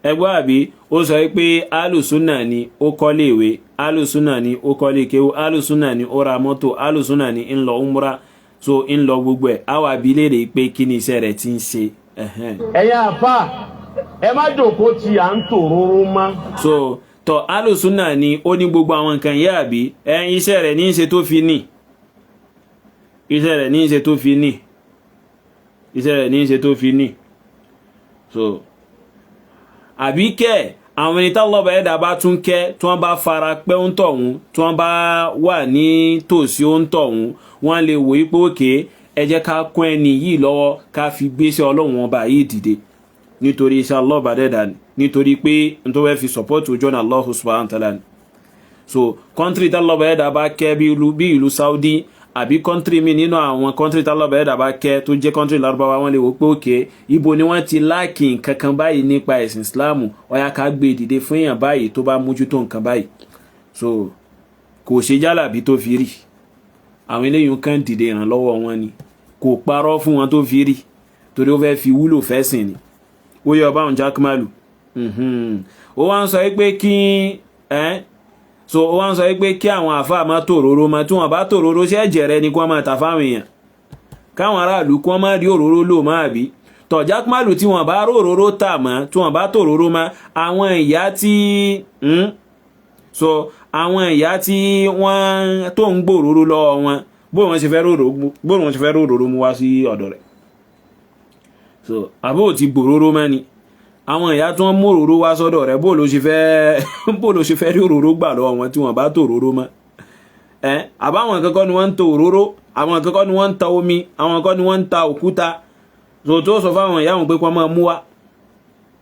A: Ẹgbọ́n àbí, ó sọ pé alùsùnà ni ó kọ́ léèwé, alùsùnà ni ó kọ́ léèkéwú, alùsùnà ni ó ra mọ́tò, alùsùnà ni ń lọ umra, so ń lọ gbogbo ẹ̀. Á wàá bí léèrè pé kí ni iṣẹ́ rẹ̀ ti ń ṣe.
B: Ẹ̀yin àfa, ẹ má jòkó tí à ń tòróró mọ́.
A: So tọ, alùsùnà ni ó ní gbogbo àwọn nǹkan yìí àbí, ẹ iṣẹ́ rẹ̀ ní í ṣe tó fi ní, iṣẹ́ rẹ̀ ní í ṣe tó fi ní, iṣẹ́ rẹ̀ ní í ṣe tó fi ní. So àbí kẹ́ àwọn ẹni tálọ́bà ẹ̀dá bá tún kẹ́, tí wọ́n bá fara pẹ́ ń tọ̀hún, tí wọ́n bá wà ní tòsí ń tọ̀hún, wọ́n lè wò pé òkè, ẹ jẹ́ ká kún ẹni yìí lọ́wọ́, ká fi gbéṣẹ́ Ọlọ́run ọba yìí dìde nítorí iṣẹ́ ọlọ́ba dẹ́dà ni, nítorí pé n tó fẹ́ fi support ojú ọ̀nà Allah subhanahu wa ta'ala ni. So country tálọ́bà ẹ̀dá bá kẹ́ bí ìlú Saudi àbí country mi nínú àwọn country tálọ́bà ẹ̀dá bá kẹ́ tó jẹ́ country Lárúbáwá, wọ́n lè wò pé òkè, ibo ni wọ́n ti lack nǹkan kan báyìí nípa ẹ̀sìn Islam, ó yá, ká gbé dìde fún èèyàn báyìí tó bá mójútó nǹkan báyìí. So kò ṣe jálàbí tó fi rí. Àwọn eléyìí kan dìde ìrànlọ́wọ́ wọn ni, kò parọ́ fún wọn tó fi rí, torí ó fẹ́ fi wúlò fẹ́sìn ni. Ó yọ ọba òun Jákèmálù, ó wá ń sọ pé kí ẹ́, so ó wá ń sọ pé kí àwọn àfáà má tòróró mọ́. Tí wọ́n bá tòróró, ṣé ẹ̀jẹ̀ rẹ ni kí wọ́n máa tà fáwọn èèyàn, káwọn aráàlú kí wọ́n má rí òróró lò má? Àbí tọ̀, Jákèmálù, tí wọ́n bá róróró tà mọ́, tí wọ́n bá tòróró mọ́, àwọn ìyá tí so àwọn ìyá tí wọ́n tó ń gbòòrò lọ́wọ́ wọn, bó wọ́n ṣe fẹ́ róróró mú wá sí ọ̀dọ̀ rẹ̀? So àbó ti gbòòrò mọ́ ni àwọn ìyá tí wọ́n mú òróró wá sọ́dọ̀ rẹ̀, bó ló ṣe fẹ́ rí òróró gbà lọ́wọ́ wọn tí wọ́n bá tó òróró mọ́ ẹ? Àbáwọn kankan ni wọ́n ń to òróró, àwọn kankan ni wọ́n ń ta omi, àwọn kankan ni wọ́n ń ta òkúta. So tó sọ fáwọn ìyá wọn pé kí wọ́n máa mú wá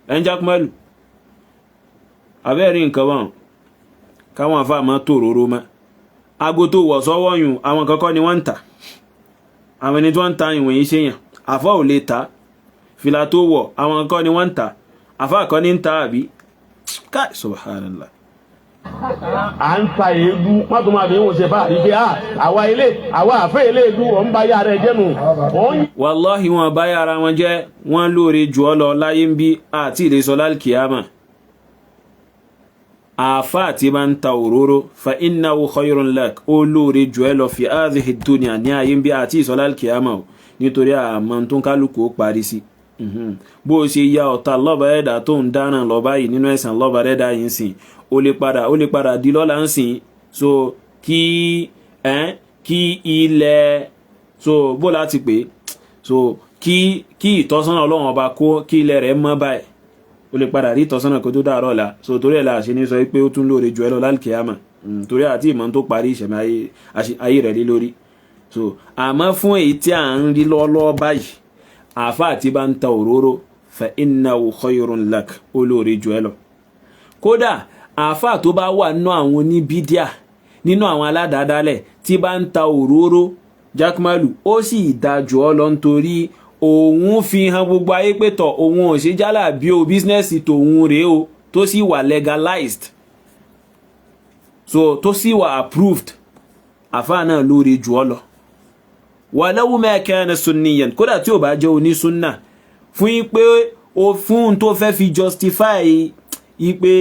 A: ẹ̀ ń Jákèmálù, abẹ́rẹ́ nǹkan wọn káwọn afá máa tó òróró mọ́. Aago tó wọ̀ sọ́wọ́ yùn, àwọn kankan ni wọ́n ń tà. Àwọn ẹni tí wọ́n ń ta ìwọ̀n yìí ṣèyàn àfọ́ ò lè ta. Fìlà tó wọ̀, àwọn kan ni wọ́n ń tà. Àfáà kan ní ń ta àbí káì, subhanallah.
B: À ń ta èédú, má tó máa fi ń ṣe fáàrí pé àwa ilé àwa àfẹ́ ilé èédú ọ̀ ń bá yára ẹ jẹ́nu.
A: Wàláhì, wọn bá yára wọn jẹ́. Wọ́n lóore jù ọ́ lọ láyé ń bí àti ìlẹ́sọ lálkìyàmà. Àáfàá tí bá ń ta òróró, fa innahu khayrun lak, ó lóore jù ẹ́ lọ fi hadhihi dunya, ní ayé ń bí àti ìsọ lálkìyàmà o, nítorí àmọ́ tó ń kálukú ó parí sí. Bó o ṣe ya ọ̀tá lọ́ba ẹ̀dá tó ń dáná lọ báyìí nínú ẹ̀sán lọ́ba ẹ̀dá yìí ń sìn, ó lè padà di lọ́la ń sìn. So kí ẹ́n kí ilẹ̀, so bó láti pè, so kí ìtọ́sọ́nà Ọlọ́run Ọba kó kí ilẹ̀ rẹ̀ mọ́ báyìí, ó lè padà rí ìtọ́sọ́nà kó tó dàárọ̀ la. So torí ẹ̀ la ṣe ní sọ pé ó tún lóore jù ẹ lọ lálùkìyàmà, torí àti ìmọ̀ tó parí ìṣẹ̀mí ayé rẹ̀ lé lórí. So àmọ́ fún èyí tí à ń rí lọ́ọ́lọ́ọ́ báyìí, àáfàá tí bá ń ta òróró, fa innahu khayrun lak, ó lóore jù ẹ lọ. Kódà àáfàá tó bá wà nínú àwọn oníbídíà, nínú àwọn aládàádálẹ̀ tí bá ń ta òróró, Jákèmálù, ó sì dá jù ọ lọ, nítorí òun fi hàn gbogbo ayé pé tọ̀, òun ò ṣe jálà bí o, business tòun rèé o, tó sì wà legalized, so tó sì wà approved. Àáfàá náà lóore jù ọ lọ, walau ma kana sunniyan, kódà tí ò bá jẹ́ onísúnnà, fún yín pé o fún tó fẹ́ fi justify ipe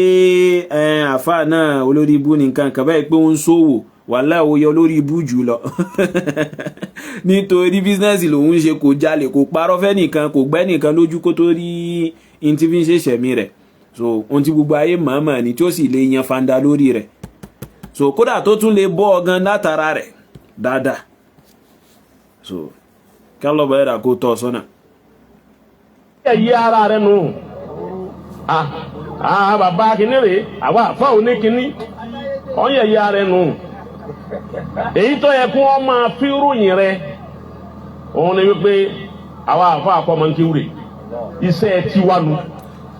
A: àáfàá náà olórí ibú ní nǹkan kan báyìí pé ó ń ṣòwò. Wàhálà, ó yẹ olórí ibú jù lọ, nítorí business lòun ń ṣe, kò jalè, kò parọ́ fẹ́ nìkan, kò gbẹ́ nìkan lójú kó tó rí in tí fi ń ṣe ìṣẹ̀mí rẹ̀. So ohun tí gbogbo ayé mọ̀ọ́mọ̀ ni, tí ó sì lè yan fanda lórí rẹ̀, so kódà tó tún lè bọ́ ọ gan látara rẹ̀ dáadáa. So kí Allah bá yẹra kó tọ́ ọ sọ́nà.
B: Ẹ̀yí ara rẹ nù. Bàbá kìíní rèé, àwa àfa òní kìíní ọ̀yẹ̀ yí ara rẹ nù. Èyí tó yẹ kí wọ́n máa fi ròyìn rẹ òun ni wípé àwa àfa àkọ́mọ́ntì rè iṣẹ́ tiwa nu.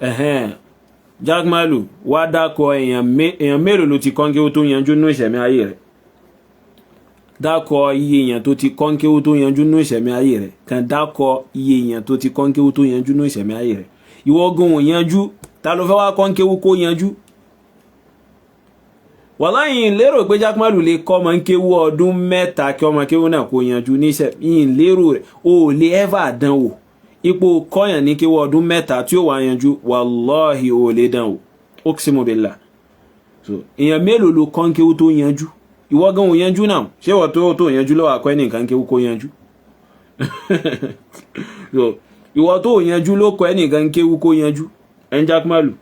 A: Ẹ̀hẹ́n, Jack Malu, wá dákọ̀ èèyàn mélòó ló ti kọ́ńkéwó tó yanjú nínú ìṣẹ̀mí ayé rẹ̀? Dákọ̀ iye èèyàn tó ti kọ́ńkéwó tó yanjú nínú ìṣẹ̀mí ayé rẹ̀ kàn. Dákọ̀ iye èèyàn tó ti kọ́ńkéwó tó yanjú nínú ìṣẹ̀mí ayé rẹ̀. Ìwọ gan ò yanjú, ta ló fẹ́ wá kọ́ńkéwó kó yanjú? Wàláhì, lérò pé Jack Malu lè kọ́ ọmọ kéwú ọdún 3 kí ọmọ kéwú náà kó yanjú níṣẹ́ yìí. Lérò rẹ̀, o ò lè ever dán wò ipò kọ́yàn ní kéwú ọdún 3 tí ó wà yanjú. Wàláhì, o ò lè dán wò, uqsimu billah. So èèyàn mélòó ló kọ́ kéwú tó yanjú? Ìwọ gan ò yanjú náà. Ṣé ìwọ tó yanjú lọ́wọ́ akọ́ ẹnìkan kéwú kó yanjú? So ìwọ tó yanjú ló kọ́ ẹnìkan kéwú kó yanjú ẹ̀ ń Jack Malu.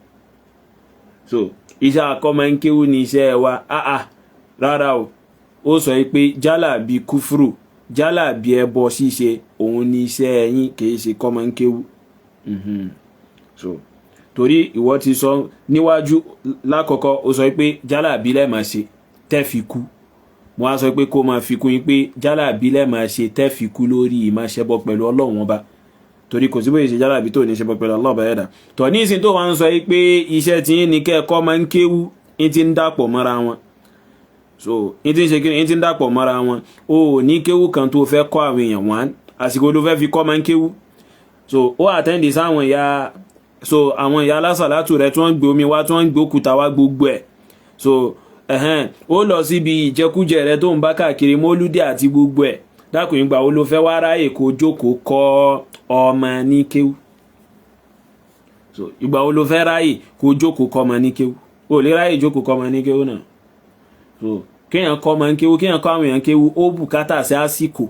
A: So iṣẹ́ akọ́mọ ń kéwú ní iṣẹ́ wa. Áà, rárá o. Ó sọ pé jálà bíi kúfúrù, jálà bíi ẹbọ ṣíṣe, òun ní iṣẹ́ ẹ̀yìn, kìí ṣe kọ́mọ ń kéwú. So torí ìwọ ti sọ níwájú lákọ̀ọ́kọ́, ó sọ pé jálà bí lẹ́ẹ̀ máa ṣe tẹ́ fi kú. Mo á sọ pé kó máa fi kún yín pé jálà bí lẹ́ẹ̀ máa ṣe tẹ́ fi kú lórí ìmáṣẹbọ pẹ̀lú Ọlọ́run Ọba, torí kò sí bóyá ṣe jálàbí tó ní ṣe pẹ̀lú Allah ẹ̀dá tọ̀ ní ìsìn tó wá ń sọ pé iṣẹ́ tí ní kẹ́ẹ̀kọ́ máa ń kéwú ní ti ń dàpọ̀ mọ́ra wọn. So ní ti ń ṣe kí ní ti ń dàpọ̀ mọ́ra wọn. O ò ní kéwú kan tó fẹ́ kọ́ àwọn èèyàn wọn, àsìkò ló fẹ́ fi kọ́ máa ń kéwú. So ó attend sáwọn ìyá, so àwọn ìyá alásàlátù rẹ tí wọ́n ń gbé omi wá, tí wọ́n ń gbé òkúta wá, gbogbo ẹ̀. So ẹ̀hẹ́n, ó lọ síbi ìjẹkújẹ rẹ tó ń bá káàkiri, mólúdé àti gbogbo ẹ̀. Dákùn, ìgbà wo ló fẹ́ wá ráyè kó jókòó kọ́ ọmọ ní kéwú? So ìgbà wo ló fẹ́ ráyè kó jókòó kọ́ ọmọ ní kéwú? O lè ráyè jókòó kọ́ ọmọ ní kéwú náà. So kéèyàn kọ́ ọmọ ní kéwú, kéèyàn kọ́ àwọn èèyàn kéwú, ó bùkátà sí àsìkò,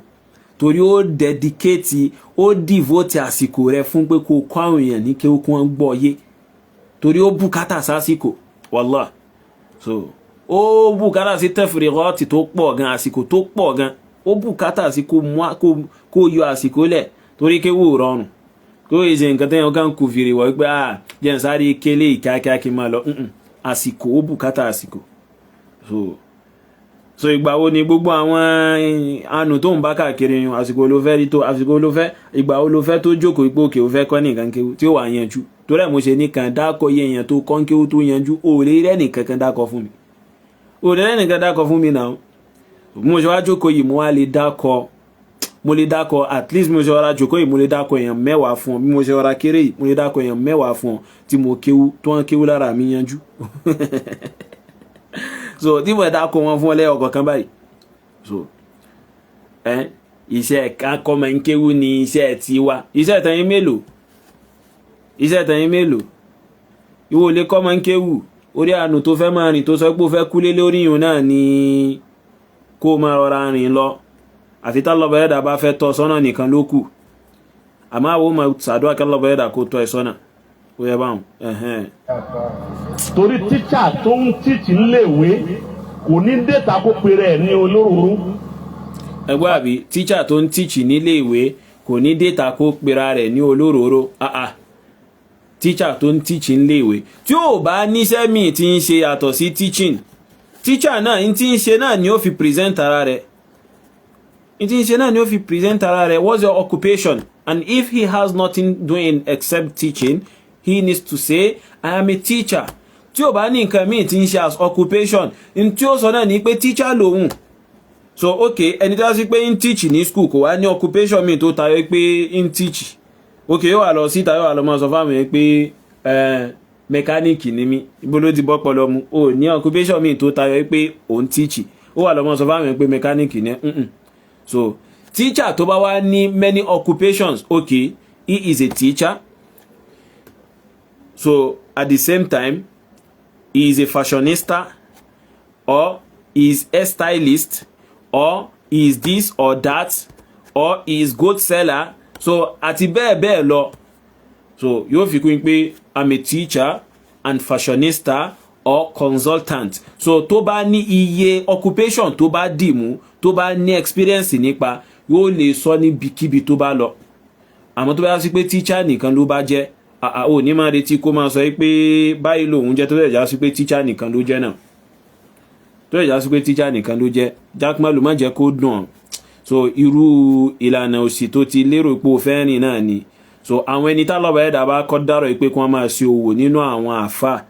A: torí ó dedicate, ó devote àsìkò rẹ fún pé kó kọ́ àwọn èèyàn ní kéwú kí wọ́n gbọ́ yé, torí ó bùkátà sásìkò, wallah. So ó bùkátà sí tafrighati tó pọ̀ gan, àsìkò tó pọ̀ gan. Ó bùkátà sí kó yọ àsìkò lẹ̀, torí kéwú rọrùn, kó yẹ ṣe nǹkan tẹ́yàn kan kù fìrì wọ̀ pé, ah, jẹ́ n sáré kélé kíákíá kí n máa lọ. Àsìkò, ó bùkátà àsìkò. So ìgbà wo ni gbogbo àwọn àánú tó ń bá káàkiri yun, àsìkò ló fẹ́ rí tó, àsìkò ló fẹ́, ìgbà wo ló fẹ́ tó jókòó ipò òkè ó fẹ́ kọ́ nìkan kéwú tí ó wà yanjú? Torí ẹ̀ mo ṣe nìkan dákọ̀ iye èèyàn tó kọ́ kéwú tó yanjú. Ò lè rẹ́ nìkan kan dákọ̀ fún mi, ò lè rẹ́ nìkan dákọ̀ fún mi náà. Mo ṣe wá jókòó yìí, mo wá lè dákọ̀ Mo lè dákọ, at least, mo ṣe ọ̀rá jòkó yìí, mo lè dákọ èèyàn 10 fún ọ. Bí mo ṣe ọ̀rá kéré yìí, mo lè dákọ èèyàn 10 fún ọ tí mo kéwú, tó wọ́n kéwú lára mi yanjú. So tí mo dákọ wọn fún ọ lẹ́yọ̀ kọ̀ọ̀kan báyìí, so ẹ iṣẹ́ kakọ́mọ ń kéwú ni iṣẹ́ tiwa. Iṣẹ́ tẹ̀yìn mélòó? Iṣẹ́ tẹ̀yìn mélòó? Ìwọ lè kọ́ máa ń kéwù. Orí àánú tó fẹ́ máa rìn, tó sọ pé ó fẹ́ kúlé lórí yìí náà ni kó máa rọra rìn lọ, àfi tá lọ́bọ̀ ẹ̀dá bá fẹ́ tọ́ sọ́nà nìkan ló kù. Àmọ́ àwọn ọmọ sàdúrà kí lọ́bọ̀ ẹ̀dá kó tọ́ ẹ sọ́nà. Ó yẹ báwọn.
B: Torí tíṣà tó ń teach níléèwé kò ní déta kó pèrè ẹ̀ ní olóróró.
A: Ẹgbẹ́ àbí, tíṣà tó ń teach nílé ìwé kò ní déta kó pera rẹ̀ ní olóróró. Ah ah, tíṣà tó ń teach nílé ìwé tí ò bá níṣẹ́ míì tí ń ṣe yàtọ̀ sí teaching, tíṣà náà ń tí ń ṣe náà ni ó fi present ara rẹ̀. Ń tí ń ṣe náà ni ó fi present ara rẹ̀. What's your occupation? And if he has nothing doing except teaching, he needs to say, "I am a teacher." Tí ò bá ní nǹkan míì tí ń ṣe as occupation, n tí ó sọ náà ni pé teacher lòun. So ok, ẹni tó wá sí pé ń teach ní school, kò wá ní occupation míì tó tayọ pé ń teach, ok, yóò wà lọ síta, yóò wà lọ máa sọ fáwọn yẹn pé mẹkáníìkì ni mí. Ibo ló ti bọ́ pọlọ mu? O ní occupation míì tó tayọ pé òun teach, ó wà lọ máa sọ fáwọn yẹn pé mẹkáníìkì ni. So teacher tó bá wá ní many occupations, ok, he is a teacher, so at the same time he is a fashionista or he is a stylist or he is this or that or he is goat seller, so àti bẹ́ẹ̀ bẹ́ẹ̀ lọ. So yóò fi kún pé, "I'm a teacher and fashionista or consultant." So tó bá ní iye occupation tó bá dì mú, tó bá ní experience nípa, yóò lè sọ níbikíbi tó bá lọ. Àmọ́ tó bá sí pé teacher nìkan ló bá jẹ́, ò ní máa retí kó máa sọ pé báyìí lòun jẹ́, tó lè já sí pé teacher nìkan ló jẹ́ náà, tó lè já sí pé teacher nìkan ló jẹ́. Jákèmálù, má jẹ́ kó dùn ọ́. So irú ìlànà òsì tó ti lérò pé o fẹ́ rìn náà ni. So àwọn ẹni tá lọ́ba ẹ̀dá bá kọ́ dárọ̀ pé kí wọ́n máa ṣe òwò nínú àwọn àfà,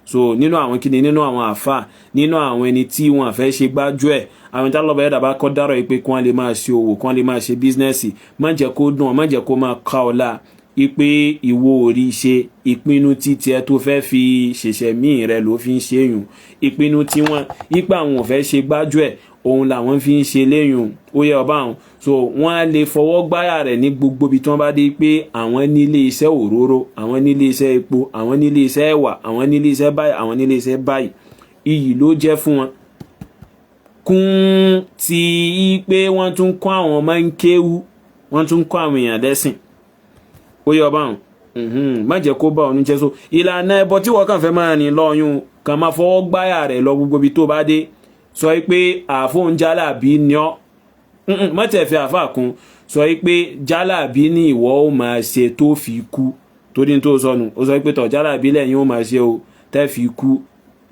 A: so nínú àwọn kíni, nínú àwọn àfà, nínú àwọn ẹni tí wọ́n fẹ́ ṣe gbájú ẹ̀, àwọn tá lọ́ba ẹ̀dá bá kọ́ dárọ̀ pé kí wọ́n lè máa ṣe òwò, kí wọ́n lè máa ṣe business, má jẹ́ kó dùn ọ́, má jẹ́ kó máa ká ọ la ipe ìwọ orí ṣe ìpinnu títí ẹ tó fẹ́ fi ṣẹ̀ṣẹ̀ míì rẹ ló fi ń ṣe yùn. Ìpinnu tiwọn ipa àwọn ò fẹ́ ṣe gbájú ẹ̀, òun làwọn fi ń ṣe léyùn. Ó yẹ ọba àwọn, so wọ́n á lè fọwọ́ gbáyà rẹ̀ ní gbogbo ibi tí wọ́n bá dé pé àwọn nílé iṣẹ́ òróró, àwọn nílé iṣẹ́ epo, àwọn nílé iṣẹ́ ẹ̀wà, àwọn nílé iṣẹ́ báyìí, àwọn nílé iṣẹ́ báyìí. Iyì ló jẹ́ fún wọn kún ti pé wọ́n tún kọ́ àwọn ọmọ ń kéwú, wọ́n tún kọ́ àwọn èèyàn lẹ́sìn. Ó yẹ ọba àwọn, má jẹ́ kó bá òun jẹ́. So ìlànà ẹbọ tí wọ́n kàn fẹ́ máa rìn lọ́yún, kàn máa fọwọ́ gbáyà rẹ̀ lọ gbogbo ibi tó bá dé, sọ pé àfóhùn jálàbí ni ọ́. Má tẹ̀ fẹ́ àfà kún, sọ pé jálàbí ni ìwọ ó máa ṣe tó fi kú, torí tó sọnù, ó sọ pé tọ̀ jálàbí lẹ́yìn ó máa ṣe o tẹ́ fi kú.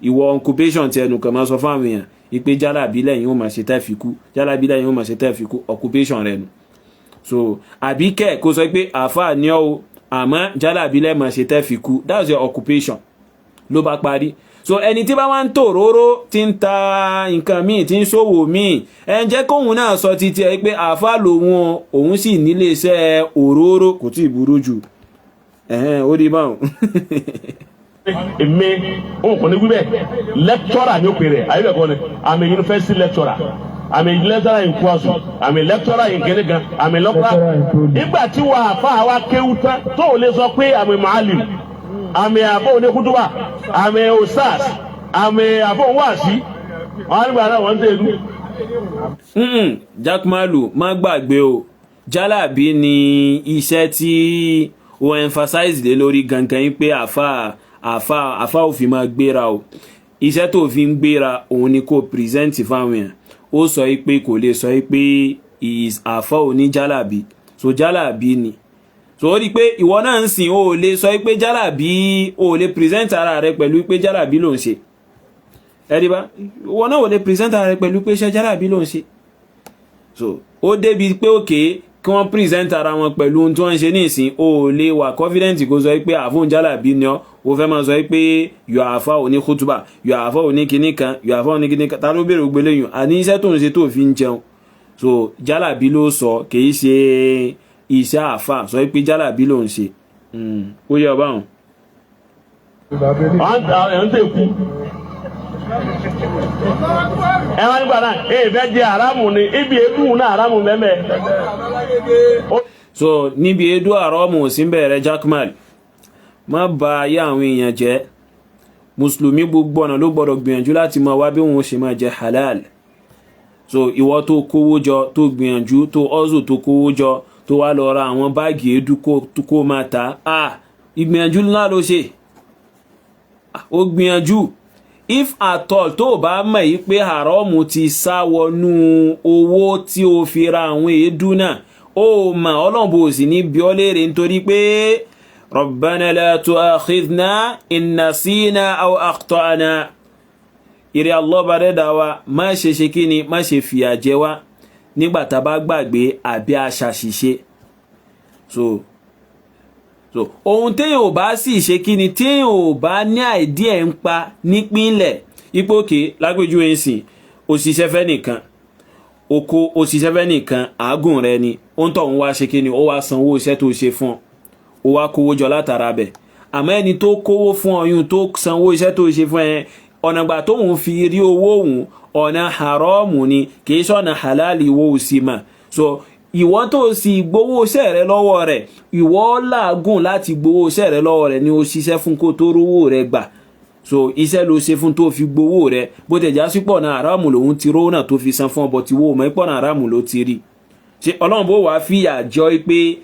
A: Ìwọ occupation ti ẹnu kàn máa sọ fún àwọn èèyàn ipe jálàbí lẹ́yìn ó máa ṣe tẹ́ fi kú, jálàbí lẹ́yìn ó máa ṣe tẹ́ fi kú, occupation rẹ nu. So àbí kẹ́ kó sọ pé àfà ni ọ́ o, àmọ́ jálàbí lẹ́ẹ̀ máa ṣe tẹ́ fi kú, that's your occupation, ló bá parí. So ẹni tí bá wá ń tòróró, tí ń ta nǹkan míì, tí ń ṣòwò míì, ẹ jẹ́ kóun náà sọ títí ẹ pé àáfà lòun o, òun sì nílé iṣẹ́ òróró. Kò tí ì burú jù. Ẹ̀hẹ́n, ó rí báwọn.
B: Èmi òun kò ní wí bẹ́ẹ̀. Lecturer ni ó pè rẹ̀, àyè bẹ́ẹ̀ kọ́ ni. I'm a university lecturer, I'm a lecturer in Kwasu, I'm a lecturer in Kenigan, I'm a lecturer. Nígbà tí wàá fà wá kéwú tán, tó o lè sọ pé I'm a mu'allim, I'm a àbọ̀ oníkútúbà, I'm a ustaz, I'm a àbọ̀ wáàsí, wọn á nígbà náà wọ́n ń tẹ̀lú.
A: Jack Malu, má gbàgbé o, jálàbí ni iṣẹ́ tí o emphasize lé lórí gangan yín pé àfa àfa àfa ò fi máa gbéra o. Iṣẹ́ tó fi ń gbéra òun ni kò present fáwọn èèyàn. Ó sọ yìí pé kò lè sọ yìí pé is àfa oníjálàbí. So jálàbí ni. So ó rí i pé ìwọ náà ń sìn, o ò lè sọ pé jálàbí, o ò lè present ara rẹ pẹ̀lú pé jálàbí ló ń ṣe. Ẹ̀rí bá ìwọ náà ò lè present ara rẹ pẹ̀lú pé iṣẹ́ jálàbí ló ń ṣe. So ó débi pé òkè kí wọ́n present ara wọn pẹ̀lú ohun tí wọ́n ń ṣe ní ìsìn, o ò lè wà confident kó sọ pé àfóhùn jálàbí ni ọ́. O fẹ́ máa sọ pé yọ àfa òní kútùbà, yọ àfa òní kinní kan, yọ àfa òní kinní kan. Ta ló béèrè gbélé yùn? Àní iṣẹ́ tó ń ṣe tó fi ń jẹun. So jálàbí ló sọ, kìí ṣe iṣẹ́ àáfà, sọ pé jálàbí ló ń ṣe. Ó yẹ ọba hàn.
B: Ẹ̀ ń tẹ̀ kú. Ẹ wá nígbà náà, ẹ fẹ́ jẹ haramu ni, ibi èédú náà haramu mẹ́mẹ́.
A: So níbi èédú haramu sí bẹ̀rẹ̀ Jakmal, má ba ayé àwọn èèyàn jẹ́. Mùsùlùmí gbogbo ọ̀nà ló gbọ́dọ̀ gbìyànjú láti máa wá bí òun ṣe máa jẹ halal. So ìwọ tó kówó jọ, tó gbìyànjú, tó ọ́zù, tó kówó jọ, tó wá lọ ra àwọn báàgì èédú kó máa ta, ah, ìgbìyànjú ńlá ló ṣe, ó gbìyànjú. If at all tó bá mọ̀ yí pé haramu ti sá wọnú owó tí o fi ra àwọn èédú náà, ó mà Ọlọ́run bò sí ní bí ọ léèrè, nítorí pé Rabbana la tu'akhidhna in nasina aw akhta'na. Ìrẹ́ Allah bá dẹ́dà wa, má ṣe ṣe kí ni, má ṣe fìyà jẹ wá nígbà tá a bá gbàgbé àbí a ṣàṣìṣe. So ohun téèyàn ò bá sì ṣe kí ni, téèyàn ò bá ní idea ń pa nípínlẹ̀ ipò òkè lágbèjúwe ń sìn, òṣìṣẹ́ fẹ́ nìkan oko, òṣìṣẹ́ fẹ́ nìkan, àágùn rẹ ni ó ń tọ̀ ń wá ṣe kí ni, ó wá sanwó iṣẹ́ tó ṣe fún ọ, ó wá kówó jọ látara bẹ̀. Àmọ́ ẹni tó kówó fún ọyún, tó sanwó iṣẹ́ tó ṣe fún ẹ, ọ̀nà gbà tóun fi rí owó òun, ọ̀nà haramu ni, kì í ṣọ̀nà halali, wo ò sì mà. So ìwọ tó sì gbowó iṣẹ́ rẹ lọ́wọ́ rẹ̀, ìwọ làágùn láti gbowó iṣẹ́ rẹ lọ́wọ́ rẹ̀ ni, ó ṣiṣẹ́ fún kó tó rówó rẹ̀ gbà. So iṣẹ́ ló ṣe fún tó fi gbowó rẹ̀, bó tẹ̀ já sí pọ̀ náà haramu lòun ti rówó náà tó fi san fún ọbọ̀ tí wo mọ̀ pọ̀ náà haramu ló ti rí. Ṣe Ọlọ́run bó wàá fìyà jọ pé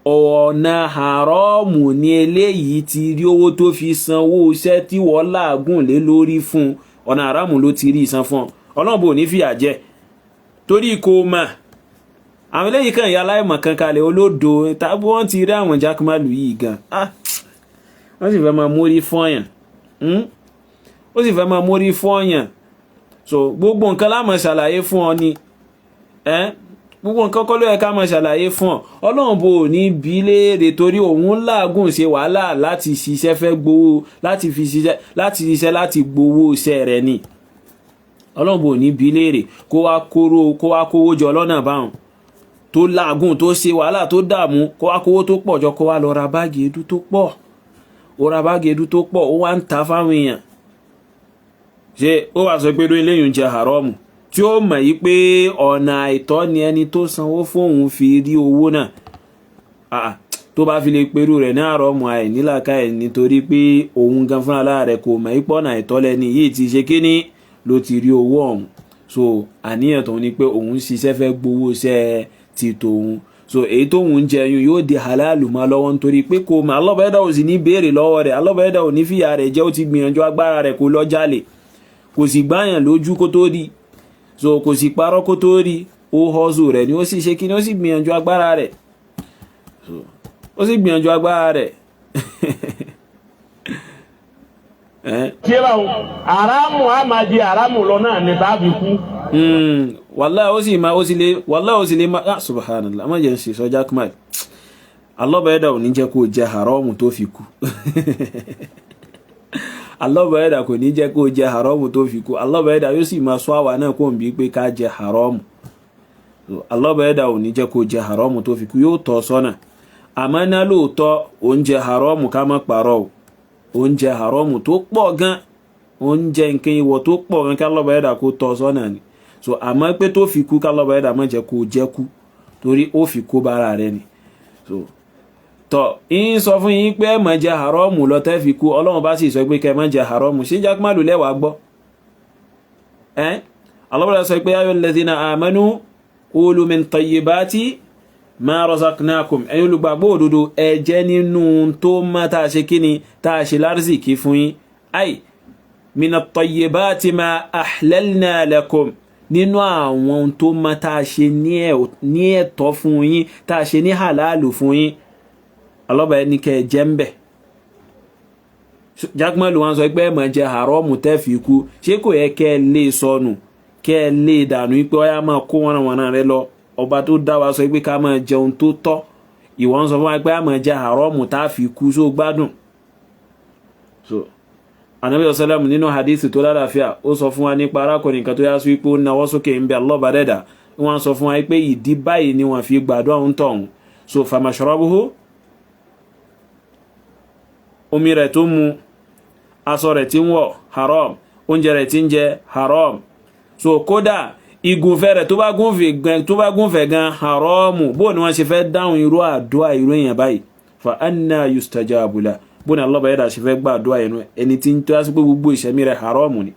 A: ọ̀nà haramu ni eléyìí ti rí owó tó fi sanwó iṣẹ́ tí wọ́n làágùn lé lórí fún, ọ̀nà haramu ló ti rí san fún ọ? Ọlọ́run bò ní fìyà jẹ torí kò mà. Àwọn eléyìí kan ìyá aláìmọ̀ kan kalẹ̀, olódo tàbí wọ́n ti rí àwọn jákèmálù yìí gan, ah, wọ́n sì fẹ́ máa mórí fọ́yàn, ó sì fẹ́ máa mórí fọ́yàn. So gbogbo nǹkan la máa ṣàlàyé fún ọ ni, gbogbo nǹkan kọ́ ló yẹ ká máa ṣàlàyé fún ọ. Ọlọ́run bò ní bí léèrè torí òun làágùn ṣe wàhálà láti ṣiṣẹ́ fẹ́ gbowó, láti fi ṣiṣẹ́, láti ṣiṣẹ́ láti gbowó iṣẹ́ rẹ̀ ni. Ọlọ́run bò ní bí léèrè kó wá kóró, kó wá kówó jọ lọ́nà báwọn tó làágùn, tó ṣe wàhálà, tó dààmú, kó wá kówó tó pọ̀ jọ, kó wá lọ ra báàgì èédú tó pọ̀. Ó ra báàgì èédú tó pọ̀, ó wá ń ta fáwọn èèyàn. Ṣé ó wàá sọ pé eléyìí ń jẹ haramu, tí ó mọ̀ yí pé ọ̀nà àìtọ́ ni ẹni tó sanwó fóun fi rí owó náà? Tó bá fi lè perú rẹ̀ ní haramu, àìnílàkà ẹ̀, nítorí pé òun gan fúnra lára rẹ̀ kò mọ̀ yí pọ̀nà àìtọ́ lẹ́ni yìí ti ṣe kíní ló ti rí owó ọ̀hún. So àníyàn tóun ni pé òun ṣiṣẹ́ fẹ́ gbowó iṣẹ́ ti tòun. So èyí tóun ń jẹyun yóò di halalu mọ́ lọ́wọ́, nítorí pé kò mọ̀. Alọ́bẹ̀ẹ́dà ò sì ní béèrè lọ́wọ́ rẹ̀, alọ́bẹ̀ẹ́dà ò ní fìyà rẹ̀ jẹ́. Ó ti gbìyànjú agbára rẹ̀, kó lọ jalè, kò sì gbáyàn lójú kó tó rí, so kò sì parọ́ kó tó rí. Ó hustle rẹ̀ ni, ó sì ṣe kí ni, ó sì gbìyànjú agbára rẹ̀. So ó sì gbìyànjú agbára rẹ̀.
B: Tí ẹ bá wọn haramu á máa di haramu lọ náà ní tàbí kú.
A: Wàláhì, ó sì máa, ó sì lè, wàláhì, ó sì lè máa, ah, subhanallah, má jẹ́ ń ṣe sọ́jà kumal. Alọ́bẹ̀ẹ́dà ò ní jẹ́ kó jẹ haramu tó fi kú. Alọ́bẹ̀ẹ́dà kò ní jẹ́ kó jẹ haramu tó fi kú. Alọ́bẹ̀ẹ́dà yóò sì máa sọ àwa náà kó ń bí pé ká jẹ haramu. Alọ́bẹ̀ẹ́dà ò ní jẹ́ kó jẹ haramu tó fi kú, yóò tọ́ sọ́nà. Àmọ́ náà lóòótọ́, oúnjẹ haramu, ká má parọ́ o, oúnjẹ haramu tó pọ̀ gan, oúnjẹ nǹkan ìwọ̀ tó pọ̀ gan, ká lọ́bẹ̀ẹ́dà kó tọ́ sọ́nà ni. So àmọ́ pé tó fi kú, ká lọ́bẹ̀ẹ́dà má jẹ́ kó jẹ́ kú, torí ó fi kó bára rẹ ni. So tọ́ ń sọ fún yín pé ẹ má jẹ haramu lọ tẹ́ fi kú. Ọlọ́run bá sì sọ pé kẹ́ má jẹ haramu, ṣé jákèmálù lẹ́wàá gbọ́ ẹ́? Alọ́bàá sọ pé ayyuhal ladhina amanu kulu min tayyibati ma razaqnakum. Ẹ̀yin olùgbàgbọ́ òdodo, ẹ jẹ nínú tó má tá a ṣe kíni, tá a ṣe lárísìkí fún yín. Ay mina tayyibati ma ahlalna lakum, nínú àwọn tó má tá a ṣe ní ẹ̀tọ́ fún yín, tá a ṣe ní halalu fún yín, alọ́ba ẹni kẹ́ ẹ jẹ́ ń bẹ̀. Jákèmọ́lù wọn sọ pé ẹ má jẹ haramu tẹ́ fi kú. Ṣé kò yẹ kẹ́ ẹ lé sọnù, kẹ́ ẹ lé dànù pé ọyá máa kó wọn wọn rẹ lọ? Ọba tó dá wa sọ pé ká máa jẹun tó tọ́, ìwọ ń sọ fún wa pé a máa jẹ haramu tá a fi kú, só gbádùn? So Anabi sallam, nínú hadith tó lálàáfíà, ó sọ fún wa nípa arákùnrin kan tó yá sí pé ó nawọ́ sókè ń bẹ alọ́ba dẹ́dà. Wọ́n sọ fún wa pé ìdí báyìí ni wọ́n fi gbàdúrà ń tọ̀hún. So famashrabuhu, omi rẹ̀ tó mu, aṣọ rẹ̀ tí ń wọ̀, haram. Oúnjẹ rẹ̀ tí ń jẹ, haram. So kódà ìgúnfẹ̀ rẹ̀ tó bá gúnfẹ̀ gan, haramu. Bó ni wọ́n ṣe fẹ́ dáhùn irú àdúrà irú èèyàn báyìí? Fa anna yustajabu la. Bó ni Allah bá yẹ́dà ṣe fẹ́ gbà àdúrà ẹni tí ń tó yá sí pé gbogbo ìṣẹ̀mí rẹ̀ haramu ni?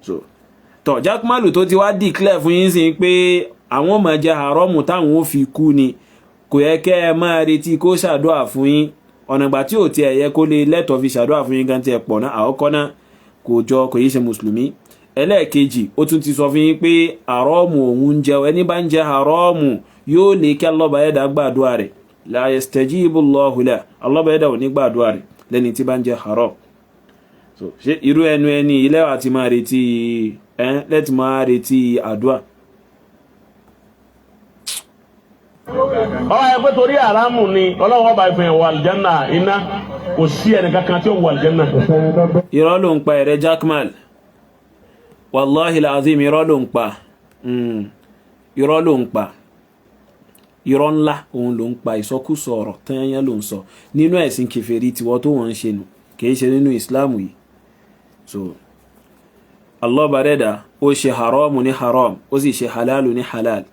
A: So tọ̀, Jákmálù tó ti wá declare fún yín sí pé àwọn máa jẹ haramu táwọn ó fi kú ni, kò yẹ kẹ́ ẹ máa retí kó ṣàdúrà fún yín. Ọ̀nà ìgbà tí ò tiẹ̀ yẹ kó lè lẹ́tọ̀ọ́ fi ṣàdúrà fún yín gan tiẹ̀ pọ̀ náà. Àkọ́kọ́ náà, kò jọ kò yí ṣe mùsùlùmí. Ẹlẹ́ẹ̀kejì, ó tún ti sọ fún yín pé haramu òun ń jẹ. Ẹni bá ń jẹ haramu, yóò lè kí Allah bá yẹ́dà gbàdúrà rẹ̀? La yastajibu Allahu la. Allah bá yẹ́dà ò ní gbàdúrà rẹ̀ lẹ́ni tí bá ń jẹ haram. So ṣé irú ẹnu ẹni ilé wa ti máa retí ẹ lẹ́tì máa retí àdúrà?
B: Ọwọ́ ẹ pé torí àrámù ni Ọlọ́run ọba ìfihàn wọ àlìjánà iná, kò sí ẹnìkankan tí ó wọ àlìjánà.
A: Irọ́ ló ń pa ẹ̀rẹ́ Jakmal, wallahi alazim, irọ́ ló ń pa. Irọ́ ló ń pa, irọ́ ńlá òun ló ń pa. Ìsọkúsọ ọ̀rọ̀ tẹ́yẹ́ ló ń sọ nínú ẹ̀sìn kèfèrí tiwọ́ tó wọ́n ń ṣe nù, kìí ṣe nínú Islam yìí. So Allah bá dẹ́dà ó ṣe haram ní haram, ó sì ṣe halalu ní halal.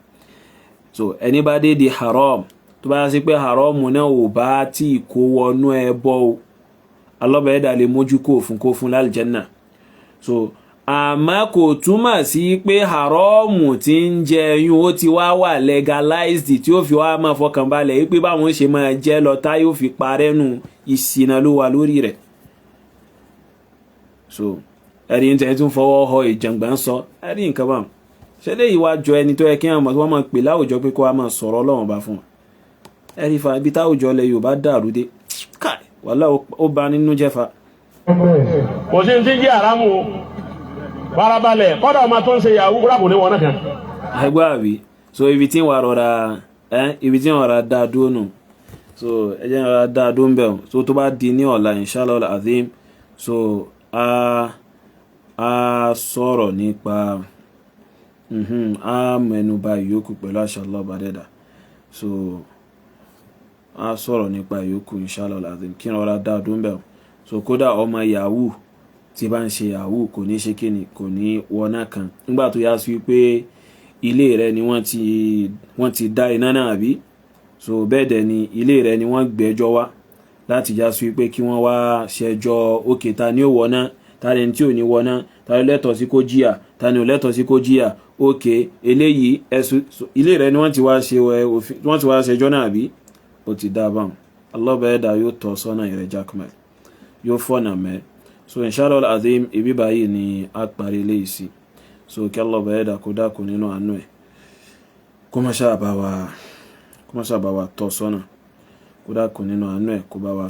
A: So ẹni bá dé di haram, tó bá sí pé haram náà ò bá tí kó wọnú ẹbọ o, Allah bá dẹ́dà lè mójú kó fún, kó fún lálìjẹ́nà. So àmọ́ kò túmọ̀ sí pé haramu tí ń jẹ yún ó ti wá wà legalized tí ó fi wá máa fọkàn balẹ̀ wípé báwọn ṣe máa jẹ́ lọ tá yóò fi parẹ́ nù. Ìṣìnà ló wà lórí rẹ̀. So ẹ̀rí ń tẹ́ tún fọwọ́ họ ìjàngbọ̀n sọ ẹ̀rí nǹkan báwọn. Ṣe léyìí wá jọ ẹni tó yẹ kí wọ́n máa pè láwùjọ pé kó wá máa sọ̀rọ̀ Ọlọ́run bá fún wọn? Ẹ̀rí fa ibi táwùjọ ilẹ̀ Yorùbá dàrú dé, káì, wàhálà, ó bà nínú jẹ́ fa.
B: Kò sí ti ń jẹ́ àrámù o. Farabalẹ̀, kọ́dà ọmọ tó ń ṣe yahoo kúrò kò ní wọn náà kan.
A: Ẹgbẹ́ àbí? So ibi tí ń wà rọra ẹ, ibi tí ń rọra dá dúró nù. So ẹ jẹ́ ń rọra dá dúró ń bẹ̀ o. So tó bá di ní ọ̀la, inshallah azim, so a sọ̀rọ̀ nípa a mẹ́nuba ìyókù pẹ̀lú àṣà Allah bá dẹ́dà. So a sọ̀rọ̀ nípa ìyókù, inshallah azim, kí n rọra dá dúró ń bẹ̀ o. So kódà ọmọ yahoo tí bá ń ṣe yahoo, kò ní ṣe kíni, kò ní wọná kan nígbà tó yá sí pé ilé rẹ ni wọ́n ti dá iná náà àbí. So bẹ́ẹ̀ dẹ̀ ni ilé rẹ ni wọ́n gbẹ́jọ́ wá láti já sí pé kí wọ́n wá ṣẹjọ́ òkè, ta ni ó wọná, ta ni tí ò ní wọná, ta ni lẹ́tọ̀ọ́ sí kó jìyà, ta ni ò lẹ́tọ̀ọ́ sí kó jìyà. Òkè eléyìí ẹ̀sùn ilé rẹ ni wọ́n ti wá ṣe òfin, wọ́n ti wá ṣẹjọ́ náà àbí. Ó ti dá báwọn. Allah bẹ́ẹ̀ dá yóò tọ́ sọ́nà ìrẹ́ Jakmal, yóò fọ̀nà mẹ́. So inshallah azim, ibi báyìí ni a parí eléyìí sí. So kí Allah bẹ́ẹ̀ dá kó dákun nínú àánú ẹ̀, kó má ṣáà bá wa tọ́ sọ́nà, kó dákun nínú àánú ẹ̀, kó bá wa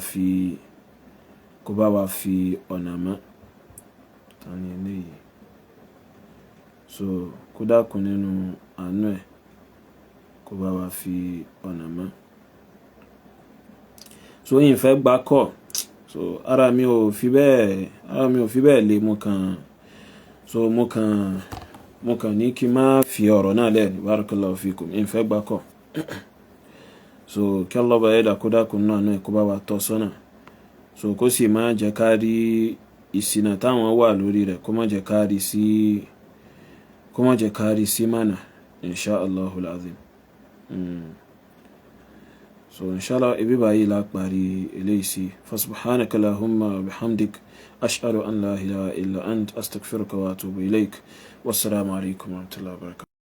A: fi ọ̀nà mọ́. Ta ni eléyìí? So kó dákun nínú àánú ẹ̀, kó bá wa fi ọ̀nà mọ́. So yìí fẹ́ gbá kọ́. So ara mi ò fi bẹ́ẹ̀ le. Mo kàn so mo kàn ní kí n má fi ọ̀rọ̀ náà lẹ̀ ní. Barakallahu fikum, ìfẹ́ gbá kọ́. So kí Allah bá yẹ́dà kó dákun náà náà, kó bá wa tọ́ sọ́nà. So kó sì má jẹ́ ká rí ìṣìnà táwọn wà lórí rẹ̀, kó má jẹ́ ká rí sí mánà, insha Allahul azim. So inshallah, ibi báyìí la parí eléyìí sí. Fasubhanaka lahumma wa bihamdik, ashhadu an la ilaha illa ant, astaghfiruka wa atubu ilaik. Wassalamu alaikum wa rahmatullahi wa barakatuh.